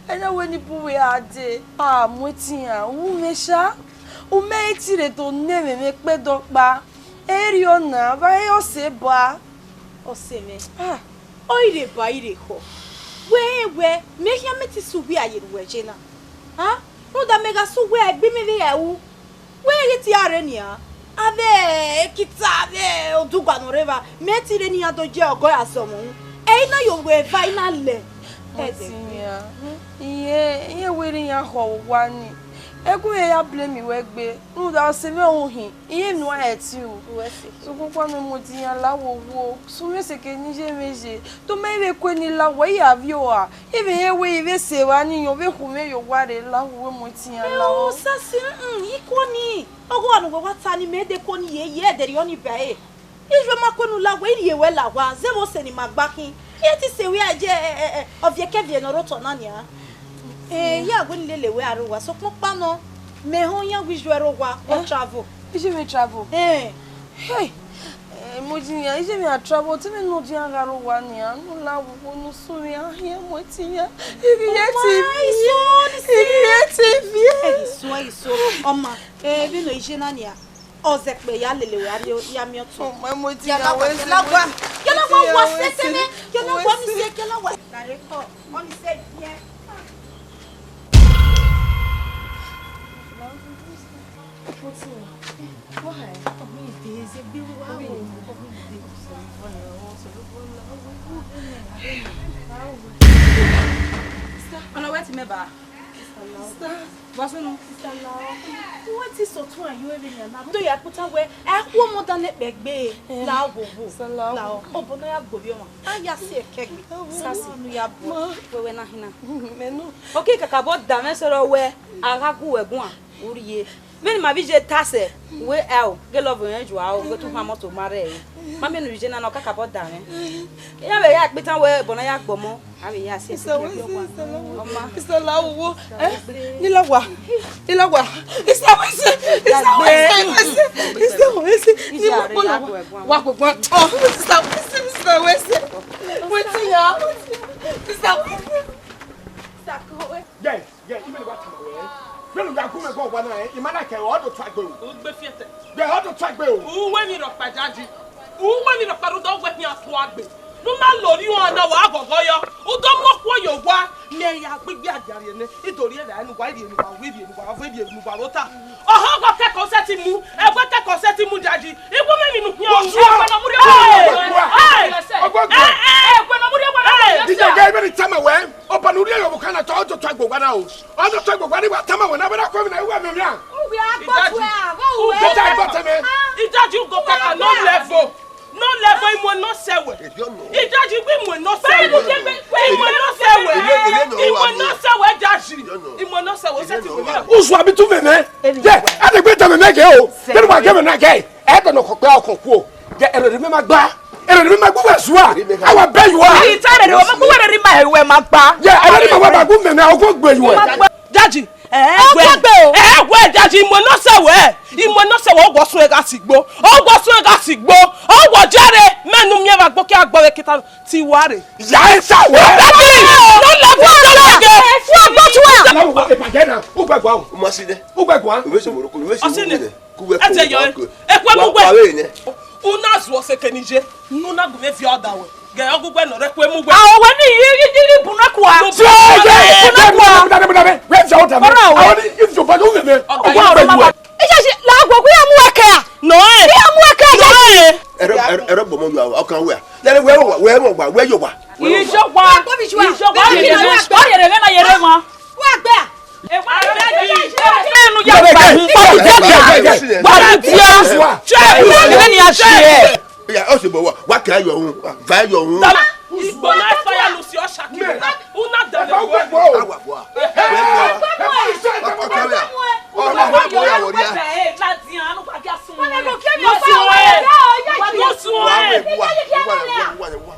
Ẹna wẹ ne I bu uwẹ gha dee. A Motiyan, u wu mwẹ sha. U mẹ i ti rre do ne ẹmwẹ mwẹ kpẹdẹ ọkpa. Erriọ na, vbe a re ọse ba? Ọse mwẹ. Ah. Ọ i rre ba, I rre ekhọe. Wẹ rẹn wẹ, mẹ khian mẹ te sẹ uwẹ a ye ne uwẹ ye na. A? Rhunmwuda mẹ gha sẹ uwẹ a, egbe mwẹ vbe ra ru. Wẹ ghi tie aro nian. Avbe ekita, avbe odugua ne ọ rre evba, mẹ te rre ne iran do ye ọgọ ya zọ mwẹ unu. Ẹ i na ye owa eva, I na lẹ. Ẹdẹ. Motiyan, iye, iye wẹ ne iran khọ owa ni. Ẹgu mwẹ ya blame wẹ gbe. Rhunmwuda ọse mwẹ ọhọn hin, I ye enu a ẹtin o. Uwẹ sẹ. Sokpan ọkpa mwẹ Motiyan la wo wo, sẹ mwẹ sẹ ke ne iye mwẹ ye. Do ma I vbe kue ne I la owa, I ya vbiẹ ua. I vbe rẹn wẹ I vbe sẹ evba ni yọn, vbe khu mwẹ ye owa rre la wo, Motiyan la o. Ẹ o, Sasi, mm, I kue ni. Ọghe ọna ne uwẹ wa ta ni, mẹ de kue ni ye, ye ẹdẹ rriọ ni ba ẹre. I vbe ma kue ne u la owa, I rhie wẹ la owa, zẹ vbe ọse ne ima gba khin. I te sẹ wẹ a ye, ẹ, ẹ, ẹ, ọviẹkẹviẹ ne ọ rre otọ na nian. Eh, I ya wẹ ne I lele wẹ a rre owa, sokpan ọkpa nọ, mẹ họn iran wẹ I ye rre owa, ọ travel. Iye mwẹ travel? Eh. Hey! Eh, Motiyan, iye mwẹ a travel, te mwẹ ne ọ dia gha rre owa nian, ne u la wo ne u sẹ mwẹ a hian Motiyan. I ghi ye te ivie. I ghi ye te ivie. Ẹ ghi so, ẹ ghi so. Ọma, eh, vbene ọ ye na nian. Ọ zẹkpẹ ya lele wẹ a rrie ya miẹn ọtẹn. Ọmọ ẹ Motiyan, ya la owa, wẹ ya la owa, ya la owa, wa sẹ tẹmẹ, ya la owa, ni sẹ, ya la owa. Director, ọ ni sẹ yẹ. Motiyan, why? Ọmọ ide, ẹzẹ gbe wa o. Ọmọ ide. Ọna wẹ ti mẹ ba. Sister Lao. Sister. Vbọ sunu? Sister Lao. Uwẹ te sẹ ọtuẹn yo vbene a na do ya kpota wẹ, a khu ọmọ dan ne ẹkpẹ gbe. Eh. Lao, wo, wo. Sister Lao. Lao. Obọ ne ọ ya gbe ovbi ọmwa, a ya si ẹkẹgbe. Sasi, unu ya bu. Ma. Wẹ wẹ na hin na. Mẹ nọ. Okẹ kakabọ da mwẹ sẹrẹ wẹ, a gha gu wẹ guan, u rhie. Vbene ima vbe iye ta sẹ, wẹ, ẹ o, ghe love mwẹ ju a o, ghe te u han mọto ma rre ẹre. Ma miẹn ne u ye na, ne ọ kakabọ da mwẹ. Iran vbe ya kpitan wẹ, ẹbọ ne a ya gbe ọmọ, a vbe ya si ẹse ke ọmọ. Sister Lao wo, eh? Ni la owa, ni la owa. Sister Wese, Sister Wese, Wese, Sister Wese. Ni wa kpo la owa. Wa gbogbo. Oh, Sister Wese, Sister Wese. Wetin ya? Sister Wese. Sister Wese. Yes. Ye, I vbene wa tama wẹ, vbene u ya gu mwẹ guan owa na, eh, I ma na kẹ ọ do tuagbe o. U gbe fiẹtẹ. Ye, ọ do tuagbe o. U wẹ emwi rhọkpa Idaji. U wẹ emwi rhọkpa rhunmwuda uwẹ khian tuagbe. Ne u ma lorri uan na, wa ghọghọ yọ. U do mu okhuo ye owa, ne ya gbe igbe adia rhie nẹ. I do rhie vbe a ne uwa, I rhie ne uwa, u rhie ne uwa, ọ vbe rhie ne uwa rre ota. Ọhọgọ kẹkẹ ọ sẹtin mu, ẹvbo kẹkẹ ọ sẹtin mu Idaji. I wẹ mwẹ emwi ne u khian o. Ọgbẹgba. Ọgbẹgba. Ẹ, ẹ, ẹ, ẹvbo ne ọ mu rhie owa na. Idaji, I vbene I tama wẹ. Ọba ne u rhie ye ọvbokhan na, ọ do tuagbe owa na o. Ọ do tuagbe owa na, I wa tama wẹ na, vbene a kue emwi na, I wẹ mwẹ mwẹ. Uwẹ a gbọtua, vbe uwẹ. Idaji, I gbọtua mẹ. Idaji, ugo kaka, no level. No level, I mu ẹn nọ sẹ wẹ. Idaji, I mu ẹn nọ sẹ wẹ. I mu ẹn nọ sẹ wẹ. I mu ẹn nọ sẹ wẹ, Idaji. I mu ẹn nọ sẹ wẹ, sẹtin wẹ. Uzu abi tu mẹ mẹ. Ye, a de gbe da mẹ mẹ gẹ o. Vbene wa gẹ mẹ na gẹ. Ẹ dẹ nọ kọ kpẹ ọkọ kuo. Ye, ẹrọ ri mẹ ma gba. Ẹrọ ri mẹ ma gba uwẹ zua. Awa bẹ yuẹ. Ita ẹrọ ri mẹ ma gba uwẹ ma gba. Ye, ẹrọ ri mẹ wa ma gba mẹ mẹ ọkọ gbe yuẹ. Idaji, ẹ, wẹ, ẹ, wẹ, Idaji, I mu ẹn nọ sẹ wẹ, I mu ẹn nọ sẹ wẹ, ọ wọ sun ẹn gha sigbo, ọ wọ sun ẹn gha sigbo, ọ wọ jẹre, mẹ ne u miẹn vbe agbo ke agbo vbe keta ti wa re. Ya ẹ sa wẹ. Idaji, no level, no level. Fún ọgbọ́n tí wà. Ìpàdé náà, ó gbẹ̀gbọ́n. Ó máa ṣe dẹ́. Ó gbẹ̀gbọ́n. Ìwé ìṣòwò kò ní ìwé ìṣòwò. Ọsẹ ni. Ẹ kú ẹ mu wẹ. Wa wẹ ne. U na zuọ sẹ ke ne I ye. U na gu mwẹ viọ da wẹ. Gẹ ọgugbe nọ rẹ, kue mu wẹ. A, wẹ ni yi, yi, yi, yi bu na kua. Mu bu na kua. Wẹ jẹ o da mẹ. Ọrọ wẹ. Àwọn ni ifi ọba yóò mẹ. Ọgá yóò mẹ. Iṣẹ́ ṣe la gbogbo ya mu ẹkẹ a. Nọ ẹ. Ya mu ẹkẹ a. Nọ ẹ. Ẹrọ, ẹrọ, ẹrọ gbọmọ yọ ọkàn wẹ. Lẹrẹ wẹ wẹ wẹ wẹ wẹ yọ wa. Ìjọba. Ìjọba. Ìjọba. Yẹrẹ mẹ na yẹrẹ mọ. Wà gbà. Ẹnu ya gbàgbọ́, gbàgbọ́, gbàgbọ́, gbàgbọ́, ṣé ẹ̀rù ni a ṣe ẹ̀? Ìyá, ó sì bọ̀ wá, wá kẹ́ ayọ̀ òun, fà ayọ̀ òun. Ìgbọ̀nà fire ló ṣe ọ́ ṣàkíyèsí. Una dàbí wọ́n. Àwa bọ̀. Wọ́n bọ̀. Ọkọ rẹ̀. Ọkọ rẹ̀ bọ̀ yà wọ̀ rí a. Wọ́n sún ẹ̀. Wọ́n sún ẹ̀.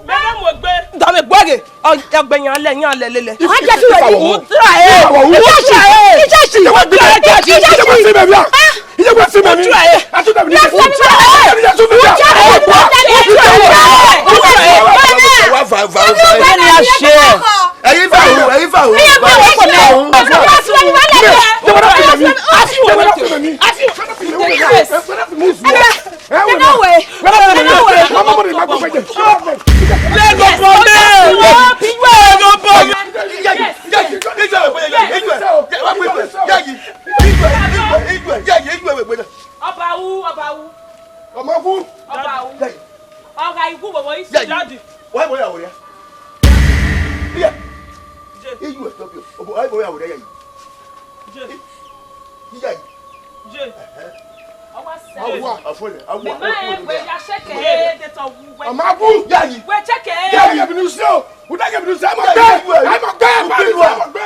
Bẹ́ẹ̀ mo gbé. Dame gbọ́gẹ̀, ọgbẹ̀yìn alẹ́ yín alẹ́ lélẹ̀. Wọ́n jẹ́ sí wẹ̀rí. Ó tra ẹ̀. Ìjẹ́sì. Ìjẹ́sì. Ìjẹ́sì. Ìjẹ́sì. Ìjẹ́sì. Ìjẹ́sì. Ìjẹ́sì. Ìjẹ́sì. Ìjẹ́sì. Ìjẹ́sì. Ìjẹ́sì. Ìjẹ́sì. Ìjẹ́sì. Ìjẹ́sì. Ìjẹ́sì. Ọ ibo ya wẹ ya yi. Je. Iya yi. Je. Ọ wa sẹ. Awa. Afọlẹ. Awa. Mẹ ma ẹ wẹ ya sheke de tọ wu wẹ. Ọ ma wu. Ya yi. Wẹ sheke. Ya yi, ebinu so. Uda ke ebinu so, ẹ ma gbẹ. Ẹ ma gbẹ.